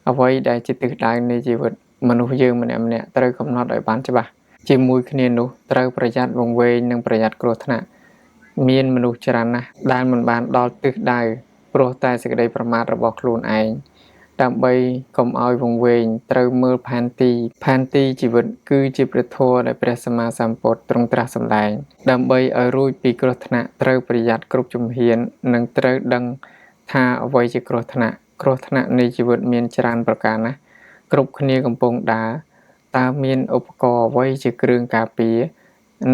អ្វីដែលជាទិសដៅនៃជីវិតមនុស្សយើងម្នាក់ៗត្រូវកំណត់ឲ្យបានច្បាស់ជាមួយគ្នានោះត្រូវប្រយ័ត្នវង្វេងនិងប្រយ័ត្នគ្រោះថ្នាក់មានមនុស្សច្រើនណាស់ដែលមិនបានដល់ទិសដៅព្រោះតែសេចក្តីប្រមាថរបស់ខ្លួនឯងដើម្បីកុំឲ្យវង្វេងត្រូវមើលផែនទីជីវិតគឺជាព្រះធម៌ដែលព្រះសម្មាសម្ពុទ្ធទ្រង់ត្រាស់សម្ដែងដើម្បីឲ្យរួចពីគ្រោះថ្នាក់ត្រូវប្រយ័ត្នគ្រប់ជំហាននិងត្រូវដឹងថាអ្វីជាគ្រោះថ្នាក់គ្រោះថ្នាក់នៃជីវិតមានច្រើនប្រការណាស់គ្រប់គ្នាកំពុងដើរតើមានឧបករណ៍អ្វីជាគ្រឿងការពារ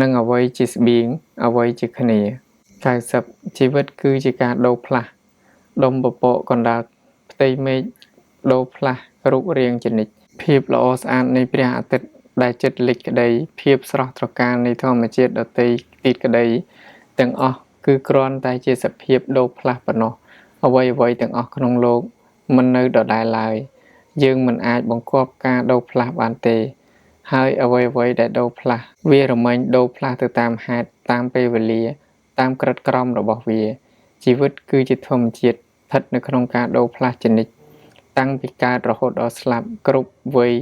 និងអ្វីជាស្បៀងអ្វីជាគ្នា90ជីវិតគឺជាការដូរផ្លាស់ដុំពពកកណ្ដាលផ្ទៃមេឃដូរផ្លាស់រូបរាងជានិច្ចភាពល្អស្អាតនៃព្រះអាទិត្យដែលជិតលិចក្តីភាពស្រស់ត្រកាលនៃធម្មជាតិដទៃទៀតក្តីទាំងអស់គឺគ្រាន់តែជាសភាពដូរផ្លាស់ប៉ុណ្ណោះអ្វីៗទាំងអស់ក្នុងលោកមិននៅដដែលឡើយយើងមិនអាចបង្គាប់ការដូរផ្លាស់បានទេហើយអ្វីៗដែលដូរផ្លាស់វារមែងដូរផ្លាស់ទៅតាមហេតុតាមពេលវេលាតាមក្រិតក្រមរបស់វាជីវិតគឺជាធម្មជាតិស្ថិតនៅក្នុងការដូរផ្លាស់ជានិច្ចតាំងពីកើតរហូតដល់ស្លាប់គ្រប់វ័យ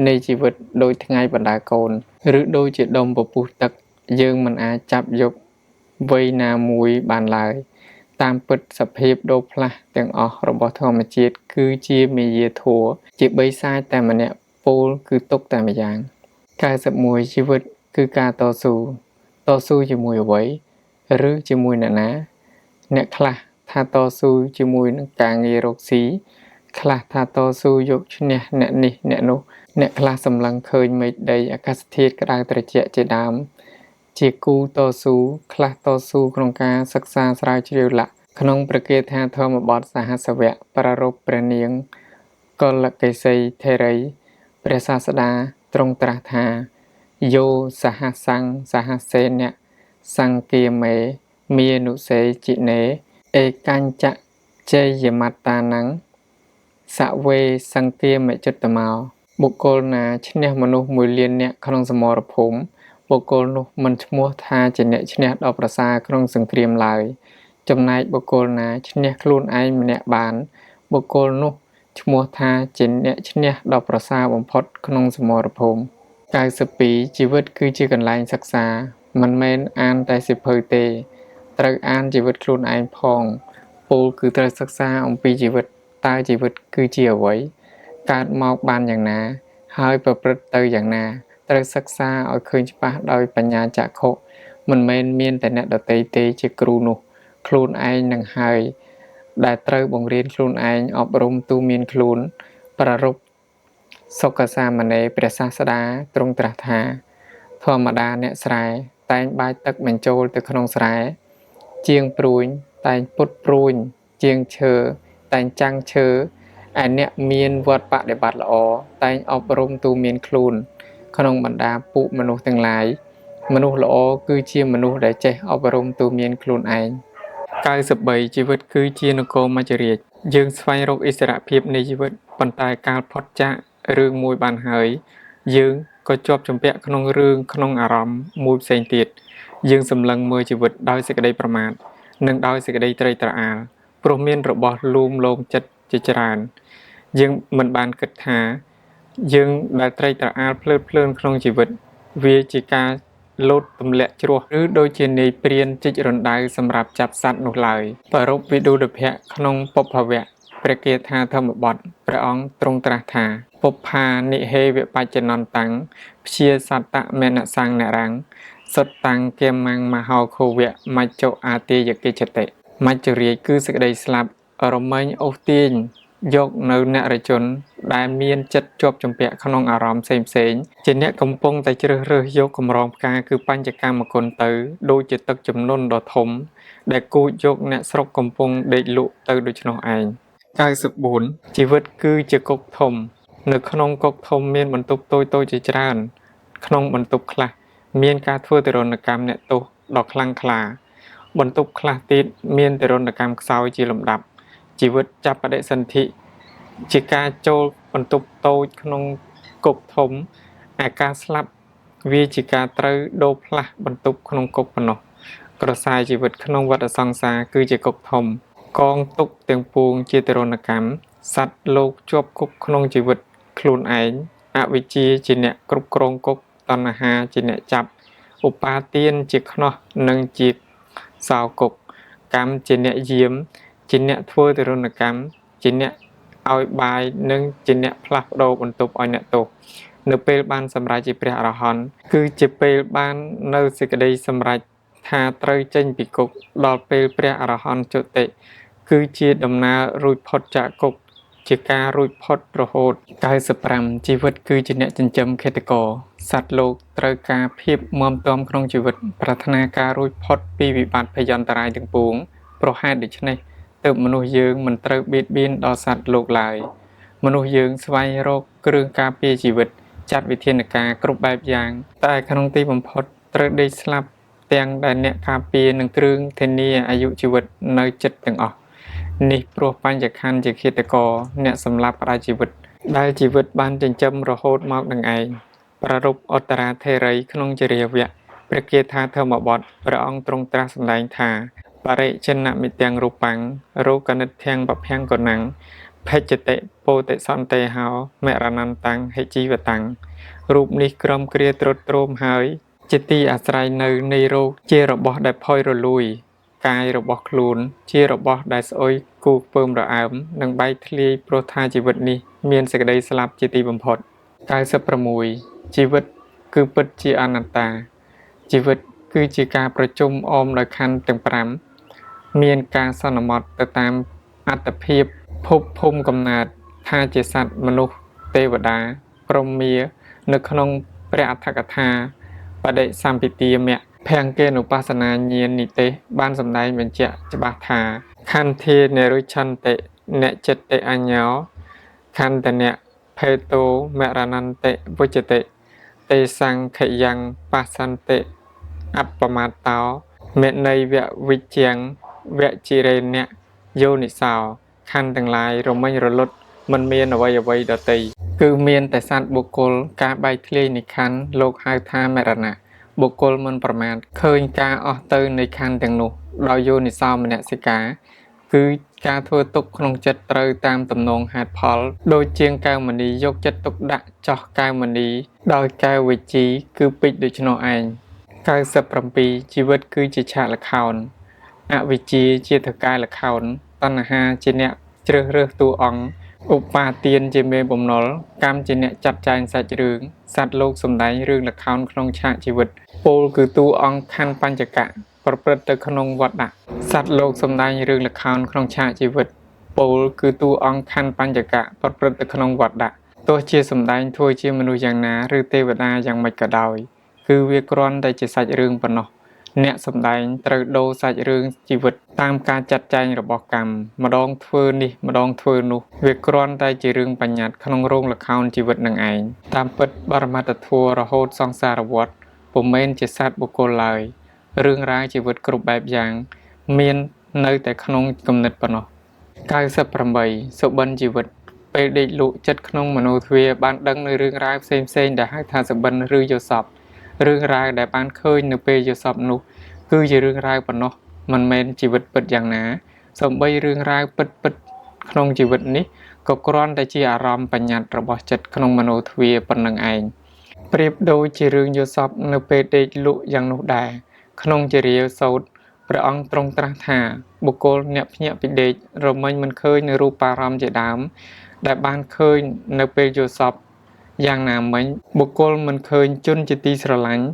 នៃជីវិតដូចថ្ងៃបណ្ដាកូនឬដូចជាដុំពពុះទឹកយើងមិនអាចចាប់យកវ័យណាមួយបានឡើយ តាមពិតសភាពដូរផ្លាស់ទាំងអស់របស់ធម្មជាតិគឺជាមាយាធម៌ជាបិសាចតែម្នាក់ពោលគឺទុក្ខតែម្យ៉ាង91ជីវិតគឺការតស៊ូតស៊ូជាមួយអ្វីឬជាមួយអ្នកណាអ្នកខ្លះថាតស៊ូជាមួយនឹងការងាររកស៊ីខ្លះថាតស៊ូយកឈ្នះអ្នកនេះអ្នកនោះអ្នកខ្លះសម្លឹងឃើញមេឃដីអាកាសធាតុក្តៅត្រជាក់ជាដើមជាគូតស៊ូខ្លះតស៊ូក្នុងការសិក្សាស្រាវជ្រាវលក្ខក្នុងព្រះគាថាធម្មបទសហសវៈប្រារព្ធព្រះនាងកុលកេសីថេរីព្រះសាស្តាទ្រង់ត្រាស់ថាយោសហសង្ឃសហសេនៈសង្គាមេមានុសេជិនេឯកញ្ចជ័យមត្តានំសវេសង្គាមចិត្តមោបុគ្គលណាឈ្នះមនុស្ស1លាននាក់ក្នុងសមរភូមិបុគ្គលនោះមិនឈ្មោះថាជាអ្នកឈ្នះដ៏ប្រសើរក្នុងសង្គ្រាមឡើយចំណែកបុគ្គលណាឈ្នះខ្លួនឯងម្នាក់បានបុគ្គលនោះឈ្មោះថាជាអ្នកឈ្នះដ៏ប្រសើរបំផុតក្នុងសមរភូមិ92ជីវិតគឺជាកន្លែងសិក្សាមិនមែនអានតែសៀវភៅទេត្រូវអានជីវិតខ្លួនឯងផងពោលគឺត្រូវសិក្សាអំពីជីវិតតើជីវិតគឺជាអ្វីកើតមកបានយ៉ាងណាហើយប្រព្រឹត្តទៅយ៉ាងណាត្រូវសិក្សាឲ្យឃើញច្បាស់ដោយបញ្ញាចក្ខុមិនមែនមានតែអ្នកដទៃទេជាគ្រូនោះខ្លួនឯងនឹងហើយដែលត្រូវបង្រៀនខ្លួនឯងអប់រំទូមានខ្លួនប្រារព្ធសុខសាមណេរព្រះសាស្តាទ្រង់ត្រាស់ថាធម្មតាអ្នកស្រែតែងបាចទឹកបញ្ចូលទៅក្នុងស្រែជាងព្រួញតែងពុតព្រួញជាងឈើតែងចាំងឈើឯអ្នកមានវត្តបដិបត្តិល្អតែងអប់រំទូមានខ្លួនក្នុងបណ្ដាពួកមនុស្សទាំងឡាយមនុស្សល្អគឺជាមនុស្សដែលចេះអប់រំទូមានខ្លួនឯង93ជីវិតគឺជានគរមច្ចរាជយើងស្វែងរកឥស្សរភាពនៃជីវិតប៉ុន្តែកាលផុតចាករឿងមួយបានហើយយើងក៏ជាប់ជំពាក់ក្នុងរឿងក្នុងអារម្មណ៍មួយផ្សេងទៀតយើងសម្លឹងមើលជីវិតដោយសេចក្តីប្រមាទនិងដោយសេចក្តីត្រេកត្រអាលព្រោះមានរបស់លួងលោមចិត្តជាច្រើនយើងមិនបានគិតថាយើងដែលត្រេកត្រអាលភ្លើតភ្លើនក្នុងជីវិតវាជាការលោតទម្លាក់ជ្រោះឬដូចជានាយព្រានជីករណ្ដៅសម្រាប់ចាប់សត្វនោះឡើយប្រារព្ធវិឌូដភៈក្នុងបុព្វវៈព្រះគាថាធម្មបទព្រះអង្គទ្រង់ត្រាស់ថាបុព្ផានិហេវបច្ចនន្តੰព្យាសត្តមនសង្នរាំងសុតតាំងគាមੰមហោខវៈមច្ចុអាទាយកិច្ចតិមច្ចរាជគឺសេចក្តីស្លាប់រមែងអូសទាញយកនៅអ្នករជនដែលមានចិត្តជាប់ជំពាក់ក្នុងអារម្មណ៍ផ្សេងៗជាអ្នកកំពុងតែជ្រើសរើសយកកម្រងផ្កាគឺបញ្ចកម្មគុណទៅដូចជាទឹកជំនន់ដ៏ធំដែលគូចយកអ្នកស្រុកកំពុងដេកលក់ទៅដូច្នោះឯង94ជីវិតគឺជាគុកធំនៅក្នុងគុកធំមានបន្ទប់តូចៗជាច្រើនក្នុងបន្ទប់ខ្លះមានការធ្វើទារុណកម្មអ្នកទោសដ៏ខ្លាំងក្លាបន្ទប់ខ្លះទៀតមានទារុណកម្មខ្សោយជាលំដាប់ជីវិតចាប់បដិសន្ធិជាការចូលបន្ទប់តូចក្នុងគុកធំឯការស្លាប់វាជាការត្រូវដូរផ្លាស់បន្ទប់ក្នុងគុកប៉ុណ្ណោះក្រសែជីវិតក្នុងវដ្តសង្សារគឺជាគុកធំកងទុកទាំងពួងជាទារុណកម្មសត្វលោកជាប់គុកក្នុងជីវិតខ្លួនឯងអវិជ្ជាជាអ្នកគ្រប់គ្រងគុកតណ្ហាជាអ្នកចាប់ឧបាទានជាខ្នោះនិងជាសោគុកកម្មជាអ្នកយាមជាអ្នកធ្វើទារុណកម្មជាអ្នកឲ្យបាយនិងជាអ្នកផ្លាស់ប្ដូរបន្ទប់ឲ្យអ្នកទោសនៅពេលបានសម្រេចជាព្រះអរហន្តគឺជាពេលបាននៅសេចក្តីសម្រេចថាត្រូវចេញពីគុកដល់ពេលព្រះអរហន្តជតិគឺជាដំណើររួចផុតចាកគុកជាការរួចផុតរហូត95ជីវិតគឺជាអ្នកចិញ្ចឹមឃាតករសត្វលោកត្រូវការភាពមាំទាំក្នុងជីវិតប្រាថ្នាការរួចផុតពីវិបត្តិភយន្តរាយទាំងពួងព្រោះហេតុដូច្នេះទើបមនុស្សយើងមិនត្រូវបៀតបៀនដល់សត្វលោកឡើយមនុស្សយើងស្វែងរកគ្រឿងការពារជីវិតចាត់វិធានការគ្រប់បែបយ៉ាងតែក្នុងទីបំផុតត្រូវដេកស្លាប់ទាំងដែលអ្នកការពារនិងគ្រឿងធានាអាយុជីវិតនៅចិត្តទាំងអស់នេះព្រោះបញ្ញខណ្ឌជាឃាតករអ្នកសម្លាប់ផ្ដាច់ជីវិតដែលជីវិតបានចិញ្ចឹមរហូតមកនឹងឯងប្រារព្ធឧត្តរាធេរីក្នុងចរិយវៈព្រះគាថាធម្មបទព្រះអង្គទ្រង់ត្រាស់សម្ដែងថាបរិចិនមិទាំងរូបាំងរោគនិតធាំងបភាំងកណាំងភេជ្ជតិពោតិសន្ទេហោមរណន្តੰហិជីវតាំងរូបនេះក្រំគ្រាទ្រុឌទ្រោមហើយជាទីអាស្រ័យនៅនៃរោគជារបស់ដែលផុយរលួយ កាយរបស់ខ្លួន ជារបស់ដែលស្អុយគូខ្ពើមរអើម និងបែកធ្លាយព្រោះថាជីវិតនេះមានសេចក្តីស្លាប់ជាទីបំផុត 96 ជីវិតគឺពិតជាអនត្តា ជីវិតគឺជាការប្រជុំអមដោយខន្ធទាំង5មានការសន្មត់ទៅតាមអត្តភាពភពភូមិកំណើតថាជាសត្វមនុស្សទេវតាព្រហ្មានៅក្នុងព្រះអត្ថកថាបដិសម្ពិទាមៈភង្គេនុបស្សនាញាណនិទេសបានសម្ដែងបញ្ជាក់ច្បាស់ថាខន្ធានិរុឆន្តិអ្នកចិត្តតិអញ្ញោខន្តនៈភេតោមរណន្តិវុចតិទេសង្ខយ៉ាងបសន្តិអបមាតោមណៃវវិជ្ជាងវជិរេណៈយោនិសោខន្ធទាំងឡាយរមិញរលត់មិនមានអ្វីៗដទៃគឺមានតែសត្វបុគ្គលការបែកធ្លាយនៃខន្ធលោកហៅថាមរណៈបុគ្គលមិនប្រមាថឃើញការអស់ទៅនៃខន្ធទាំងនោះដោយយោនិសោមនសិការគឺការធ្វើទុកក្នុងចិត្តត្រូវតាមទំនងហេតុផលដូចជាងកែវមณีយកចិត្តទុកដាក់ចោះកែវមณีដោយកែវវិជីគឺពេជ្រដូច្នោះឯង97ជីវិតគឺជាឆាកល្ខោនអវិជ្ជាជាថកែល្ខោនតណ្ហាជាអ្នកជ្រើសរើសតួអង្គឧបាទានជាមេបំណុលកម្មជាអ្នកចាត់ចែងសាច់រឿងសត្វលោកសម្ដែងរឿងល្ខោនក្នុងឆាកជីវិតពោលគឺតួអង្គខន្ធបញ្ចកៈប្រព្រឹត្តទៅក្នុងវត្តដាក់សត្វលោកសម្ដែងរឿងល្ខោនក្នុងឆាកជីវិតពោលគឺតួអង្គខន្ធបញ្ចកៈប្រព្រឹត្តទៅក្នុងវត្តដាក់ទោះជាសម្ដែងធ្វើជាមនុស្សយ៉ាងណាឬទេវតាយ៉ាងម៉េចក៏ដោយគឺវាគ្រាន់តែជាសាច់រឿងប៉ុណ្ណោះអ្នកសម្ដែងត្រូវដូរសាច់រឿងជីវិតតាមការចាត់ចែងរបស់កម្មម្ដងធ្វើនេះម្ដងធ្វើនោះវាគ្រាន់តែជារឿងបញ្ញត្តិក្នុងរោងល្ខោនជីវិតនឹងឯងតាមពិតបរមត្ថធម៌រហូតសង្សារវដ្តពុំមែនជាសត្វបុគ្គលឡើយរឿងរ៉ាវជីវិតគ្រប់បែបយ៉ាងមាននៅតែក្នុងគំនិតប៉ុណ្ណោះ98សុបិនជីវិតពេលដេកលក់ចិត្តក្នុងមនោទ្វាបានដឹងនៅរឿងរ៉ាវផ្សេងៗដែលហៅថាសុបិនឬយល់សប្តិរឿងរ៉ាវដែលបានឃើញនៅពេលយល់សប្តិនោះគឺជារឿងរ៉ាវប៉ុណ្ណោះមិនមែនជីវិតពិតយ៉ាងណាសូម្បីរឿងរ៉ាវពិតៗក្នុងជីវិតនេះក៏គ្រាន់តែជាអារម្មណ៍បញ្ញត្តិរបស់ចិត្តក្នុងមនោទ្វាប៉ុណ្ណឹងឯងប្រៀបដូចជារឿងយល់សប្តិនៅពេលដេកលក់យ៉ាងនោះដែរក្នុងជារាវសូត្រព្រះអង្គទ្រង់ត្រាស់ថាបុគ្គលអ្នកភ្ញាក់ពីដេករមិញមិនឃើញនៅរូបារម្មណ៍ជាដើមដែលបានឃើញនៅពេលយល់សប្តិយ៉ាងណាមិញបុគ្គលមិនឃើញជនជាទីស្រឡាញ់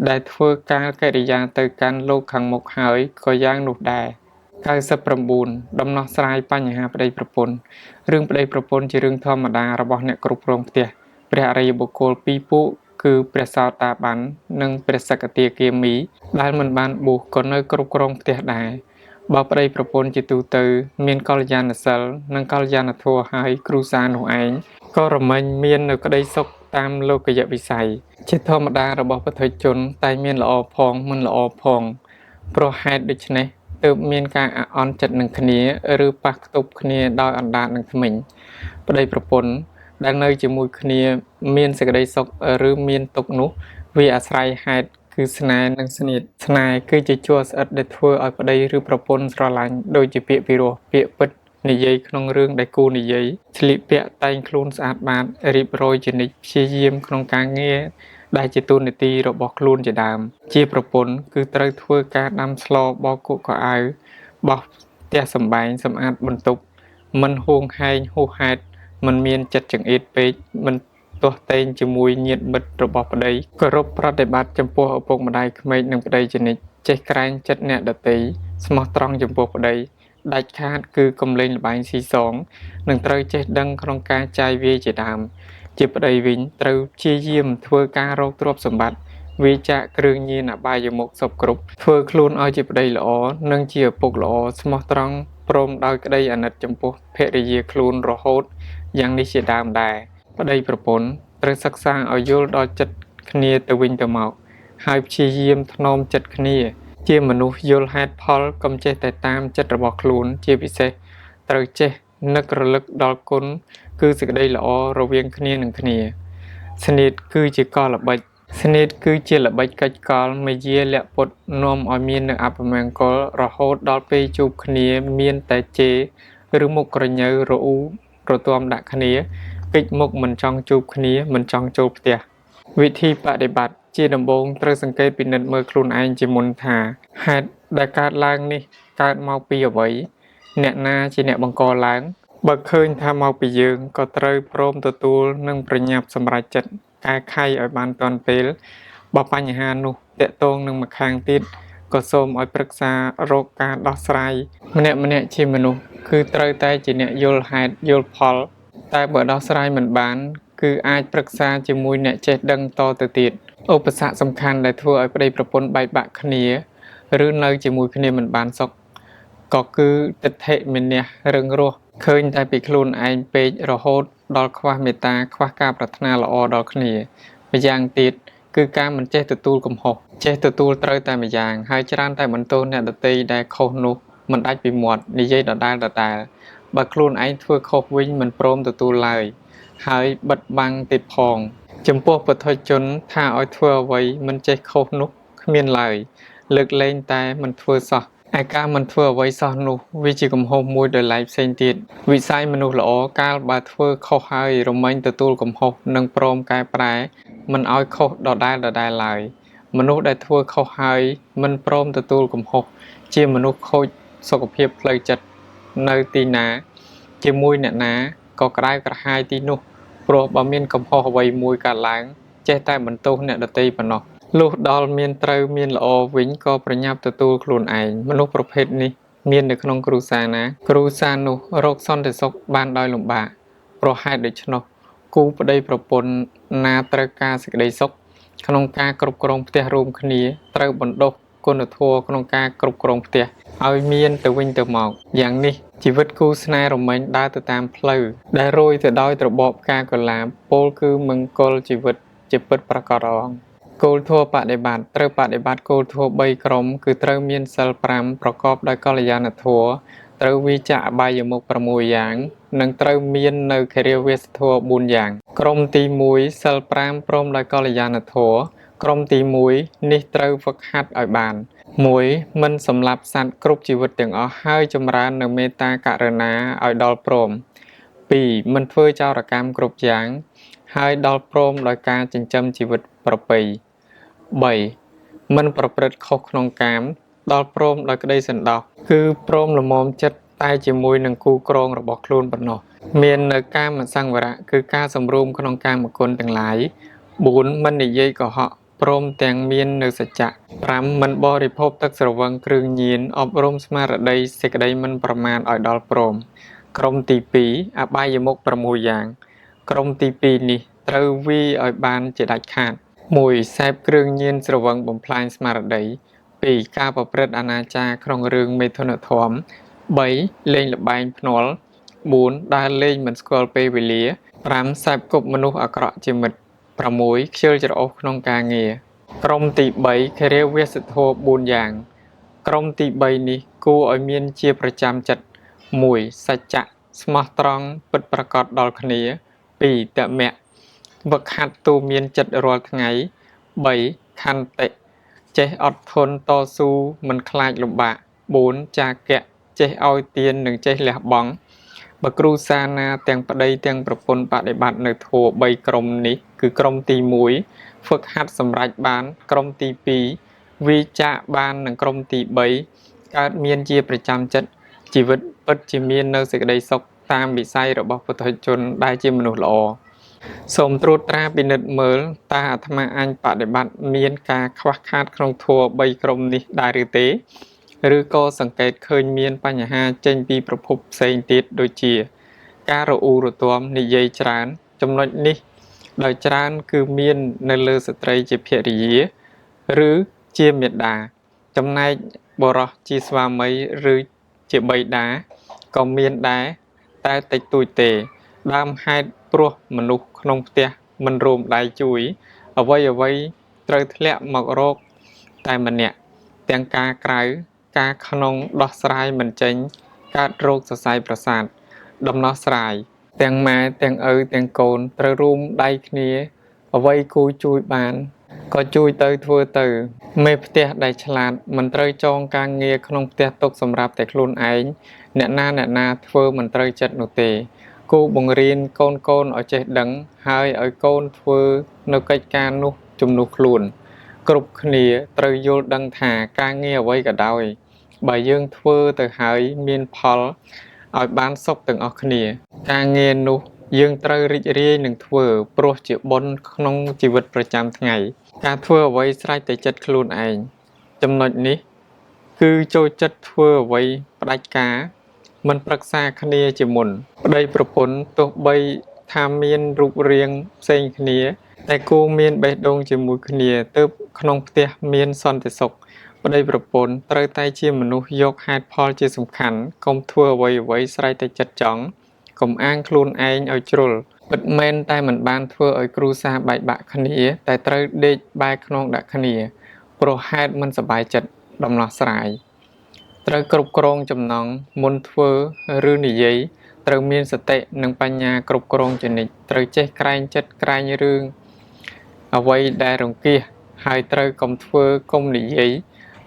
ដែលធ្វើការកិរិយាទៅកាន់លោកខាងមុខហើយក៏យ៉ាងនោះដែរ99ដំណោះស្រាយបញ្ហាប្តីប្រពន្ធរឿងប្តីប្រពន្ធជារឿងធម្មតារបស់អ្នកគ្រប់គ្រងផ្ទះព្រះអរិយបុគ្គលពីរពួកគឺព្រះសោតាបាននិងព្រះសកទាគាមីដែលមិនបានបួសក៏នៅគ្រប់គ្រងផ្ទះដែរបើប្តីប្រពន្ធជាទូទៅមានកល្យាណសិលនិងកល្យាណធម៌ហើយគ្រួសារនោះឯងក៏រមិញមាននៅក្តីសុខតាមលោកយវិស័យជាធម្មតារបស់ពុទ្ធជនតែមានល្អផងមិនល្អផងព្រោះហេតុដូច្នេះទើបមានការអាក់អន់ចិត្តនឹងគ្នាឬប៉ះខ្ទប់គ្នាដោយអណ្ដាតនឹងធ្មេញប្តីប្រពន្ធដែលនៅជាមួយគ្នាមានសេចក្តីសុខឬមានទុក្ខនោះវាអាស្រ័យហេតុគឺស្នេហ៍និងស្នៀតស្នេហ៍គឺជាជ័រស្អិតដែលធ្វើឲ្យប្តីឬប្រពន្ធស្រឡាញ់ដូចជាពាក្យពិរោះពាក្យពិតនិយាយក្នុងរឿងដែលគូនិយាយស្លៀកពាក់តែងខ្លួនស្អាតបាតរៀបរយជានិច្ចព្យាយាមក្នុងការងារដែលជាតួនាទីរបស់ខ្លួនជាដើមជាប្រពន្ធគឺត្រូវធ្វើការដាំស្លបោកគក់កៅអៅបោះផ្ទះសម្បែងសម្អាតបន្ទប់មិនហួងហែងហួសហេតុមិនមានចិត្តចង្អៀតពេកមិនទាស់ទែងជាមួយញាតិមិត្តរបស់ប្តីគោរពប្រតិបត្តិចំពោះឪពុកម្ដាយក្មេកនិងប្តីជានិច្ចចេះក្រែងចិត្តអ្នកដទៃស្មោះត្រង់ចំពោះប្តីដាច់ខាតគឺកុំលេងល្បែងស៊ីសងនិងត្រូវចេះដឹងក្នុងការចាយវាយជាដើមជាប្តីវិញត្រូវព្យាយាមធ្វើការរកទ្រព្យសម្បត្តិវាចាកគ្រឿងញៀនអបាយមុខសពគ្រប់ធ្វើខ្លួនឲ្យជាប្តីល្អនិងជាឪពុកល្អស្មោះត្រង់ព្រមដោយក្តីអាណិតចំពោះភរិយាខ្លួនរហូតយ៉ាងនេះជាដើមដែរប្តីប្រពន្ធត្រូវសិក្សាឲ្យយល់ដល់ចិត្តគ្នាទៅវិញទៅមកហើយព្យាយាមថ្នមចិត្តគ្នាជាមនុស្សយល់ហេតុផលកុំចេះតែតាមចិត្តរបស់ខ្លួនជាពិសេសត្រូវចេះនឹករលឹកដល់គុណគឺសេចក្តីល្អរវាងគ្នានឹងគ្នាស្នៀតគឺជាកលល្បិចស្នៀតគឺជាល្បិចកិច្ចកលមយាលៈពុតនាំឲ្យមាននៅអពមង្គលរហូតដល់ពេលជួបគ្នាមានតែជេរឬមុខក្រញើរអ៊ូរទាំដាក់គ្នាកិច្ចមុខមិនចង់ជួបគ្នាមិនចង់ចូលផ្ទះវិធីបដិបត្តិជាដំបូងត្រូវសង្កេតពិនិត្យមើលខ្លួនឯងជាមុនថាហេតុ ដែលកើតឡើងនេះកើតមកពីអ្វី អ្នកណាជាអ្នកបង្កឡើង បើឃើញថាមកពីយើងក៏ត្រូវព្រមទទួលនិងប្រញាប់សម្រេចចិត្តកែខៃឲ្យបានទាន់ពេល បើបញ្ហានោះទាក់ទងនឹងម្ខាងទៀតក៏សូមឲ្យប្រឹក្សារកការដោះស្រាយម្នាក់ៗជាមនុស្សគឺត្រូវតែជាអ្នកយល់ហេតុយល់ផល តែបើដោះស្រាយមិនបាន គឺអាចប្រឹក្សាជាមួយអ្នកចេះដឹងតទៅទៀតឧបសគ្គសំខាន់ដែលធ្វើឲ្យប្តីប្រពន្ធបែកបាក់គ្នា ឬនៅជាមួយគ្នាមិនបានសុខក៏គឺទិដ្ឋិមានះរឹងរូសឃើញតែពីខ្លួនឯងពេករហូតដល់ខ្វះមេត្តាខ្វះការប្រាថ្នាល្អដល់គ្នាម្យ៉ាងទៀតគឺការមិនចេះទទួលកំហុសចេះទទួលត្រូវតែម្យ៉ាងហើយច្រើនតែបន្ទោសអ្នកដទៃដែលខុសនោះមិនដាច់ពីមាត់និយាយដដែលៗបើខ្លួនឯងធ្វើខុសវិញមិនព្រមទទួលឡើយហើយបិទបាំងទៀតផងចំពោះបុថុជនថាឲ្យធ្វើអ្វីមិនចេះខុសនោះគ្មានឡើយលើកលែងតែមិនធ្វើសោះឯការមិនធ្វើអ្វីសោះនោះវាជាកំហុសមួយដោយឡែកផ្សេងទៀតវិស័យមនុស្សល្អកាលបើធ្វើខុសហើយរមែងទទួលកំហុសនិងព្រមកែប្រែមិនឲ្យខុសដដែលៗឡើយមនុស្សដែលធ្វើខុសហើយមិនព្រមទទួលកំហុសជាមនុស្សខូចសុខភាពផ្លូវចិត្តនៅទីណាជាមួយអ្នកណាក៏ក្តៅក្រហាយទីនោះព្រោះបើមានកំហុសអ្វីមួយកើតឡើងចេះតែបន្ទោសអ្នកដទៃប៉ុណ្ណោះលុះដល់មានត្រូវមានល្អវិញក៏ប្រញាប់ទទួលខ្លួនឯងមនុស្សប្រភេទនេះមាននៅក្នុងគ្រួសារណាគ្រួសារនោះរកសន្តិសុខបានដោយលំបាកព្រោះហេតុដូច្នោះគូប្តីប្រពន្ធណាត្រូវការសេចក្តីសុខក្នុងការគ្រប់គ្រងផ្ទះរួមគ្នាត្រូវបណ្ដុះគុណធម៌ក្នុងការគ្រប់គ្រងផ្ទះឲ្យមានទៅវិញទៅមកយ៉ាងនេះជីវិតគូស្នេហ៍រមែងដើរទៅតាមផ្លូវដែលរយទៅដោយរបបផ្កាកុលាបពោលគឺមង្គលជីវិតជាពិតប្រាកដអងគោលធម៌បដិបត្តិត្រូវបដិបត្តិគោលធម៌3ក្រុមគឺត្រូវមានសីល5ប្រកបដោយកល្យាណធម៌ត្រូវវាចាកអបាយមុខ6យ៉ាងនិងត្រូវមាននៅគិរិយាវាសធម៌4យ៉ាងក្រុមទី1សីល5ព្រមដោយកល្យាណធម៌ក្រុមទី1នេះត្រូវហ្វឹកហាត់ឲ្យបាន1មិនសម្លាប់សត្វគ្រប់ជីវិតទាំងអស់ហើយចម្រើននៅមេត្តាករុណាឲ្យដល់ព្រម2មិនធ្វើចោរកម្មគ្រប់យ៉ាងហើយដល់ព្រមដោយការចិញ្ចឹមជីវិតប្រពៃ3មិនប្រព្រឹត្តខុសក្នុងកាមដល់ព្រមដោយក្តីសន្តោសគឺព្រមល្មមចិត្តតែជាមួយនឹងគូគ្រងរបស់ខ្លួនប៉ុណ្ណោះមាននៅកាមសង្វរៈគឺការសម្រួមក្នុងកាមគុណទាំងឡាយ4មិននិយាយកុហកព្រមទាំងមាននៅសច្ចៈ5មិនបរិភោគទឹកស្រវឹងគ្រឿងញៀនអប់រំស្មារតីសេចក្តីមិនប្រមាទឲ្យដល់ព្រមក្រុមទី2អបាយមុខ6យ៉ាងក្រុមទី2នេះត្រូវវាយឲ្យបានជាដាច់ខាត1សេពគ្រឿងញៀនស្រវឹងបំផ្លាញស្មារតី2ការប្រព្រឹត្តអនាចារក្នុងរឿងមេថុនធម៌3លេងល្បែងភ្នាល់4ដើរលេងមិនស្គាល់ពេលវេលា5សេពគប់មនុស្សអាក្រក់ជាមិត្ត6ខ្ជិលច្រអូសក្នុងការងារក្រុមទី3គិរិយាវាសធម៌4យ៉ាងក្រុមទី3នេះគួរឲ្យមានជាប្រចាំចិត្ត1សច្ចៈស្មោះត្រង់ពិតប្រាកដដល់គ្នា2តមៈវឹកហាត់ទូមានចិត្តរាល់ថ្ងៃ3ខន្តិចេះអត់ធន់តស៊ូមិនខ្លាចលំបាក4ចាគៈចេះឲ្យទាននិងចេះលះបង់បើគ្រូសាណាទាំងប្តីទាំងប្រពន្ធបដិបត្តិនៅធម៌3ក្រុមនេះគឺក្រុមទី1ហ្វឹកហាត់សម្រេចបានក្រុមទី2វាចាកបាននិងក្រុមទី3កើតមានជាប្រចាំចិត្តជីវិតពិតជាមាននៅសេចក្តីសុខតាមវិស័យរបស់ពុទ្ធជនដែលជាមនុស្សល្អសូមត្រួតត្រាពិនិត្យមើលតើអាត្មាអញបដិបត្តិមានការខ្វះខាតក្នុងធម៌3ក្រុមនេះដែរឬទេឬក៏សង្កេតឃើញមានបញ្ហាចេញពីប្រភពផ្សេងទៀតដូចជាការរអ៊ូរទាំនិយាយច្រើនចំណុចនេះដោយច្រើនគឺមាននៅលើស្ត្រីជាភរិយាឬជាមាតាចំណែកបុរសជាស្វាមីឬជាបិតាក៏មានដែរតែតិចតួចទេដើមហេតុព្រោះមនុស្សក្នុងផ្ទះមិនរួមដៃជួយអ្វីៗត្រូវធ្លាក់មករកតែម្នាក់ទាំងការក្រៅការក្នុងដោះស្រាយមិនចេញកើតរោគសរសៃប្រសាទដំណោះស្រាយទាំងម៉ែទាំងឪទាំងកូនត្រូវរួមដៃគ្នាអ្វីគួរជួយបានក៏ជួយទៅធ្វើទៅមេផ្ទះដែលឆ្លាតមិនត្រូវចងការងារក្នុងផ្ទះទុកសម្រាប់តែខ្លួនឯងអ្នកណាធ្វើមិនត្រូវចិត្តនោះទេគូបង្រៀនកូនៗឲ្យចេះដឹងហើយឲ្យកូនធ្វើនៅកិច្ចការនោះជំនួសខ្លួន គ្រប់គ្នាត្រូវយល់ដឹងថាការងារអ្វីក៏ដោយ បើយើងធ្វើទៅហើយមានផលឲ្យបានសុខទាំងអស់គ្នា ការងារនោះយើងត្រូវរីករាយនឹងធ្វើព្រោះជាបុណ្យក្នុងជីវិតប្រចាំថ្ងៃ ការធ្វើអ្វីស្រេចតែចិត្តខ្លួនឯងចំណុចនេះ គឺចូលចិត្តធ្វើអ្វីផ្ដាច់ការមិនប្រឹក្សាគ្នាជាមុនប្តីប្រពន្ធទោះបីថាមានរូបរាងផ្សេងគ្នា តែគួរមានបេះដូងជាមួយគ្នាទើបក្នុងផ្ទះមានសន្តិសុខប្តីប្រពន្ធត្រូវតែជាមនុស្សយកហេតុផលជាសំខាន់កុំធ្វើអ្វីៗស្រេចតែចិត្តចង់កុំអាងខ្លួនឯងឲ្យជ្រុលពិតមែនតែមិនបានធ្វើឲ្យគ្រួសារបែកបាក់គ្នាតែត្រូវដេកបែរខ្នងដាក់គ្នាព្រោះហេតុមិនសប្បាយចិត្តដំណោះស្រាយត្រូវគ្រប់គ្រងចំណង់មុនធ្វើឬនិយាយត្រូវមានសតិនិងបញ្ញាគ្រប់គ្រងជានិច្ចត្រូវចេះក្រែងចិត្តក្រែងរឿងអ្វីដែលរង្គៀសហើយត្រូវកុំធ្វើកុំនិយាយ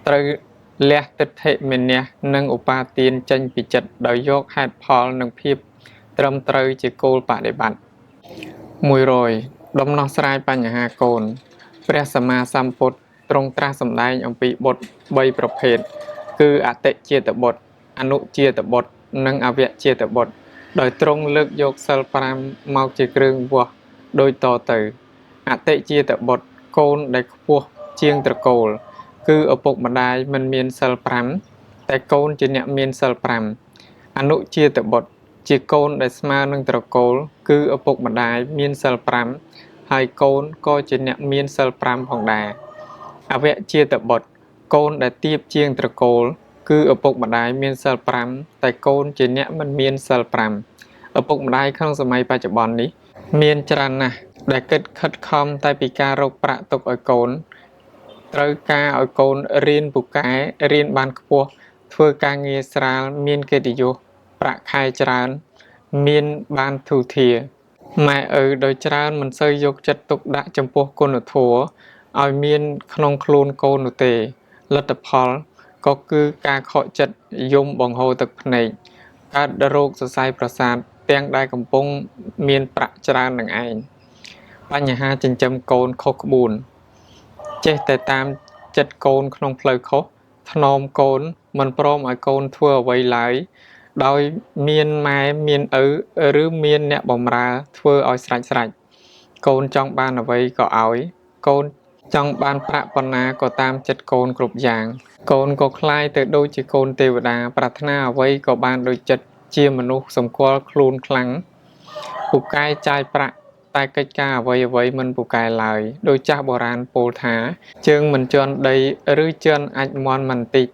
ត្រូវលះទិដ្ឋិមានៈនិងឧបាទានចេញពីចិត្តដោយយកហេតុផលនិងភាពត្រឹមត្រូវជាគោលបដិបត្តិ100ដំណោះស្រាយបញ្ហាកូនព្រះសម្មាសម្ពុទ្ធទ្រង់ត្រាស់សម្ដែងអំពីបុត្រ3ប្រភេទគឺអតិជាតិបុត្រអនុជាតិបុត្រនិងអវជាតិបុត្រដោយទ្រង់លើកយកសិល5មកជាគ្រឿងវាស់ដូចតទៅអតិជាតិបុត្រកូនដែលខ្ពស់ជាងត្រកូលគឺឪពុកម្ដាយមិនមានសិល5តែកូនជាអ្នកមានសិល5អនុជាតិបុត្រជាកូនដែលស្មើនឹងត្រកូលគឺឪពុកម្ដាយមានសិល5ហើយកូនក៏ជាអ្នកមានសិល5ផងដែរអវជាតិបុត្រកូនដែលទាបជាងត្រកូលគឺឪពុកម្ដាយមានសិល5តែកូនជាអ្នកមិនមានសិល5ឪពុកម្ដាយក្នុងសម័យបច្ចុប្បន្ននេះមានច្រើនណាស់ដែលគិតខិតខំតែពីការរកប្រាក់ទុកឲ្យកូនត្រូវការឲ្យកូនរៀនពូកែរៀនបានខ្ពស់ធ្វើការងារស្រាលមានកិត្តិយសប្រាក់ខែច្រើនមានបានធូរធារម៉ែឪដោយច្រើនមិនសូវយកចិត្តទុកដាក់ចំពោះគុណធម៌ឲ្យមានក្នុងខ្លួនកូននោះទេលទ្ធផលក៏គឺការខកចិត្តយំបង្ហូរទឹកភ្នែកកើតរោគសរសៃប្រសាទទាំងដែលកំពុងមានប្រាក់ច្រើននឹងឯងបញ្ហាចិញ្ចឹមកូនខុសក្បួនចេះតែតាមចិត្តកូនក្នុងផ្លូវខុសថ្នមកូនមិនព្រមឲ្យកូនធ្វើអ្វីឡើយដោយមានម៉ែមានឪឬមានអ្នកបម្រើធ្វើឲ្យស្រេចៗកូនចង់បានអ្វីក៏ឲ្យកូនចង់បានប្រាក់ប៉ុណ្ណាក៏តាមចិត្តកូនគ្រប់យ៉ាងកូនក៏ក្លាយទៅដូចជាកូនទេវតាប្រាថ្នាអ្វីក៏បានដូចចិត្តជាមនុស្សសម្គាល់ខ្លួនខ្លាំងពូកែចាយប្រាក់តែកិច្ចការអ្វីៗមិនពូកែឡើយដោយចាស់បុរាណពោលថាជើងមិនជាន់ដីឬជាន់អាចមន់មិនតិច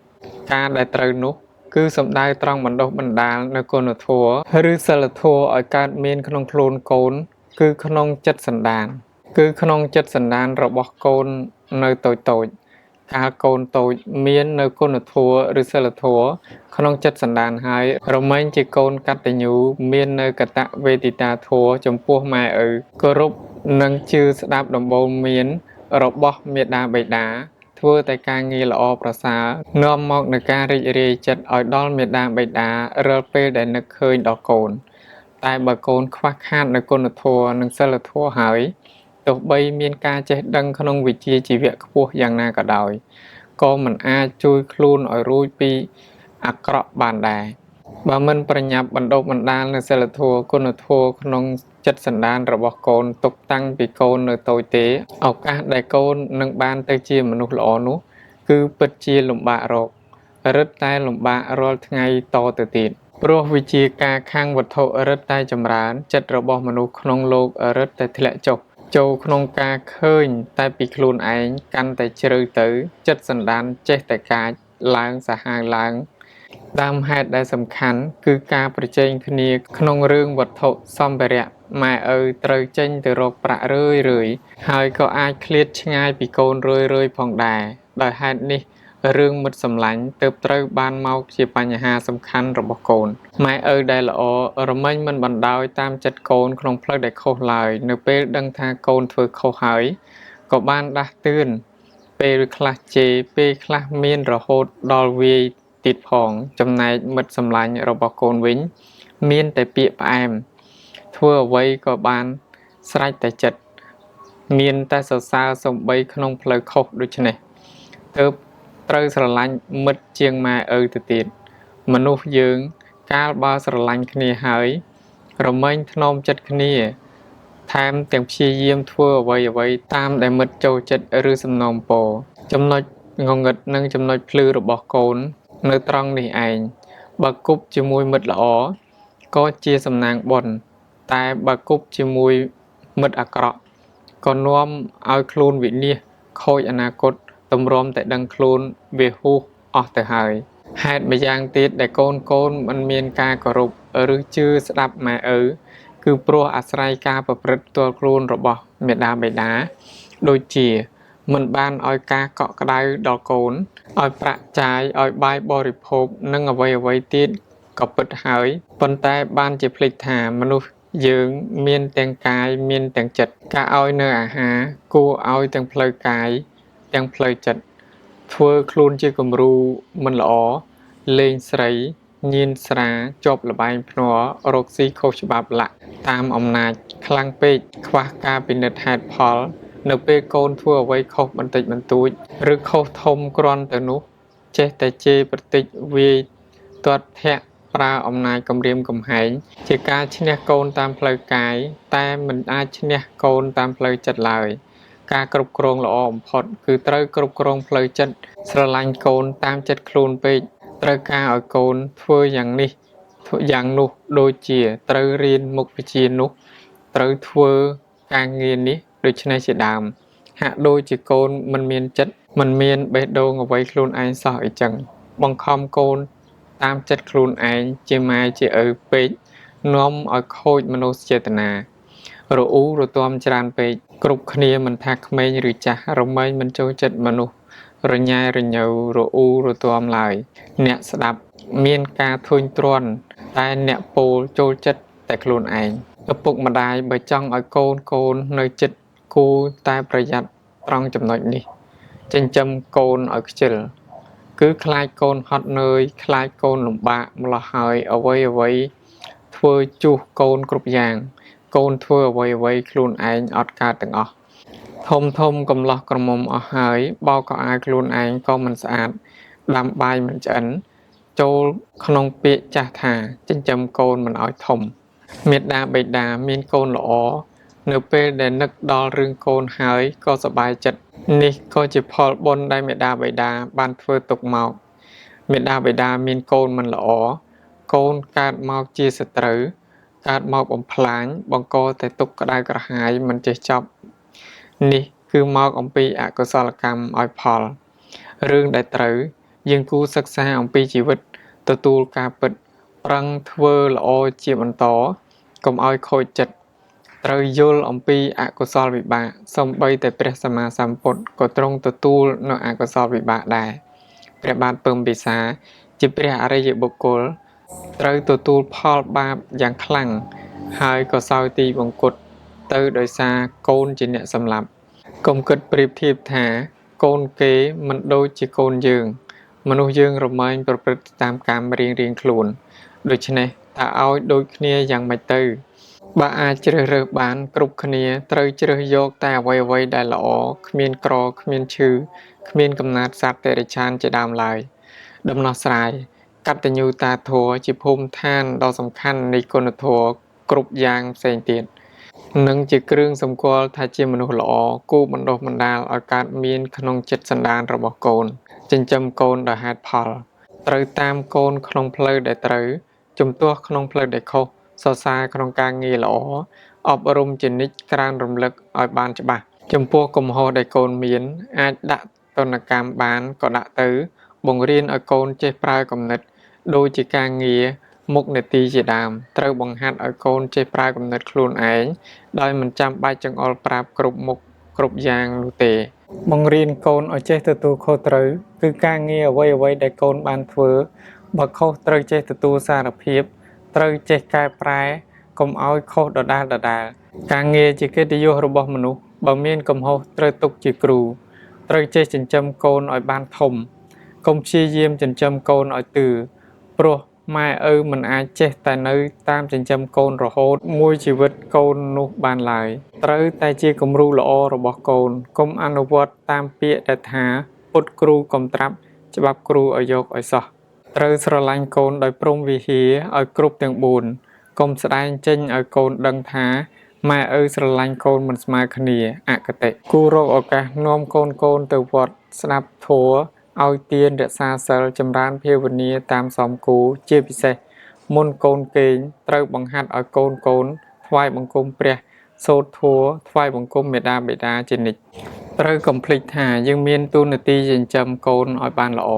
ការដែលត្រូវនោះគឺសំដៅត្រង់បណ្ដុះបណ្ដាលនៅគុណធម៌ឬសិលធម៌ឲ្យកើតមានក្នុងខ្លួនកូនគឺក្នុងចិត្តសន្តានគឺក្នុងចិត្តសន្តានរបស់កូននៅតូចៗកាលកូនតូចមាននៅគុណធម៌ឬសិលធម៌ក្នុងចិត្តសន្តានហើយរមែងជាកូនកតញ្ញូមាននៅកតវេទិតាធម៌ចំពោះម៉ែឪគោរពនិងជឿស្ដាប់ដំបូន្មានរបស់មាតាបិតាធ្វើតែការងារល្អប្រសើរនាំមកនូវការរីករាយចិត្តឲ្យដល់មាតាបិតារាល់ពេលដែលនឹកឃើញដល់កូនតែបើកូនខ្វះខាតនៅគុណធម៌និងសិលធម៌ហើយទោះបីមានការចេះដឹងក្នុងវិជ្ជាជីវៈខ្ពស់យ៉ាងណាក៏ដោយក៏មិនអាចជួយខ្លួនឲ្យរួចពីអាក្រក់បានដែរបើមិនប្រញាប់បណ្ដុះបណ្ដាលនូវសិលធម៌គុណធម៌ក្នុងចិត្តសន្តានរបស់កូនទុកតាំងពីកូននៅតូចទេឱកាសដែលកូននឹងបានទៅជាមនុស្សល្អនោះគឺពិតជាលំបាករករឹតតែលំបាករាល់ថ្ងៃតទៅទៀតព្រោះវិជាការខាងវត្ថុរឹតតែចម្រើនចិត្តរបស់មនុស្សក្នុងលោករឹតតែធ្លាក់ចុះចូលក្នុងការឃើញតែពីខ្លួនឯងកាន់តែជ្រៅទៅចិត្តសន្តានចេះតែកាចឡើងសាហាវឡើងដើមហេតុដែលសំខាន់គឺការប្រជែងគ្នាក្នុងរឿងវត្ថុសម្ភារៈម៉ែឪត្រូវចេញទៅរកប្រាក់រឿយៗហើយក៏អាចឃ្លាតឆ្ងាយពីកូនរឿយៗផងដែរដោយហេតុនេះរឿងមិត្តសម្លាញ់ទើបត្រូវបានមកជាបញ្ហាសំខាន់របស់កូនម៉ែឪដែលល្អរមែងមិនបណ្ដោយតាមចិត្តកូនក្នុងផ្លូវដែលខុសឡើយនៅពេលដឹងថាកូនធ្វើខុសហើយក៏បានដាស់តឿនពេលខ្លះជេរពេលខ្លះមានរហូតដល់វាយទៀតផងចំណែកមិត្តសម្លាញ់របស់កូនវិញមានតែពាក្យផ្អែមធ្វើអ្វីក៏បានស្រេចតែចិត្ត មានតែសរសើរសូម្បីក្នុងផ្លូវខុសដូច្នេះទើបត្រូវស្រឡាញ់មិត្តជាងម៉ែឪទៅទៀតមនុស្សយើងកាលបើស្រឡាញ់គ្នាហើយរមែងថ្នមចិត្តគ្នាថែមទាំងព្យាយាមធ្វើអ្វីៗតាមដែលមិត្តចូលចិត្តឬសំណូមពរចំណុចងងឹតនិងចំណុចភ្លឺរបស់កូននៅត្រង់នេះឯងបើគប់ជាមួយមិត្តល្អក៏ជាសំណាងបុណ្យតែបើគប់ជាមួយមិត្តអាក្រក់ក៏នាំឲ្យខ្លួនវិនាសខូចអនាគតទម្រាំតែដឹងខ្លួនវាហួសអស់ទៅហើយហេតុម្យ៉ាងទៀតដែលកូនមិនមានការគោរពឬជឿស្ដាប់ម៉ែឪគឺព្រោះអាស្រ័យការប្រព្រឹត្តផ្ទាល់ខ្លួនរបស់មាតាបិតាដូចជាមិនបានឲ្យការកក់ក្ដៅដល់កូនឲ្យប្រាក់ចាយឲ្យបាយបរិភោគនិងអ្វីៗទៀតក៏ពិតហើយប៉ុន្តែបានជាភ្លេចថាមនុស្សយើងមានទាំងកាយមានទាំងចិត្តការឲ្យនៅអាហារគួរឲ្យទាំងផ្លូវកាយទាំងផ្លូវចិត្តធ្វើខ្លួនជាគំរូមិនល្អលេងស្រីញៀនស្រាជាប់ល្បែងភ្នាល់រកស៊ីខុសច្បាប់លាក់តាមអំណាចខ្លាំងពេកខ្វះការពិនិត្យហេតុផលនៅពេលកូនធ្វើអ្វីខុសបន្តិចបន្តួចឬខុសធំគ្រាន់ទៅនោះចេះតែជេរប្រតិចវាយទាត់ធាក់ប្រើអំណាចគំរាមកំហែងជាការឈ្នះកូនតាមផ្លូវកាយតែមិនអាចឈ្នះកូនតាមផ្លូវចិត្តឡើយការគ្រប់គ្រងល្អបំផុតគឺត្រូវគ្រប់គ្រងផ្លូវចិត្តស្រឡាញ់កូនតាមចិត្តខ្លួនពេកត្រូវការឲ្យកូនធ្វើយ៉ាងនេះធ្វើយ៉ាងនោះដូចជាត្រូវរៀនមុខវិជ្ជានោះត្រូវធ្វើការងារនេះដូច្នេះជាដើមហាក់ដូចជាកូនមិនមានចិត្តមិនមានបេះដូងអ្វីខ្លួនឯងសោះអីចឹងបង្ខំកូនតាមចិត្តខ្លួនឯងជាម៉ែជាឪពេកនាំឲ្យខូចមនោសញ្ចេតនារអ៊ូរទាំច្រើនពេកគ្រប់គ្នាមិនថាក្មេងឬចាស់រមែងមិនចូលចិត្តមនុស្សរញ៉ែរញ៉ូវរអ៊ូរទាំឡើយអ្នកស្ដាប់មានការធុញទ្រាន់តែអ្នកពោលចូលចិត្តតែខ្លួនឯងឪពុកម្ដាយបើចង់ឲ្យកូននៅចិត្តគួរតែប្រយ័ត្នត្រង់ចំណុចនេះចិញ្ចឹមកូនឲ្យខ្ជិលគឺខ្លាចកូនហត់នឿយខ្លាចកូនលំបាកម្លោះហើយអ្វីៗធ្វើជួសកូនគ្រប់យ៉ាងកូនធ្វើអ្វីៗខ្លួនឯងអត់កើតទាំងអស់ធំកំឡោះក្រមុំអស់ហើយបោកខោអាវខ្លួនឯងក៏មិនស្អាតដាំបាយមិនឆ្អិនចូលក្នុងពាក្យចាស់ថាចិញ្ចឹមកូនមិនឲ្យធំមាតាបិតាមានកូនល្អនៅពេលដែលនឹកដល់រឿងកូនហើយក៏សប្បាយចិត្តនេះក៏ជាផលបុណ្យដែលមាតាបិតាបានធ្វើទុកមកមាតាបិតាមានកូនមិនល្អកូនកើតមកជាសត្រូវកើតមកបំផ្លាញបង្កតែទុក្ខក្តៅក្រហាយមិនចេះចប់នេះគឺមកអំពីអកុសលកម្មឲ្យផលរឿងដែលត្រូវយើងគួរសិក្សាអំពីជីវិតទទួលការពិតប្រឹងធ្វើល្អជាបន្តកុំឲ្យខូចចិត្តត្រូវយល់អំពីអកុសលវិបាកសូម្បីតែព្រះសម្មាសម្ពុទ្ធក៏ទ្រង់ទទួលនូវអកុសលវិបាកដែរព្រះបាទពឹមពិសាជាព្រះអរិយបុគ្គលត្រូវទទួលផលបាបយ៉ាងខ្លាំងហើយក៏សោយទីបង្គត់ទៅដោយសារកូនជាអ្នកសម្លាប់កុំគិតប្រៀបធៀបថាកូនគេមិនដូចជាកូនយើងមនុស្សយើងរមែងប្រព្រឹត្តតាមកម្មរៀងៗខ្លួនដូច្នេះតើឲ្យដូចគ្នាយ៉ាងម៉េចទៅបើអាចជ្រើសរើសបានគ្រប់គ្នាត្រូវជ្រើសយកតែអ្វីៗដែលល្អគ្មានក្រគ្មានឈឺគ្មានកំណាតសត្វតិរច្ឆានជាដើមឡើយដំណោះស្រាយកតញ្ញូតាធម៌ជាភូមិឋានដ៏សំខាន់នៃគុណធម៌គ្រប់យ៉ាងផ្សេងទៀតនិងជាគ្រឿងសម្គាល់ថាជាមនុស្សល្អគួរបណ្ដុះបណ្ដាលឲ្យកើតមានក្នុងចិត្តសន្តានរបស់កូនចិញ្ចឹមកូនដោយហេតុផលត្រូវតាមកូនក្នុងផ្លូវដែលត្រូវជំទាស់ក្នុងផ្លូវដែលខុសសរសើរក្នុងការងារល្អអប់រំជានិច្ចក្រើនរំលឹកឲ្យបានច្បាស់ចំពោះកំហុសដែលកូនមានអាចដាក់ទណ្ឌកម្មបានក៏ដាក់ទៅបង្រៀនឲ្យកូនចេះប្រើគំនិតដូចជាការងារមុខនាទីជាដើមត្រូវបង្ហាត់ឲ្យកូនចេះប្រើគំនិតខ្លួនឯងដោយមិនចាំបាច់ចង្អុលប្រាប់គ្រប់មុខគ្រប់យ៉ាងនោះទេបង្រៀនកូនឲ្យចេះទទួលខុសត្រូវគឺការងារអ្វីៗដែលកូនបានធ្វើបើខុសត្រូវចេះទទួលសារភាពត្រូវចេះកែប្រែកុំឲ្យខុសដដែលៗការងារជាកិត្តិយសរបស់មនុស្សបើមានកំហុសត្រូវទុកជាគ្រូត្រូវចេះចិញ្ចឹមកូនឲ្យបានធំកុំព្យាយាមចិញ្ចឹមកូនឲ្យទឺព្រោះ ម៉ែឪមិនអាចចេះតែនៅតាមចិញ្ចឹមកូនរហូតមួយជីវិតកូននោះបានឡើយ ត្រូវតែជាគំរូល្អរបស់កូន កុំអនុវត្តតាមពាក្យដែលថា ពុទ្ធគ្រូកុំត្រាប់ ច្បាប់គ្រូឲ្យយកឲ្យសោះ ត្រូវស្រឡាញ់កូនដោយព្រហ្មវិហារឲ្យគ្រប់ទាំង៤ កុំស្ដែងចេញឲ្យកូនដឹងថា ម៉ែឪស្រឡាញ់កូនមិនស្មើគ្នា អគតិ គួររកឱកាសនាំកូនៗទៅវត្តស្ដាប់ធម៌ឲ្យទានរក្សាសីលចម្រើនភាវនាតាមសមគួរ ជាពិសេស មុនកូនគេងត្រូវបង្ហាត់ឲ្យកូនៗថ្វាយបង្គំព្រះ សូត្រធម៌ថ្វាយបង្គំមាតាបិតាជានិច្ច ត្រូវកុំភ្លេចថាយើងមានតួនាទីចិញ្ចឹមកូនឲ្យបានល្អ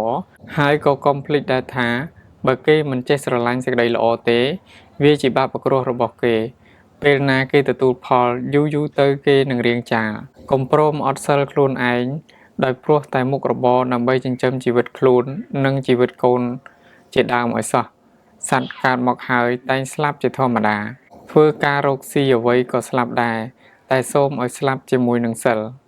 ហើយក៏កុំភ្លេចដែរថា បើគេមិនចេះស្រឡាញ់សេចក្តីល្អទេ វាជាបាបគ្រោះរបស់គេ ពេលណាគេទទួលផលយូរៗទៅគេនឹងរាងចាល កុំព្រមអត់សីលខ្លួនឯងដោយព្រោះតែមុខរបរដើម្បីចិញ្ចឹមជីវិតខ្លួននិងជីវិតកូនជាដើមឲ្យសោះ សត្វកើតមកហើយតែងស្លាប់ជាធម្មតា ធ្វើការរកស៊ីអ្វីក៏ស្លាប់ដែរ តែសូមឲ្យស្លាប់ជាមួយនឹងសីល។